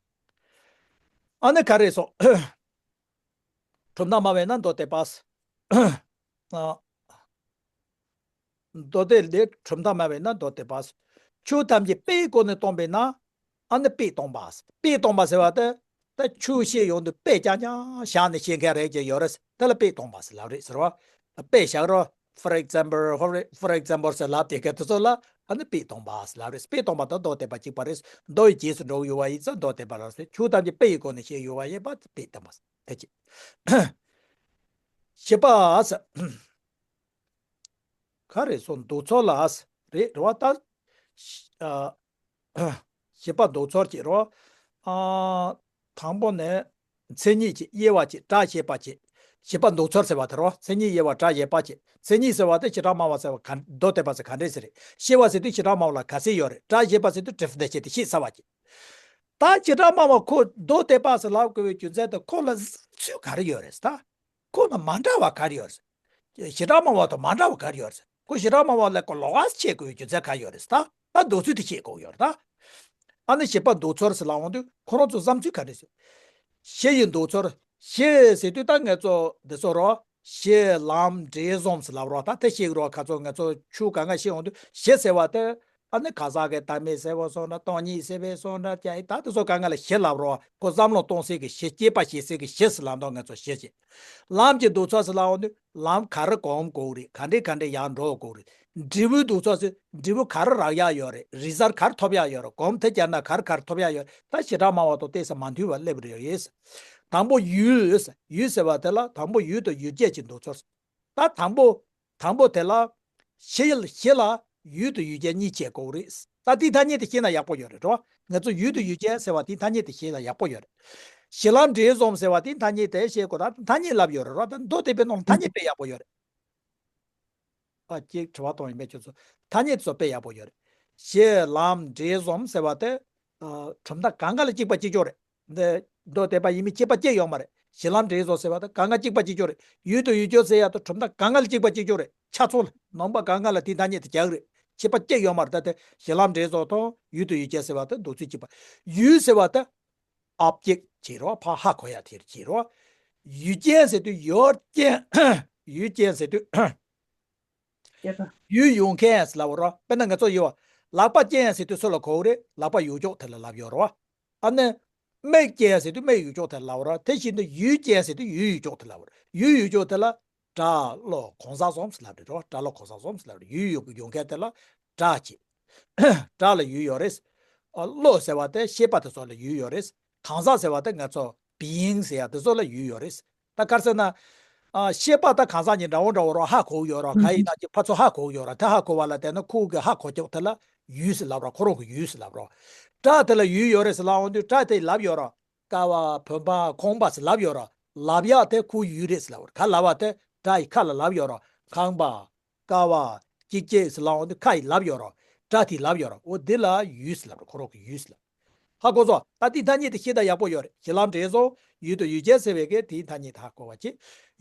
ཨ་ནི་ག་རེ་སོང་། གྲུབ་མཐའ་སྨྲ་བས་ན་མདོ་སྡེ་པ། ཨ། མདོ་སྡེ་ལས་གྲུབ་མཐའ་སྨྲ་བས་ན་མདོ་སྡེ་པ། ཆོས་ཐམས་ཅད་དཔེའི་སྒོ་ནས་སྟོང་པས་ན། ཨ་ནི་དཔེས་སྟོང་པ། དཔེས་སྟོང་པ་ཟེར་བ་དེ། ད་ཆོས་བཤད་ཡོང་དུས་དཔེ་རྐྱང་རྐྱང་བཞག་ནས་བཤད་མཁན་རེད་ཀྱི་ཡོད་རེད། དེ་ལ་དཔེས་སྟོང་པ་ཟེར་ལབ་རེད་ཟེར་བ། དཔེ་བཞག་རོགས། for example, for example ཟེར་ལབ་དེ་ག་དེ་ཚོ་ལ་ ཨ་ནི་དཔེ་སྟོང་པ་ཟེར་ལབ་རེད། དཔེ་སྟོང་པ་དང་མདོ་སྡེ་པ་གཅིག་པ་རེད། མདོ་ཡི་རྗེས་སུ་འགྲོ་གི་ཡོད་པ་ཡིན་ཙང་མདོ་སྡེ་པ་ལ་ཟེར། ཆོས་ཐམས་ཅད་དཔེ་ཡི་སྒོ་ནས་བཤད་ཡོད་པ་ཡིན་པ་དཔེ་སྟོང་པ་ཟེར། དེ་གཅིག་བཞི་པ་ཟེར། ག་རེ་སོང་། འདུག་ཚོར་ལ་ཟེར་རེད་རེད་བ། ད་ཨ་བཞི་པ་འདུག་ཚོར་གྱི་རེད་བ། ཨ་དང་པོ་ནས་མཚན་ཉིད་ཀྱི་དབྱེ་བ་གཅིག་སྒྲ་ཞེས་པ་གཅིག་བཞི་པ་འདུག་ཚོར་ཟེར་བ་དེ་རེད་བ། མཚན་ཉིད་དབྱེ་བ་སྒྲ་ཞེས་པ་གཅིག་མཚན་ཉིད་ཟེར་བ་དེ་བྱེ་བྲག་སྨྲ་བ་ཟེར་བ་ག་མདོ་སྡེ་པ་ཟེར་ག་འདྲས་ཟེར་རེད། ཞེས་པ་ཟེར་དུས་བྱེ་བྲག་སྨྲ་བ་ལ་ག་ཚད་ཡོད་རེད། སྒྲ་ཞེས་པ་ཟེར་དུས་definition དེ་ཤེས་ཚར་བ་གཅིག་ད་བྱེ་བྲག་སྨྲ་བ་ཁོ་མདོ་སྡེ་པ་ཟེར་ལབ་དགོས་པའི་རྒྱུ་མཚན་དེ་ཁོ་ལ་ཚུལ་ག་རེ་ཡོད་རེད་ད། ཁོ་ལ་མ་འདྲ་བ་ག་རེ་ཡོད་རེད། བྱེ་བྲག་སྨྲ་བ་དང་མ་འདྲ་བ་ག་རེ་ཡོད་རེད། ཁོ་བྱེ་བྲག་སྨྲ་བ་ལ་ཁོ་ལོགས་ཀ་བྱེད་དགོས་པའི་རྒྱུ་མཚན་ག་རེ་ཡོད་རེད་ད། ད་འདོད་ཚུལ་དེ་བཤད་དགོས་ཡོད་རེད་ད། ཨ་ནི་བཞི་པ་འདུག་ཚོར་ཟེར་ལབ་འོང་དུས་ཁོ་རང་ཚོ་བསམ་ཚུལ་ག་རེ་ཟེར། གཞི་ཡི་འདུག་ཚོར། གཞི་ཟེར་དུས་ད་ངེད་ཚོ་འདི་ཚོ་རོ། གཞི་ལམ་འབྲས་གསུམ་ཟེར་ལབ་རོ། ད་དེ་བཤད་རོ། ཁ་ཚོ་ངེད་ཚོ་ཆོས་གང་ག་བཤད་འོང་དུས་གཞི་ཟེར་བ་དེ། ཨ་ནི་ཁ་སང་གི་བདག་མེད་སེལ་བ་སོང་ན་སྟོང་ཉིད་སེལ་བའི་སོང་ན་ཀྱང་ད་དེ་ཚོ་གང་ག་ལ་གཞི་ལབ་རོ། ཁོ་བསམ་བློ་གཏོང་སའི་གི་གཞི། སྐྱེས་པ་སྐྱེ་སའི་གི་གཞི་ཟེར་ལབ་འདུག་ངེད་ཚོ་གཞི་ཟེར། ལམ་གྱི་འདུག་ཚོར་ཟེར་ལབ་འོང་དུས་ལམ་ག་རེ་གོམས་དགོས་རེད། ག་འདྲས་ག་འདྲས་ཡར་འགྲོ་དགོས་རེད། འབྲས་བུའི་འདུག་ཚོར་ཟེར་འབྲས་བུ་ག་རེ་རག་ཡག་ཡོད་རེད། རི་གཟར་ག་རེ་ཐོབ་ཡག་ཡོད་རེད། གོམས་དེ་བརྒྱབ་ན་ག་རེ་ག་རེ་ཐོབ་ཡག་ཡོད་རེད། ད་བྱེ་བྲག་སྨྲ་བ་དང་ཏོག་ཙམ་མ་མཐུན་པ་སླེབས་རེད། དང་པོ་ཡུལ། ཡུལ་ཟེར་བ་དེ་ལ་དང་པོ་ཡུལ་དང་ཡུལ་ཅན་གྱི་འདུག་ཚོར། ད་དང་པོ། དང་པོ་དེ་ལ། གཞི་གཞི་ལ་ཡུལ་དང་ཡུལ་ཅན་གཉིས་བྱེད་དགོས་རེད། ད་དེའི་ཐ་སྙད་དེ་ཤེས་ན་ཡག་པོ་ཡོད་རེད་རོ། ང་ཚོ་ཡུལ་དང་ཡུལ་ཅན་ཟེར་བ་དེའི་ཐ་སྙད་དེ་ཤེས་ན་ཡག་པོ་ཡོད་རེད། གཞི་ལམ་འབྲས་གསུམ་ཟེར་བ་དེའི་ཐ་སྙད་དེ་ཤེས་དགོས། ད་ཐ་སྙད་ལབ་ཡོད་རེད་རོ། ད་མདོ་སྡེ་པའི་ནང་ལ་ཐ་སྙད་དཔེ་ཡག་པོ་ཡོད་རེད། ཨ་གཅིག་དྲི་བ་གཏོང་ཡིན་པས་ཁྱོད་ཚོ། ཐ་སྙད་ཚོ་དཔེ་ཡག་པོ་ཡོད་རེད། གཞི་ལམ་འབྲས་གསུམ་ཟེར་བ་དེ། ཨ་གྲུབ་མཐའ་གང་ག་ལ་གཅིག་པ་གཅིག་རྐྱང་རེད། འདི་མདོ་སྡེ་པ་ཡིན་མིན་ཁྱད་པར་ཅི་ཡོད་མ་རེད། གཞི་ལམ་འབྲས་གསུམ་ཟེར་བ་དེ་གང་ག་གཅིག་པ་གཅིག་རྐྱང་རེད། ཡུལ་དང་ཡུལ་ཅན་ཟེར་ཡག་དང་གྲུབ་མཐའ་གང་ག་ལ་གཅིག་པ་གཅིག་རྐྱང་རེད། ཆ་ཚང་ལ་ནང་པ་གང་ག་ལ་དེའི་ཐ་སྙད་དེ་རྒྱག་གི་རེད། ཁྱད་པར་ཅི་ཡོད་མ་རེད། ད་དེ་གཞི་ལམ་འབྲས་གསུམ་དང་ཡུལ་དང་ཡུལ་ཅན་ཟེར་བ་དེ་འདུག་ཚུལ་གཅིག་པ། ཡུལ་ཟེར་བ་དེ། ཨོབ་ཇེག་བྱེད་རོགས། ཕར་ཧ་གོ་ཡག་དེར་བྱེད་རོགས། ཡུལ་ཅན་ཟེར་དུས་ཡུལ་ཅན། ཡུལ་ཅན་ཟེར་དུས། ཡུལ་ཡོད་མཁན་ཟེར་ལབ་རོགས། དཔེར་ན་ང་ཚོ་ཡོད། ལག་པ་ཅན་ཟེར་དུས་སུ་ལ་གོ་གི་རེད། ལག་པ་ཡོད་ཅོག་དེ་ལ་ལབ་ཡོད་རོགས། ཨ་ནི། མིག་ཅན་ཟེར་དུས་མིག་ཡོད་ཅོག་དེ་ལ་ལབ་རོགས། དེ་བཞིན་དུ་ཡུལ་ཅན་ཟེར་དུས་ཡུལ་ཡོད་ཅོག་དེ་ལ་ལབ་རོགས། ཡུལ་ཡོད་ཅོག་དེ་ལ། སྒྲ་བློ་གང་ཟག་གསུམ་ཟེར་ལབ་རེད་རོ། སྒྲ་བློ་གང་ཟག་གསུམ་ཟེར་ལབ་རེད། ཡུལ་ཡོད་ཡོད་མཁན་དེ་ལ་སྒྲ་བྱེད། སྒྲ་ལ་ཡུལ་ཡོད་རེད། ཨ་བློ་ཟེར་བ་དེ་ཤེས་པ་དེ་ཚོ་ལ་ཡུལ་ཡོད་རེད། གང་ཟག་ཟེར་བ་དེ་ང་ཚོ་བི་ཡིང་ཟེར་ཡག་དེ་ཚོ་ལ་ཡུལ་ཡོད་རེད། ད་ག་རེ་ཟེར་ན། ཨ་ཤེས་པ་ད་གང་ཟག་གཉིས་འདྲ་བོ་འདྲ་བོ་རོ། ཧ་གོ་གི་ཡོད་རོ། ག་ཡིན་ན་ཅིག་ཕར་ཚུར་ཧ་གོ་གི་ཡོད་རོ། དེ་ཧ་གོ་བ་ལ་བརྟེན་ནས་ཁོ་གི་ཧ་གོ་ཅོག་དེ་ལ་ཡུལ་ཟེར་ལབ་རོ། ཁོ་རང་གི་ཡུལ་ཟེར་ལབ་རོ། སྒྲ་དེ་ལ་ཡུལ་ཡོད་རེད་ཟེར་ལབ་འོང་དུས་སྒྲ་དེ་ལབ་ཡོད་རོ། ཀ་བ་བུམ་པ་ཁང་པ་ཟེར་ལབ་ཡོད་རོ། ལབ་ཡག་དེ་ཁོའི་ཡུལ་རེད་ཟེར་ལབ་རོ། ག་ལབ་པ་དེ་སྒྲ་ཡི་ཁ་ལ་ལབ་ཡོད་རོ། ཁང་པ། ཀ་བ། ཅིག་ཅིག་ཟེར་ལབ་འོང་དུས་ཁ་ཡི་ལབ་ཡོད་རོ། སྒྲ་དེ་ལབ་ཡོད་རོ། འོ་དེ་ལ་ཡུལ་ཟེར་ལབ་རོ། ཁོ་རང་གི་ཡུལ་ཟེར་ལབ། ཧ་གོ་སོང་། ད་དེའི་ཐ་སྙད་དེ་ཤེས་ད་ཡག་པོ་ཡོད་རེད། གཞི་ལམ་འབྲས་གསུམ་ཡུལ་དང་ཡུལ་ཅན་ཟེར་བའི་གི་དེའི་ཐ་སྙད་དེ་ཧ་གོ་བ་བྱེད།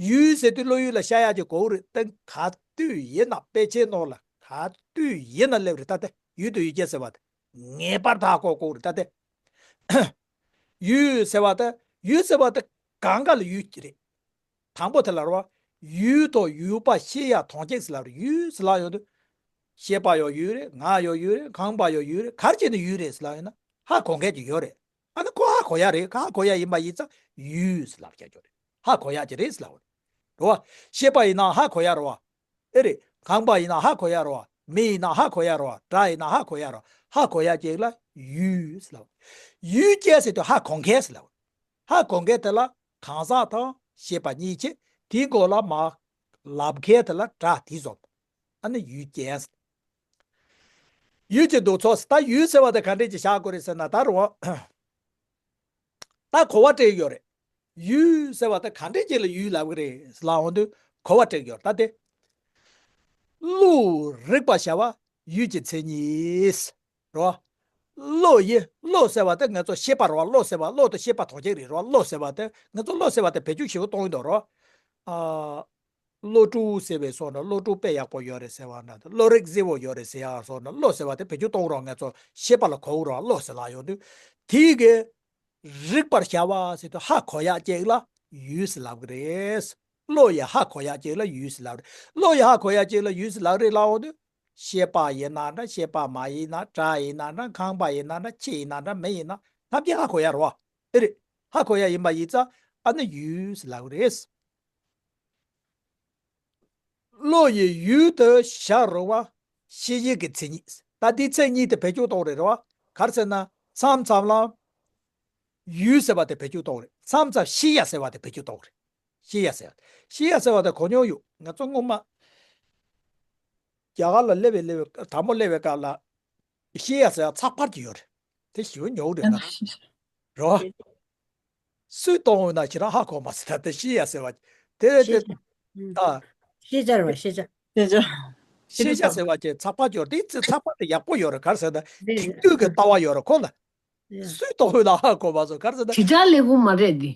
ཡུལ་ཟེར་དུས་བློ་ཡུལ་ལ་ཤར་ཡག་ཅིག་གོ་གི་རེད། ད་ག་དུས་ཡིན་ན་དཔེ་ཆའི་ནང་ལ་ག་དུས་ཡིན་ན་སླེབས་རེད། ད་དེ་ཡུལ་དང་ཡུལ་ཅན་ཟེར་བ་དེ་ངེས་པར་དུ་ཧ་གོ་དགོས་རེད། ད་དེ། ཡུལ་ཟེར་བ་དེ། ཡུལ་ཟེར་བ་དེ་གང་ག་ལ་ཡུལ་གྱི་རེད། དང་པོ་དེ་ལ་རོ། ཡུལ་དང་ཡུལ་པ་ཤེས་ཡག་དོན་གཅིག་ཟེར་ལབ་རེད། ཡུལ་ཟེར་ལབ་ཡོང་དུས། ཤེས་པ་ཡང་ཡུལ་རེད། ང་ཡང་ཡུལ་རེད། ཁང་པ་ཡང་ཡུལ་རེད། ག་རེ་བྱས་ནས་ཡུལ་རེད་ཟེར་ལབ་ཡོང་ན་ཧ་གོ་མཁན་ཅིག་ཡོད་རེད། ཨ་ནི་ཁོ་ཧ་གོ་ཡག་རེད། ཧ་གོ་ཡག་ཡིན་པ་ཡིན་ཙང་ཡུལ་ཟེར་ལབ་བྱ་རྒྱུ་རེད། ཧ་གོ་ཡག་ཅིག་རེད་ཟེར་ལབ་རེད། རེད་བ། ཤེས་པ་ཡིན་ན་ཧ་གོ་ཡག་རེད་བ། ཨེ་རེད། ཁང་པ་ཡིན་ན་ཧ་གོ་ཡག་རེད་བ། མི་ཡིན་ན་ཧ་གོ་ཡག་རེད་བ། སྒྲ་ཡིན་ན་ཧ་གོ་ཡག་རེད་བ། ཧ་གོ་ཡག་ཅིག་ལ་ཡུལ་ཟེར་ལབ། ཡུལ་ཅན་ཟེར་དུས་ཧ་གོ་མཁན་ཟེར་ལབ། ཧ་གོ་མཁན་དེ་ལ་གང་ཟག་དང་ཤེས་པ་གཉིས་བྱས། དེའི་མགོ་ལ་མར་ལབ་མཁན་དེ་ལ་སྒྲ་དེ་ཟེར། ཨ་ནི་ཡུལ་ཅན་ཟེར། ཡུལ་གྱི་འདུག་ཚོགས། ད་ཡུལ་ཟེར་བ་དེ་ག་འདྲས་ཅིག་བཞག་དགོས་རེད་ཟེར་ན། ད་རུང་ད་གོ་བ་སྤྲད་ཡོད་རེད། ཡུལ་ཟེར་བ་དེ་ག་འདྲས་ཅིག་ལ་ཡུལ་ལབ་ཀྱི་རེད་ཟེར་ལབ་འོང་དུས་གོ་བ་སྤྲད་ཡོད་རེད། ད་དེ། བློས་རིག་པར་བྱ་བ་ཡུལ་གྱི་མཚན་ཉིད། རོ། བློ་ཡིས། བློ་ཟེར་བ་དེ་ང་ཚོ་ཤེས་པ་རོ། བློ་ཟེར་བ་བློ་དང་ཤེས་པ་དོན་གཅིག་རེད་རོ། བློ་ཟེར་བ་དེ་ང་ཚོ་བློ་ཟེར་བ་དེ་བེད་སྤྱོད་ཞིབ་པོ་གཏོང་གི་འདུག་རོ། ཨ། བློ་གྲོས་ཟེར་བའི་སོགས་ན་བློ་གྲོས་དཔེ་ཡག་པོ་ཡོད་རེད་ཟེར་བ་ན། བློ་རིག་གཟི་བོ་ཡོད་རེད་ཟེར་ཡག་སོགས་ན་བློ་ཟེར་བ་དེ་བེད་སྤྱོད་གཏོང་རོགས། ང་ཚོ་ཤེས་པ་ལ་གོ་རོགས། བློ་ཟེར་ལབ་ཡོང་དུས། དེའི་གི་རིག་པར་བྱ་བ་ཟེར་དུས་ཧ་གོ་ཡག་ཅིག་ལ་ཡུལ་ཟེར་ལབ་ཀྱི་རེད། བློ་ཡིས་ཧ་གོ་ཡག་ཅིག་ལ་ཡུལ་ཟེར་ལབ་རེད། བློ་ཡིས་ཧ་གོ་ཡག་ཅིག་ལ་ཡུལ་ཟེར་ལབ་རེད་ལབ་འོང་དུས། ཤེས་པ་ཡིན་ན་འདྲ། ཤེས་པ་མ་ཡིན་ན། སྒྲ་ཡིན་ན་འདྲ། ཁང་པ་ཡིན་ན་འདྲ། ཁྱི་ཡིན་ན་འདྲ། མི་ཡིན་ན་ཐམས་ཅད་ཧ་གོ་ཡག་རེད་བ། ཨེ་རེད། ཧ་གོ་ཡག་ཡིན་པ་ཡིན་ཙང་ཨ་ནི་ཡུལ་ཟེར་ལབ་ཀྱི་རེད། བློ་ཡི་ཡུལ་དུ་བཞག་རུང་བ་ཤེས་བྱེད་ཀྱི་མཚན་ཉིད། ཨ་དེའི་མཚན་ཉིད་དེ་བེད་སྤྱོད་གཏོང་རེད་རེད་བ། ག་རེ་ཟེར་ན་མཚམས་མཚམས་ལ་ཡུལ་ཟེར་བ་དེ་བེད་སྤྱོད་གཏོང་རེད། མཚམས་མཚམས་ཤེས་བྱ་ཟེར་བ་དེ་བེད་སྤྱོད་གཏོང་རེད། ཤེས་བྱ་ཟེར་བ། ཤེས་བྱ་ཟེར་བ་དེ་གོ་མྱོང་ཡོད། ང་ཚོ་སྔོན་མ་རྒྱ་གར་ལ་སླེབས་པའི་སླེབས་པའི་དང་པོ་སླེབས་པའི་སྐབས་ལ་ཤེས་བྱ་ཟེར་བ་ཚགས་པར་གྱི་ཡོད་རེད། དེ་ཞེ་པོ་ཉོ་གི་རེད་ང་ཚོ། རོ། སུས་གཏོང་ཡོད་ན་ཁྱེད་རང་ཧ་གོ་མ་སོང་ད། དེ་ཤེས་བྱ་ཟེར་བ་དེ་རེད་དེ། ཤེས་བྱ། ཨ། ཤེས་བྱ་རེད་བ། ཤེས་བྱ། ཤེས་བྱ། ཤེས་བྱ་ཟེར་བ་ཅན་ཚགས་པར་སྦྱོར་དེ་ཚེ་ཚགས་པར་དེ་ཡག་པོ་ཡོད་རེད། ག་རེ་ཟེར་ན་རེད། དེང་དུས་ཀྱི་ལྟ་བ་ཡོད་རེད་ཁོ་ལ། རེད། སུས་གཏོང་ཡོད་ན་ཧ་གོ་མ་སོང་། ག་རེ་ཟེར་ན། དྲིལ་བསྒྲགས་ལས་ཁུངས་མ་རེད་འདི།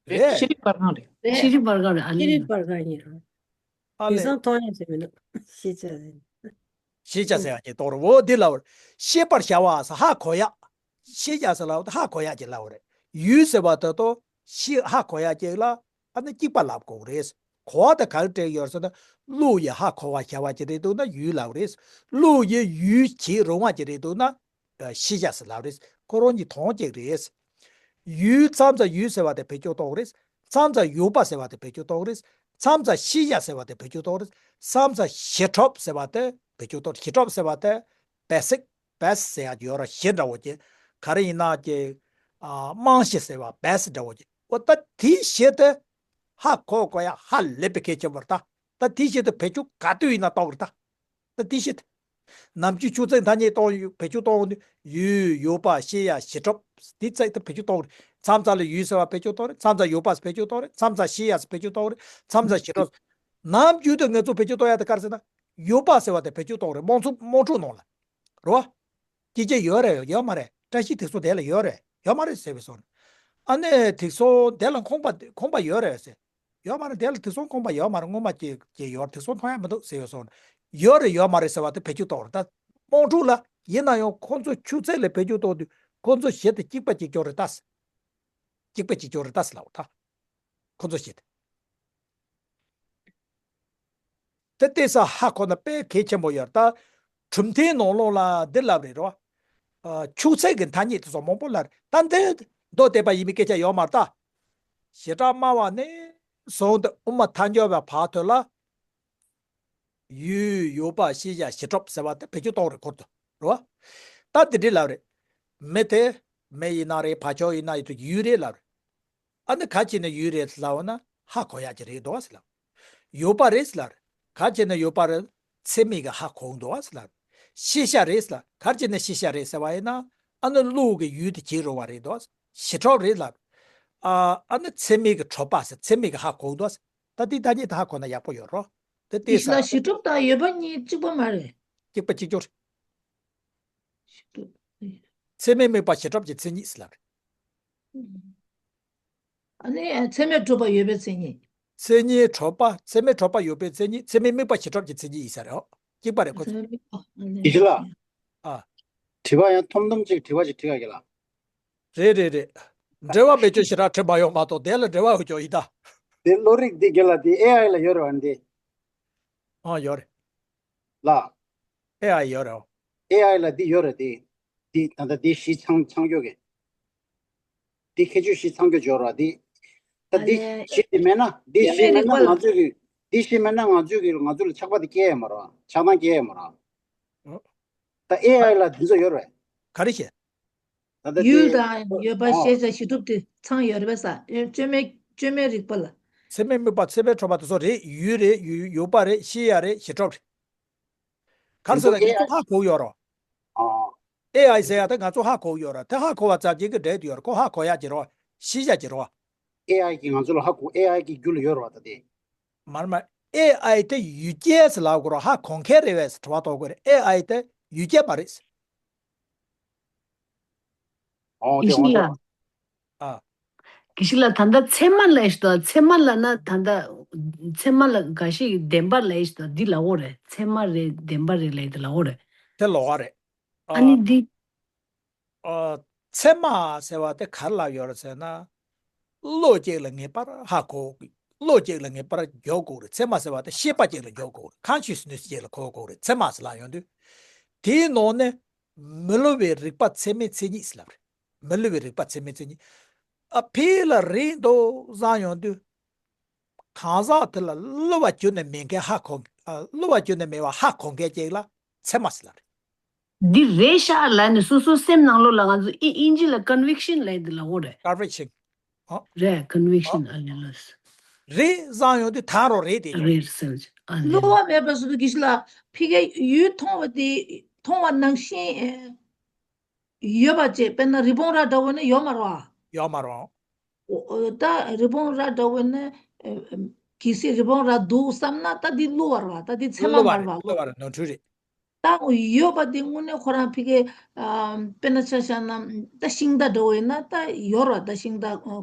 རེད། ཤེས་རིག་པར་ཁང་རེད། རེད། ཤེས་རིག་པར་ཁང་རེད། ཨ་ནི། ཤེས་རིག་པར་ཁང་ཡིན་རེད། ཨ་ལས། དེང་སང་མཐོང་ཡག་ཞིག་མི་འདུག་ཤེས་བྱ་ཟེར། ཤེས་བྱ་ཟེར་ཡག་ཅིག་གཏོང་རེད། འོ་འདི་ལབ་པ་རེད། ཤེས་པར་བྱ་བ་ཟེར་ཧ་གོ་ཡག་ཤེས་བྱ་ཟེར་ལབ་པ་དེ་ཧ་གོ་ཡག་ཅིག་ལབ་པ་རེད། ཡུལ་ཟེར་བ་དེ་དང་ཤེས་ཧ་གོ་ཡག་ཅིག་ལ་ཨ་ནི་གཅིག་པ་ལབ་དགོས་རེད། གོ་བ་དེ་ག་རེ་སྤྲད་ཡོད་ཟེར་ན་བློ་ཡིས་ཧ་གོ་བར་བྱ་བ་ཅིག་རེད་འདུག་ན་ཡུལ་ལབ་རེད། བློ་ཡིས་ཡུལ་བྱེད་རུང་བ་ཅིག་རེད་འདུག་ན། ཤེས་བྱ་ཟེར་ལབ་རེད། ཁོ་རང་གཉིས་དོན་གཅིག་རེད། ཡུལ་མཚམས་མཚམས་ཡུལ་ཟེར་བ་དེ་བེད་སྤྱོད་གཏོང་རེད། མཚམས་མཚམས་ཡོད་པ་ཟེར་བ་དེ་བེད་སྤྱོད་གཏོང་རེད། མཚམས་མཚམས་ཤེས་བྱ་ཟེར་བ་དེ་བེད་སྤྱོད་གཏོང་རེད། མཚམས་མཚམས་གཞི་གྲོགས་ཟེར་བ་དེ་བེད་སྤྱོད་གཏོང་། གཞི་གྲོགས་ཟེར་བ་དེ་བེ་སིག་བེ་སི་ཟེར་ཡག་ཡོད་ར། གཞི་འདྲ་བོ་ཅིག་ག་རེ་ཡིན་ན་ཅིག་ཨ། རྨང་གཞི་ཟེར་བ་བེ་སི་འདྲ་བོ་ཅིག་འོ་ད་དེའི་གཞི་དེ་ཧ་གོ་དགོས་ཡག་ཧ་ལས་པའི་གལ་ཆེན་པོ་རེད་ད། ད་དེའི་གཞི་དེ་བེད་སྤྱོད་ག་དུས་ཡིན་ན་གཏོང་གི་རེད་ད། ད་དེ་བཤད། ནམ་རྒྱུན་ཆུ་ཚད་ཐ་སྙད་གཏོང་ཡུལ་བེད་སྤྱོད་གཏོང་ཡུལ་ཡོད་པ་ཤེས་ཡ་གཞི་གྲོགས་འདི་ཚད་དུ་བེད་སྤྱོད་གཏོང་རེད། མཚམས་མཚམས་ལ་ཡུལ་ཟེར་བ་བེད་སྤྱོད་གཏོང་རེད། མཚམས་མཚམས་ཡོད་པ་བེད་སྤྱོད་གཏོང་རེད། མཚམས་མཚམས་ཤེས་ཡ་བེད་སྤྱོད་གཏོང་རེད། མཚམས་མཚམས་གཞི་གྲོགས། ནམ་རྒྱུན་དུ་ང་ཚོ་བེད་སྤྱོད་གཏོང་ཡ་དེ་ག་རེ་ཟེར་ན་ཡོད་པ་ཟེར་བ་དེ་བེད་སྤྱོད་གཏོང་རེད། དམངས་གཙོ་དམངས་ཁྲོད་ནང་ལ་རེད་བ། སྐྱིད་ཆ་ཡོད་རེད་ཡོད་མ་རེད། བཀྲ་ཤིས་དེ་ཚོ་དེ་ལ་ཡོད་རེད་ཡོད་མ་རེད་ཟེར་བའི་བཟོ་འདྲ། ཨ་ནི་དེ་ཚོ་དེ་ལ་ཁོམ་པ་ཁོམ་པ་ཡོད་རེད་ཟེར། ཡོད་མ་རེད། དེ་ལ་དེ་ཚོ་ཁོམ་པ་ཡོད་མ་རེད། སྔོན་མ་ཅིག་ཅིག་ཡོད་རེད། དེ་ཚོ་མཐོང་ཡ་མི་འདུག་ཟེར་ཡོད་སོང་། ཡོད་རེད་ཡོད་མ་རེད་ཟེར་བ་དེ་བེད་སྤྱོད་གཏོང་རེད་ད། དམངས་ཁྲོད་ལ་ཡིན་ན་ཡང་ཁོ་ཚོ་ཆུ་ཚད་ལ་བེད་སྤྱོད་གཏོང་དུས་ཁོ་ཚོ་གཞི་དེ་གཅིག་པ་གཅིག་རྐྱང་རེད་ད། གཅིག་པ་གཅིག་རྐྱང་རེད་ད་ཟེར་ལབ་ད། ཁོ་ཚོ་གཞི་དེ། དེ་ལྟས་ས་ཧ་གོ་ན་དཔེ་གལ་ཆེན་པོ་ཡོད་ད། གྲུབ་མཐའི་ནང་ལོགས་ལ་འདི་ལབ་རེད་རོ། ཨ། ཆུ་ཚད་ཀྱི་ཐ་སྙད་དེ་ཚོ་མང་པོ་ལབ་རེད་ད། འདི་མདོ་སྡེ་པ་ཡིན་མིན་སྐད་ཆ་ཡོད་མ་རེད་ད། བྱེ་བྲག་སྨྲ་བ་ནས་བཟུང་སྟེ་དབུ་མ་ཐལ་འགྱུར་བའི་བར་དུ་ལ། ཡུལ་ཡོད་པ་ཤེས་བྱ་གཞི་གྲོགས་ཟེར་བ་དེ་བེད་སྤྱོད་གཏོང་རེད་ཁོ་ཚོ་རོ། ད་འདི་འདྲས་ལབ་རེད། མི་དེ་མི་ཡིན་ན་རེད། བ་ཅོ་ཡིན་ན་ཡིན་དུས་ཡུལ་རེད་ལབ་རེད། ཨ་ནི་ག་བྱས་ནས་ཡུལ་རེད་ལབ་ན་ཧ་གོ་ཡག་ཅིག་རེད་འདུག་ཟེར་ལབ། ཡོད་པ་རེད་ཟེར་ལབ། ག་བྱས་ནས་ཡོད་པ་རེད། ཚད་མས་ཀྱི་ཧ་གོ་འདུག་ཟེར་ལབ། ཤེས་བྱ་རེད་ཟེར་ལབ། ག་བྱས་ནས་ཤེས་བྱ་རེད་ཟེར་བ་ཡིན་ན་ཨ་ནི་བློ་གི་ཡུལ་དེ་བྱེད་རུང་བ་རེད་འདུག། གཞི་གྲོགས་རེད་ལབ། ཨ་ཨ་ནི་ཚད་མས་ཀྱི་གྲོགས་པ་ཟེར། ཚད་མས་ཀྱི་ཧ་གོ་འདུག་ཟེར། ད་དེ་ཐ་སྙད་དེ་ཧ་གོ་ན་ཡག་པོ་ཡོད་རོ། དེ་དེ་ཡིན་ས། ལ་གཞི་གྲོགས་དང་ཡོད་པ་གཉིས་གཅིག་པ་མ་རེད། གཅིག་པ་གཅིག་རྐྱང་རེད། ཚད་མས་དམིགས་པ་གཞི་གྲོགས་ཀྱི་མཚན་ཉིད་ཟེར་ལབ་རེད། ཨ་ནི་ཚད་མས་གྲུབ་པ་ཡོད་པའི་མཚན་ཉིད། མཚན་ཉིད་གྲུབ་པ། ཚད་མས་གྲུབ་པ་ཡོད་པའི་མཚན་ཉིད། ཚད་མས་དམིགས་པ་གཞི་གྲོགས་ཀྱི་མཚན་ཉིད་ཡིན་ས་རེད། ཨོ། གཅིག་པ་རེད་ཁོ་ཚོ། ཚད་མས་དམིགས་པ། ཨ་ནི། དེ་ལ། ཨ། དྲི་བ་ཡང་ཐོམ་ཐོམ་ཅིག་དྲི་བ་ཞིག་དྲི་ག་གི་ལ། རེད་རེད་རེད། འབྲེལ་བ་མེད་ཆོག་ཞེ་དྲག་དྲི་མ་ཡོང་མ་གཏོགས་དེ་ལ་འབྲེལ་བ་ཡོད་ཆོག་ཡིན་ད། དེ་བློ་རིག་འདི་གི་ལ་དེ་ཨེ་ཨའི་ལ་ཡོད་རེད་བ་འདི། ཨ་ཡོད་རེད། ལ། ཨེ་ཨའི་ཡོད་རེད། ཨེ་ཨའི་ལ་འདི་ཡོད་རེད་དེ། འདི་ད་ལྟ་འདི་གཞི་ཚང་ཚང་སྐྱོ་གི། འདི་ཁྱད་ཆོས་གཞི་ཚང་སྐྱོ་འབྱོར་བ་འདི། ད་འདི་ཨ་ལས། གཞི་འདི་མེད་ན་འདི་གཞི་མེད་ན་ང་ཚོས་གི། འདི་གཞི་མེད་ན་ང་ཚོས་གི་ང་ཚོ་ལ་ཆགས་པ་འདི་སྐྱེ་ཡ་མ་རེད། ཆགས་སྡང་སྐྱེ་ཡ་མ་རེད། ཨོ། ད་ཨེ་ཨའི་ལ་འདི་ཚོ་ཡོད་རེད། ག་རེ་བྱས། ད་ལྟ་ཡུལ་དེ་དང་ཡོད་པ་ཨོ། ཤེས་བྱ་གཞི་གྲུབ་དེ་ཚང་ཡོད་རེད་པས། བཅོས་མའི་བཅོས་མའི་རིག་པ་ལ། ཚད་མས་དམིགས་པ། ཚད་མས་གྲུབ་པ་དེ་ཚོ་རེད། ཡུལ་རེད། ཡུལ་ཡོད་པ་རེད། ཤེས་ཡ་རེད། གཞི་གྲུབ་རེད། ག་རེ་ཟེར་ན་ང་ཚོ་ཧ་གོ་ཡོད་རོ། ཨོ། ཨེ་ཨའི་ཟེར་ཡ་ད་ང་ཚོ་ཧ་གོ་ཡོད་རོ། དེ་ཧ་གོ་བ་ཙམ་གྱིས་ཀྱི་འབྲེལ་དུ་ཡོད་རོ། ཁོ་ཧ་གོ་ཡ་ཅིག་རོ། ཤེས་བྱ་ཅིག་རོ། ཨེ་ཨའི་གིས་ང་ཚོ་ལ་ཧ་གོ། ཨེ་ཨའི་གི་རྒྱུད་ལ་ཡོད་རོ་ད་དེ། མར་མ་ཨེ་ཨའི་དེ་ཡུལ་སྐྱེས་ལབ་དགོས་རོ། ཧ་གོ་མཁན་རེད་བས་དྲི་བ་གཏོང་དགོས་རེད། ཨེ་ཨའི་དེ་ཡུལ་སྐྱེས་མ་རེད། ཨོ་དེ་ཡིན་ཨོ་ལ། དེ། ཨ། དགེ་བཤེས་ལགས་ད་ལྟ་ཚད་མ་ལབ་ཤི་ད། ཚད་མ་ལབ་ན་ད་ལྟ་ཚད་མ་ལ་འགའ་ཞིག་བདེན་པ་ལབ་ཤི་ད། འདི་ལབ་འོ་རེད། ཚད་མ་རེད་བདེན་པ་རེད་ལབ་དེ་ལབ་འོ་རེད། དེ་ལོགས་ཀ་རེད། ཨ་ཨ། ནི་འདི། ཨ། ཚད་མ་ཟེར་བ་དེ་ག་རེ་ལབ་ཡོད་རེད་ཟེར་ན། བློ་གཅིག་ལ་ངེས་པར་ཧ་གོ། བློ་གཅིག་ལ་ངེས་པར་འཇོག་དགོས་རེད། ཚད་མ་ཟེར་བ་དེ་ཤེས་པ་གཅིག་ལ་འཇོག་དགོས་རེད། ཀོན་ཤི་ཡས་ནེ་སི་གཅིག་ལ་གོ་དགོས་རེད། ཚད་མ་ཟེར་ལབ་ཡོང་དུས། དེའི་ནང་ནས་མི་སླུ་བའི་རིག་པ་ཚད་མའི་མཚན་ཉིད་ཟེར་ལབ་རེད། མི་སླུ་བའི་རིག་པ་ཚད་མའི་མཚན་ཉིད། ཨ། ཕར་ལ་རིང་དུ་བསམ་ཡོང་དུས། གང་ཟག་དེ་ལ་སླུ་བ་གྱུར་ནས་མེད་མཁན་ཧ་གོ། ཨ། སླུ་བ་གྱུར་ནས་མེད་པ་ཧ་གོ་མཁན་ཅིག་ལ་ཚད་མ་ཟེར་ལབ་རེད། འདི་རེད་ཤག་ལབ་ནས་སོ་སོའི་སེམས་ནང་ལོགས་ལ་ང་ཚོ་ཨི་ཨིན་ཇི་ལ་ཀོན་ཝིག་ཤན་ལབ་འདི་ལབ་དགོས་རེད། ཀོན་ཝིག་ཤན། ཨོ། རེད། ཀོན་ཝིག་ཤན། ཨོ། ཨ་ལེ་ལོས། རེད་བསམ་ཡོང་དུས་ད་རོ་རེད་དེ་རེད། རེད་ཟེར་གྱི། ཨ་ལེ། བསླུ་བ་མེད་པ་བཟོ་དུས་ཀྱི་ཤི་ལ་ཕི་གའི་ཡུལ་མཐོང་བ་དེ་མཐོང་བ་ནང་བཞིན་ཨེ་ཡོད་པ་བཅས། དཔེར་ན་རི་བོང་རྭ་འདྲ་བོ་ནི་ཡོད་མ་རེད་བ། ཡོད་མ་རེད། ཨོ། ད་རི་བོང་རྭ་འདྲ་བོ་ནི་ཨེ་ཨེ་གལ་སྲིད་རི་བོང་རྭ་འདུག་བསམ་ན་ད་འདི་བསླུ་བ་རེད་བ། ད་འདི་ཚད་མ་བསླུ་བ་མ་རེད་རེད། བ། བསླུ་བ་རེད། ནོར་འཁྲུལ་རེད། ད་ཡོད་པ་དེ་དངོས་གནས་ཁོ་རང་ཕི་གེ་ཨ་དཔེར་ན་ཆ་བཞག་ན་ད་ཤིང་རྟ་འདྲ་བོ་ཡིན་ན་ད་ཡོད་ར། ད་ཤིང་རྟ་ཨ་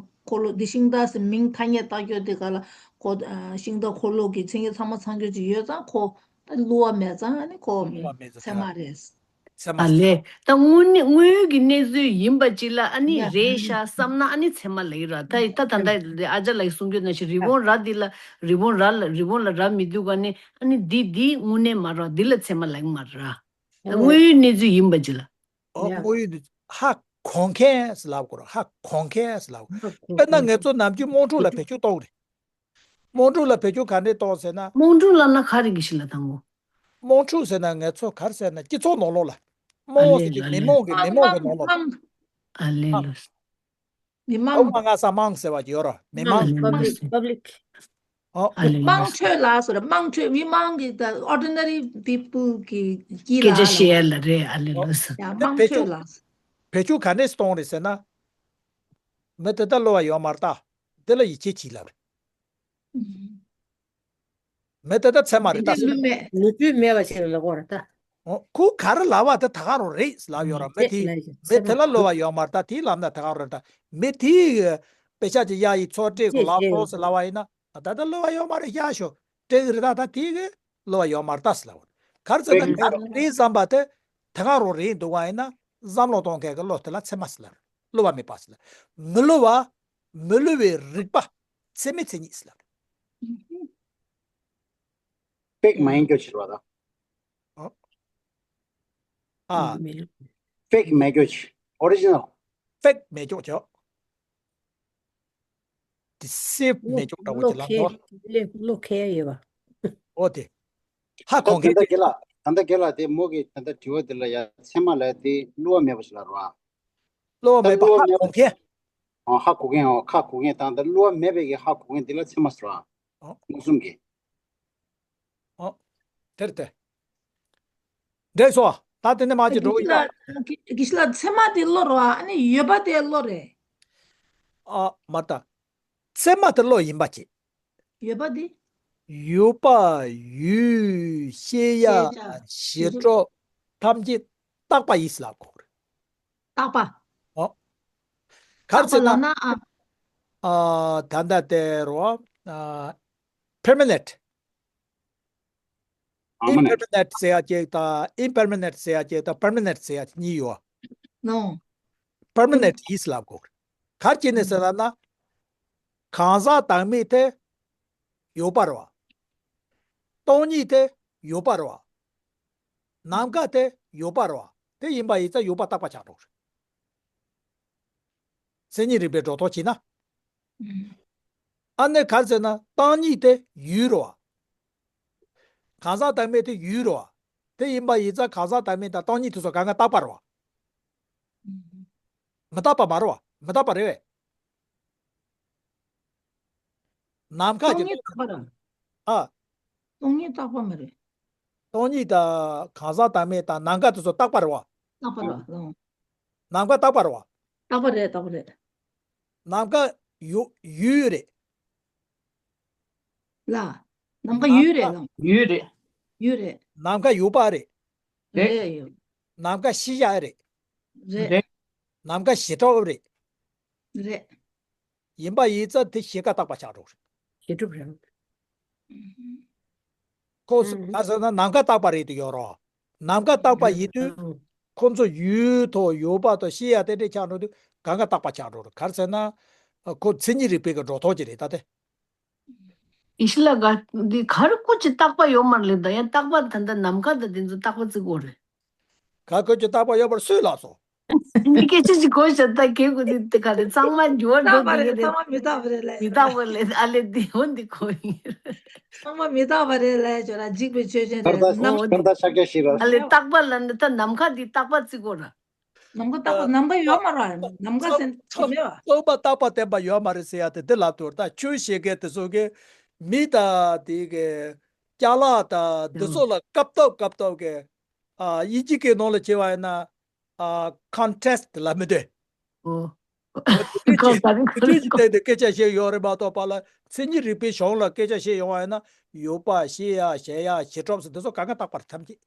འཁོར་ལོ་འདི་ཤིང་རྟ་ཟེར་མིང་ཐ་སྙད་བཏགས་ཡོད་དེ་ག་ལ་ཁོ་ཨ་ཤིང་རྟ་འཁོར་ལོ་གི་མཚན་ཉིད་ཚང་མ་ཚང་རྒྱུ་ཅིག་ཡོད་ཙང་ཁོ་ད་བསླུ་བ་མེད་ཙང་ཨ་ནི་ཁོ་བསླུ་བ་མེད་ཙང་ཚད་མ་རེད། ཚད་མ་ཨ་ལས། ད་དངོས་གནས་དངོས་ཡོད་ཀྱི་གནས་ཚུལ་ཡིན་པ་ཅིག་ལ་ཨ་ནི་ཡ། རེད་ཤག་བསམ་ན་ཨ་ནི་ཚད་མ་ལབ་ཀྱི་ར། ད་ད་ད་ད་ཨ་ཅག་ལགས་གསུང་རྒྱུ་ནང་བཞིན་རི་བོང་རྭ་འདི་ལ་རི་བོང་རྭ་ལ་རི་བོང་ལ་རྭ་མི་འདུག་ག་ནི། ཨ་ནི་འདི་འདི་དངོས་གནས་མ་རེད། འདི་ལ་ཚད་མ་ལབ་ཀྱི་མ་རེད། ད་དངོས་ཡོད་གནས་ཚུལ་ཡིན་པ་ཅིག་ལ། ཨོ། ཡ། དངོས་ཡོད་འདི་ཧ་གོ་མཁན་ཟེར་ལབ་དགོས་རེད། ཧ་གོ་མཁན་ཟེར་ལབ་དགོས། ཧ་གོ་དཔེར་ན་མཁན། ངེད་ཚོ་ནམ་རྒྱུན་དམག་འཁྲུག་ལ་བེད་སྤྱོད་གཏོང་གི་རེད། དམག་འཁྲུག་ལ་བེད་སྤྱོད་ག་འདྲས་གཏོང་ཟེར་ན། དམག་འཁྲུག་ལབ་ན་ག་རེ་གི་ཞིག་ལ་དང་གོ། དམག་འཁྲུག་ཟེར་ན་ངེད་ཚོ་ག་རེ་ཟེར་ན་སྤྱི་ཚོགས་ནང་ལོགས་ལ། ཨ་དམག་ལེ་ཟེར་གྱི་ལ་མི་ལེ། དམངས་ཀྱི་མི་དམངས་ཀྱི་ནང་ལོགས། ཨ་ལེ་ཨ། ལོས། མི་ཨོ་མ་མང་ང་ས་མང་ཟེར་བ་ཅིག་ཡོད་ར། མི་མང་། ཨ་ལེ་ལོས། ཨོ། མང་ཆོས་ལ་ཟེར། དམངས་ཁྲོད་མི་མང་གི་the ordinary people གི་སྐད་ཆ་ལ་བཤད་ལ་རེད། ཨ་ལེ་ཨོ། ལོས། ཡ་དེ་མང་བེད་ཆོས་སྤྱོད་ལ། བེད་སྤྱོད་ག་འདྲས་གཏོང་རེད་ཟེར་ན། མི་དེ་ད་བསླུ་བ་ཡོད་མ་རེད་ད། དེ་ལ་ཡིད་ཆེས་བྱེད་ལབ་རེད། མི་དེ་ད་ཚད་མ་རེད་ད། དེ་འདྲའི་བསླུ་མེད། ནུས་མཐུ་མེད་པ་ཞིག་ལ་གོ་ར་ད། ཨོ། ཁོ་ག་རེ་ལབ་པ་དེ་ད་ག་རང་རེད་ལབ་ཡོད་ར། མི་དེ་རེད་ལབ་ཡོད། མི་དེ་ལ་བསླུ་བ་ཡོད་མ་རེད་ད། དེ་ལབ་ན་ད་ག་རང་རེད་ད། མི་དེ་གི་དཔེ་ཆ་ཅིག་གཡར་ཡི་ཚོ་སྤྲད་དགོས་ལབ་སོང་ཟེར་ལབ་པ་ཡིན་ན། ད་ལྟ་བསླུ་བ་ཡོད་མ་རེད། ཡག་ཤོས་སྤྲད་གི་རེད་ད། ད་དེ་གི་བསླུ་བ་ཡོད་མ་རེད་ད་ཟེར་ལབ་པ་རེད། ག་རེ་ཟེར་ན་ཕེག་ག་རང་རེད་བསམ་པ་དེ་ད་ག་རང་རེད་འདུག་པ་ཡིན་ན། བསམ་བློ་གཏོང་མཁན་གི་བློ་དེ་ལ་ཚད་མ་ཟེར་ལབ་རེད། བསླུ་བ་མེད་པ་ཟེར་ལབ་རེད། མི་བསླུ་བ། མི་བསླུ་བའི་རིག་པ། ཚད་མའི་མཚན་ཉིད་ཟེར་ལབ་རེད། ཕེག་མ་ཡིན་རྒྱུ་ཕྱིར་བ་དང་། ཨ། ཨ། མི་ལུགས། ཕེག་མེད་རྒྱུ་ཕྱིར། ཨོ་རི་ཇི་ནལ། ཕེག་མེད་རྒྱུ་ཕྱིར། ཌི་སི་བྷ་མེད་རྒྱུ་འདྲ་བོ་ཅིག་ལབ་འདུག་བ། བློ་ཁེལ་ཡོད་པ། ཨོ་དེ། ཧ་གོ་མཁན་ད་ད་ལྟ་དེ། རྒན་ལགས། ད་ལྟ་རྒན་ལགས་དེ་མོ་གི་ད་ལྟ་དྲི་བ་འདི་ལ་ཡ་ཚད་མ་ལབ་དེ་བསླུ་བ་མེད་པ་ཞིག་ལབ་རེད་བ། བསླུ་བ་ད་མེད་པ་བསླུ་བ་ཧ་མེད་པ། གོ་མཁན། ཨོ་ཧ་གོ་མཁན། ཨོ་ཧ་གོ་མཁན་དང་ད་བསླུ་བ་མེད་པའི་གི་ཧ་གོ་མཁན་འདི་ལ་ཚད་མ་ཟེར་བ། ཨོ། མངོན་སུམ་གྱི། ཨོ། དེར་དེ། འགྲིག་སོང་། ད་དེ་ནས་མ་ཅིག་འགྲོ་གི་ཡིན་ད། དགེ་བཤེས་ལགས། དགེ་བཤེས་ལགས། ཚད་མ་དེ་བློ་རེད་བ། ཨ་ནི་ཡོད་པ་དེ་བློ་རེད། ཨ་མ་ད། ཚད་མ་དེ་བློ་ཡིན་པ་ཅིག་ཡོད་པ་དེ། ཡོད་པ། ཡུལ། ཤེས་ཡ། ཤེས་བྱ། ཞི་ཁྲོ། ཐམས་ཅད་རྟག་པ་ཡིན་ཟེར་ལབ་དགོས་རེད། རྟག་པ། ཨོ། ག་རེ་ཟེར་ན། རྟག་པ་ལབ་ན་ཨ། ཨ། ད་ལྟ་དེ་རོ། ཨ། པར་མ་ནེན་ཊི། ཨ་མ་ནེ། ཨིམ་པར་མ་ནེན་ཊི་ཟེར་ཡ་གཅིག་དང་ཨིམ་པར་མ་ནེན་ཊི་ཟེར་ཡ་གཅིག་དང་པར་མ་ནེན་ཊི་ཟེར་ཡ་གཉིས་ཡོད། ནོ། པར་མ་ནེན་ཊི་ཡིན་ཟེར་ལབ་དགོས། ག་རེ་བྱས་ནས་ཟེར་ལབ་ན། གང་ཟག་བདག་མེད་དེ་ཡོད་པ་རེད་བ། སྟོང་ཉིད་དེ་ཡོད་པ་རེད་བ། ནམ་མཁའ་དེ་ཡོད་པ་རེད་བ། དེ་ཡིན་པ་ཡིན་ཙང་ཡོད་པ་རྟག་པ་ཆགས་འགྲོ་གི་རེད། མཚན་ཉིད་རིག་པའི་སྒྲོ་འདོགས་བྱས་ན། ཨ་ནི་ག་རེ་ཟེར་ན་བདག་ཉིད་དེ་ཡུལ་རེད་བ། གང་ཟག་བདག་མེད་དེ་ཡུལ་རེད་བ། དེ་ཡིན་པ་ཡིན་ཙང་གང་ཟག་བདག་མེད་དང་བདག་ཉིད་དེ་ཚོ་གང་ག་རྟག་པ་རེད་བ། མི་རྟག་པ་མ་རེད་བ། མི་རྟག་པ་རེད་བས། ནམ་མཁའ་སྟོང་ཉིད་རྟག་པ་རེད། ཨ། སྟོང་ཉིད་རྟག་པ་མ་རེད། སྟོང་ཉིད་དང་གང་ཟག་བདག་མེད་དང་ནམ་མཁའ་དེ་ཚོ་རྟག་པ་རེད་བ། རྟག་པ་རེད་བ། ནམ་མཁའ་རྟག་པ་རེད་བ། རྟག་པ་རེད། རྟག་པ་རེད། ནམ་མཁའ་ཡུ་ཡུལ་རེད། ལ། ནམ་མཁའ་ཡུལ་རེད་ལ། ཡུལ་རེད། ཡུལ་རེད། ནམ་མཁའ་ཡོད་པ་རེད། རེད། རེད་ཡོད། ནམ་མཁའ་ཤེས་བྱ་རེད། རེད། ནམ་མཁའ་ཞི་ཁྲོ་རེད། རེད། ཡིན་པ་ཡིན་ཙང་དེ་ཤེས་ཀ་རྟག་པ་ཆགས་འགྲོ་རེད། ཤེས་སྒྲུབ་རེད། ཁོ་ཨུམ། ག་ཟེར་ན་ནམ་མཁའ་རྟག་པ་རེད་དུ་ཡོད་རོ། ནམ་མཁའ་རྟག་པ་ཡིན་དུས། ཨུམ། ཁོ་ཚོ་ཡུལ་དང་ཡོད་པ་དང་ཤེས་ཡ་དེ་འདྲས་ཆགས་འགྲོ་དུས་གང་ག་རྟག་པ་ཆགས་འགྲོ་རེད། ག་རེ་ཟེར་ན། ཁོ་མཚན་ཉིད་རིག་པའི་གི་སྒྲོ་འདོགས་ཀྱི་རེད་ད་དེ། ཨི་ཤི་ལ་ག་འདི་ག་རེ་ཀུ་ཅི་རྟག་པ་ཡོད་མ་རེད་ད། ཡང་རྟག་པ་ད་ལྟ་ནམ་མཁའ་དང་དེ་ཚོ་རྟག་པ་བརྩི་དགོས་རེད། ག་ཀུ་ཅི་རྟག་པ་ཡོད་པར་སུས་ལབ་སོང་། འདི་སྐད་ཆ་ཅིག་གོ་ཤ་ད་གེ་གུ་འདི་དེ་ག་རེ་ཚང་མ་འགྱུར་བ་འགྲོ་འདི་གེ་རེད། ཚང་མ་མི་རྟག་པ་རེད་ལས། མི་རྟག་པ་ལས་ཨ་ལེ་འདི་འོ་འདི་གོ་ཡིན། ཚང་མ་མི་རྟག་པ་རེད་ལས་ཇོ་ར་འཇིག་པའི་ཆོས་ཅན་རེད། ཁར་ད་ནམ་ཁར་ད་ཤཱཀྱ་ཤི་ར། ཨ་ལེ་རྟག་པ་ལ་ནི་ད་ནམ་མཁའ་འདི་རྟག་པ་བརྩི་དགོས་ར། ནམ་མཁའ་རྟག་པ་ནམ་མཁའ་ཡོད་མ་ར། ནམ་མཁའ་ཚང་ཟེར་ཚང་མེད་བ། ཚང་མ་རྟག་པ་བརྟན་པ་ཡོད་མ་རེད་ཟེར་ཡ་དེ་འདི་ལབ་ཐུབ་ར། ད་ཆོས་བཤད་མཁན་དེ་ཚོ་གི་མི་ད་དེ་གི་ཅ་ལག་ད་འདི་ཚོ་ལ་སྐབས་ཐོབ་སྐབས་ཐོབ་གི་ཨ་དབྱིན་ཇི་གི་ནང་ལ་བྱས་པ་ཡིན་ན། ཨ་ཀོན་ཊེག་སི་ལ་མི་འདོད། ཨོ། དེ་ཁོ་ཚོ་ད་རིང་དེ་ཁོ་ཚོ་དེ་དེ་སྐད་ཆ་བཤད་ཡོད་རེད་མ་གཏོགས་པ་ལ་མཚན་ཉིད་རིག་པའི་གཞུང་ལ་སྐད་ཆ་བཤད་ཡོང་བ་ཡིན་ན་ཡོད་པ་ཤེས་ཡ་གཞལ་ཡ་གཞི་གྲུབ་ཟེར་འདི་ཚོ་གང་ག་རྟག་པར་ཐམས་ཅད་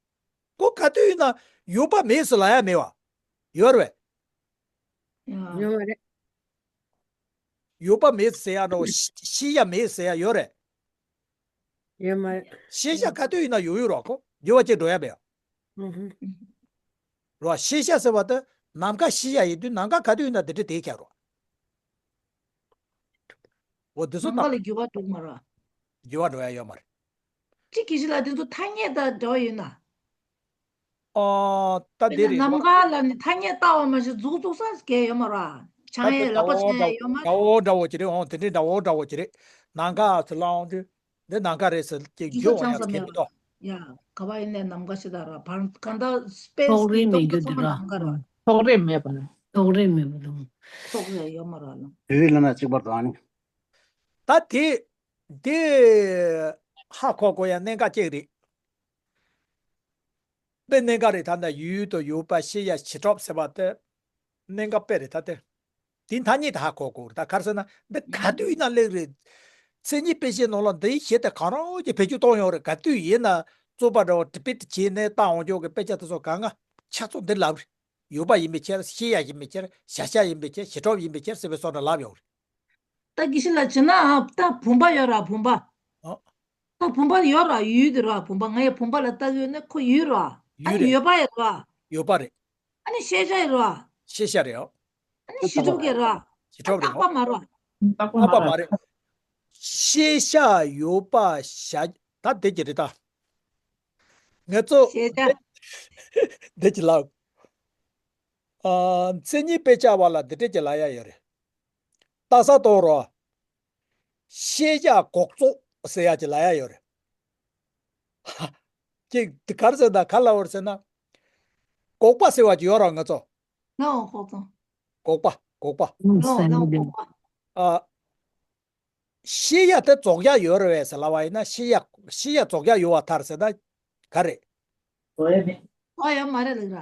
ཁོ་ག་དུས་ཡིན་ན་ཡོད་པ་མེད་ཟེར་ལབ་ཡ་མེད་བ། ཡོད་རེད། ཡོད་མ་རེད། ཡོད་པ་མེད་ཟེར་ཡ་འདྲ་བོ་ཤེས་ཤེས་ཡ་མེད་ཟེར་ཡ་ཡོད་རེད། ཡོད་མ་རེད། ཤེས་བྱ་ག་དུས་ཡིན་ན་ཡོད་ཡོད་རོགས་ཁོ་འགྱུར་བ་ཅིག་འགྲོ་ཡ་མེད། ཨུ་ཧུ། རོགས་ཤེས་བྱ་ཟེར་བ་དེ་ནམ་མཁའ་ཤེས་བྱ་ཡིན་དུས་ནམ་མཁའ་ག་དུས་ཡིན་ན་དེ་འདྲ་དེ་ཁྱེར་རོགས། འོ་དེ་ཚོ་ནམ་མཁའ་ལ་འགྱུར་བ་འགྲོ་གི་མ་རེད། འགྱུར་བ་འགྲོ་ཡ་ཡོད་མ་རེད། ཅི་གི་ཞིག་ལ་དེ་ཚོ་ཐ་སྙད་དང་འདྲ་བ་ཡོད་ན། ཨོ། ད་དཔེར་དེ་ན་རེད་ནམ་མཁའ་ལ་ནི་ཐ་སྙད་བཏགས་པ་མ་གཏོགས་མཛུབ་བཙུགས་ས་གལ་ཡོད་མ་རེད། ད་འཆང་དེ་ཡས་ལག་པ་འཆང་ཡས་ཡོད་མ་རེད། འདྲ་བོ་འདྲ་བོ་ཅི་རེད། ཨོ་དེ་འདྲའི་འདྲ་བོ་འདྲ་བོ་ཅི་རེད། ནམ་མཁའ་ཟེར་ལབ་འོང་དུས་འདི་ནམ་མཁའ་རེད་ཟེར་གྱི་རྒྱུ་འགྱུར་འོང་ཡ་ཚང་ས་ཟེར་མེད་མི་འདུག་ཡ་ག་བ་ཡིན་ནའི་ནམ་མཁའ་ཞིག་ད་ར་བར་གང་ལྟར་སྤེ་སི་ཐོག་རེ་གི་མེད་ཐོག་རྒྱུ་ཏུ་འདི་ཚང་མ་ར། ནམ་མཁའ་ར། ཐོག་རེ་མེད་པ་ར། ཐོག་རེ་མེད་པ་དང་། ཐོག་རེ་ཡོད་མ་ར་ལ། དེ་རིགས་ལ་ན་གཅིག་པར་དང་ནི། ད་དེ་དེ་ཧ་གོ་དགོས་ཡ་གནད་འགག་ཅིག་རེད། དཔེ་གནད་འགག་རེད། ད་ལྟ་ཡུལ་དུ་ཡོད་པ་ཤེས་ཡ་བྱེད་གྲོགས་ཟེར་བ་དེ་གནད་འགག་དཔེ་རེད། ད་དེ་དེ་ཐ་སྙད་དེ་ཧ་གོ་དགོས་རེད། ད་ག་རེ་ཟེར་ན་འདི་ག་དུས་ཡིན་ན་ལེགས་རེད། མཚན་ཉིད་དཔེ་བཞིན་ནང་ལ་འདིའི་གཞི་དེ་གང་རུང་གི་བེད་སྤྱོད་གཏོང་ཡོང་རེད། ག་དུས་ཡིན་ན་རྩོད་པ་འདྲ་བོ་དྲི་དཔེ་དེ་བྱས་ནས་བཏང་འོང་ཆོག་གི་དཔེ་ཆ་དེ་ཚོ་གང་ག་ཆ་ཚང་འདི་ལབ་རེད། ཡོད་པ་ཡིན་པའི་ཕྱིར། ཤེས་ཡ་ཡིན་པའི་ཕྱིར། བྱ་བྱ་ཡིན་པའི་ཕྱིར། བྱེད་གྲོགས་ཡིན་པའི་ཕྱིར་ཟེར་བའི་སོགས་ལ་ལབ་ཡོང་རེད། ད་གི་ཤི་ལ་བྱེད་ན་ཨ་ད་བུམ་པ་ཡོད་ར་བུམ་པ། ཨ། ད་བུམ་པ་ཡོད་ར་ཡུལ་དེ་ར་བུམ་པ་ང་ཡི་བུམ་པ་ལ་ལྟ་གི་ཡོད་ན་ཁོ་ཡུལ་ར། ཨ་ཡུལ་ནི་རེད། ཡོད་པ་ཡོད་ར། ཡོད་པ་རེད། ཨ་ནི་ཤེས་བྱ་ཡོད་ར། ཤེས་བྱ་རེད། ཨ་ནི་བྱེད་གྲོགས་ཀྱི་ར། བྱེད་གྲོགས་རེད། རྟག་པ་མ་ར། རྟག་པ་མ་རེད། ཤེས་བྱ་ཡོད་པ་བྱ་ད་དེ་གི་རེད་ད། ངེད་ཚོ་ཤེས་བྱ། འདི་གི་ལ། ཨ། མཚན་ཉིད་དཔེ་ཆ་བ་ལ་འདི་འདྲས་ཀྱི་ལབ་ཡ་ཡོད་རེད། ལྟ་ས་གཏོང་རོགས། ཤེས་བྱ་འགོག་བཙོག་ཟེར་ཡ་ཀྱི་ལབ་ཡ་ཡོད་རེད། ཅིག་དེ་ག་རེ་ཟེར་ན་ག་ལབ་པ་རེད་ཟེར་ན། འགོག་པ་ཟེར་བ་ཅིག་ཡོད་རེད་ང་ཚོ། ལའོ་འགོག་བཙོག་འགོག་པ་འགོག་པ། ལའོ་ལའོ་འགོག་པ། ཨ། ཤེས་ཡ་དེ་རྫོགས་ཡ་ཡོད་རེད་པས་ཟེར་ལབ་པ་ཡིན་ན་ཤེས་ཡ་ཤེས་ཡ་རྫོགས་ཡ་ཡོད་པར་ཐལ་ཟེར་ན་ག་རེད། ཨོ་ཡ་མ་རེད་ལགས་ར།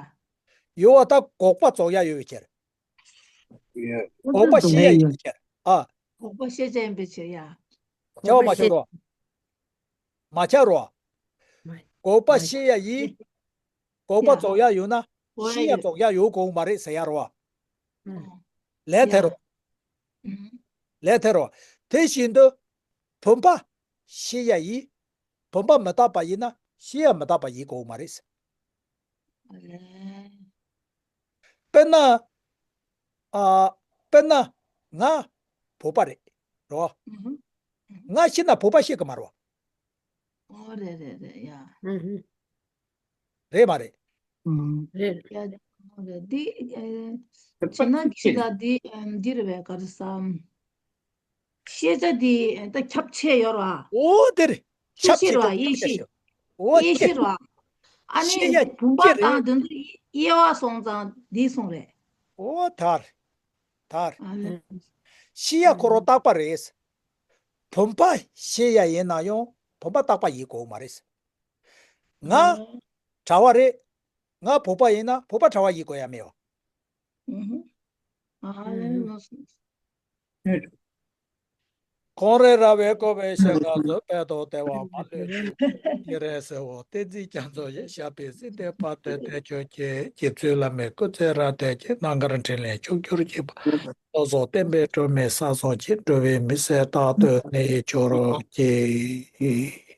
ཡོད་པར་ཐལ། འགོག་པ་རྫོགས་ཡ་ཡོད་པའི་ཕྱིར། ཡོད། འགོག་པ་ཤེས་ཡ་ཡིན་པའི་ཕྱིར། ཨ། འགོག་པ་ཤེས་བྱ་ཡིན་པའི་ཕྱིར་ཡ། ཁྱབ་པ་མ་ཁྱབ་རོ། མ་ཁྱབ་རོ། འགོག་པ་ཤེས་ཡ་ཡིན། འགོག་པ་རྫོགས་ཡ་ཡོད་ན་ཤེས་ཡ་རྫོགས་ཡ་ཡོད་དགོས་མ་རེད་ཟེར་ཡ་རོ། ལན་དེ་རོ། ལན་དེ་རོ། དེ་བཞིན་དུ་བུམ་པ་ཤེས་ཡ་ཡིན། བུམ་པ་མི་རྟག་པ་ཡིན་ན་ཤེས་ཡ་མི་རྟག་པ་ཡིན་དགོས་མ་རེད། དཔེར་ན། ཨ། དཔེར་ན། ང་བོད་པ་རེད། རོ། ང་ཤི་ན་བོད་པ་ཤི་གི་མ་རོ། ཨོ་རེད་རེད་རེད་ཡ། རེད་མ་རེད། རེད། ཡ་རེད་འདི། བྱས་ན་ཁྱི་ད་འདི་འདི་རེད་པས་ག་རེ་ཟ། ཤེས་བྱ་འདི་ད་ཁྱབ་ཆེ་ཡོད་ར། ཨོ་དེ་རེད། ཤེས་ཤེས་ར་ཡེ་ཤེས། ཨོ་ཡེ་ཤེས་ར། ཨ་ནི་ཤེས་ཡ་བུམ་པ་དང་དེ་ཚོ་དབྱེ་བ་སོང་ཙང་འདི་སོང་རེད། ཨོ་ཐར། ཐར། ཨ་ནི། ཤེས་ཡ་ཁོ་རང་རྟག་པ་རེད། བུམ་པ་ཤེས་ཡ་ཡིན་ན་ཡང་བུམ་པ་རྟག་པ་ཡིན་དགོས་མ་རེད། ང་གྲྭ་བ་རེད། ང་བོད་པ་ཡིན་ན་བོད་པ་གྲྭ་བ་ཡིན་དགོས་ཡ་མེད་བ། ཨ་ལེ་ལོ་སོང་། ཁོང་རེ་ར་བའི་ཀོ་བའི་ཤ་ག་ཚོད་དཔལ་དང་བདེ་བ་མ་ལུས་ཤིག་ཀྱི་རེ་ཟེར་བ་བསྟན་འཛིན་རྒྱ་མཚོ་ཡི་ཞབས་པད་སྲིད་མཐའི་བར་དུ་བརྟན་བཅོས་ཀྱི་རྗེ་བཙུན་བླ་མའི་སྐུ་ཚེ་རབ་བརྟན་ཅིང་རྣམ་དཀར་འཕྲིན་ལས་ཕྱུག་གྱུར་ཅིག་ལོ་ཙཱ་བསྟན་པའི་སྒྲོན་མེ་ས་སོགས་ཀྱིས་འགྲོ་བའི་མི་སེར་རྟག་ཏུ་གནས་གྱུར་ཅིག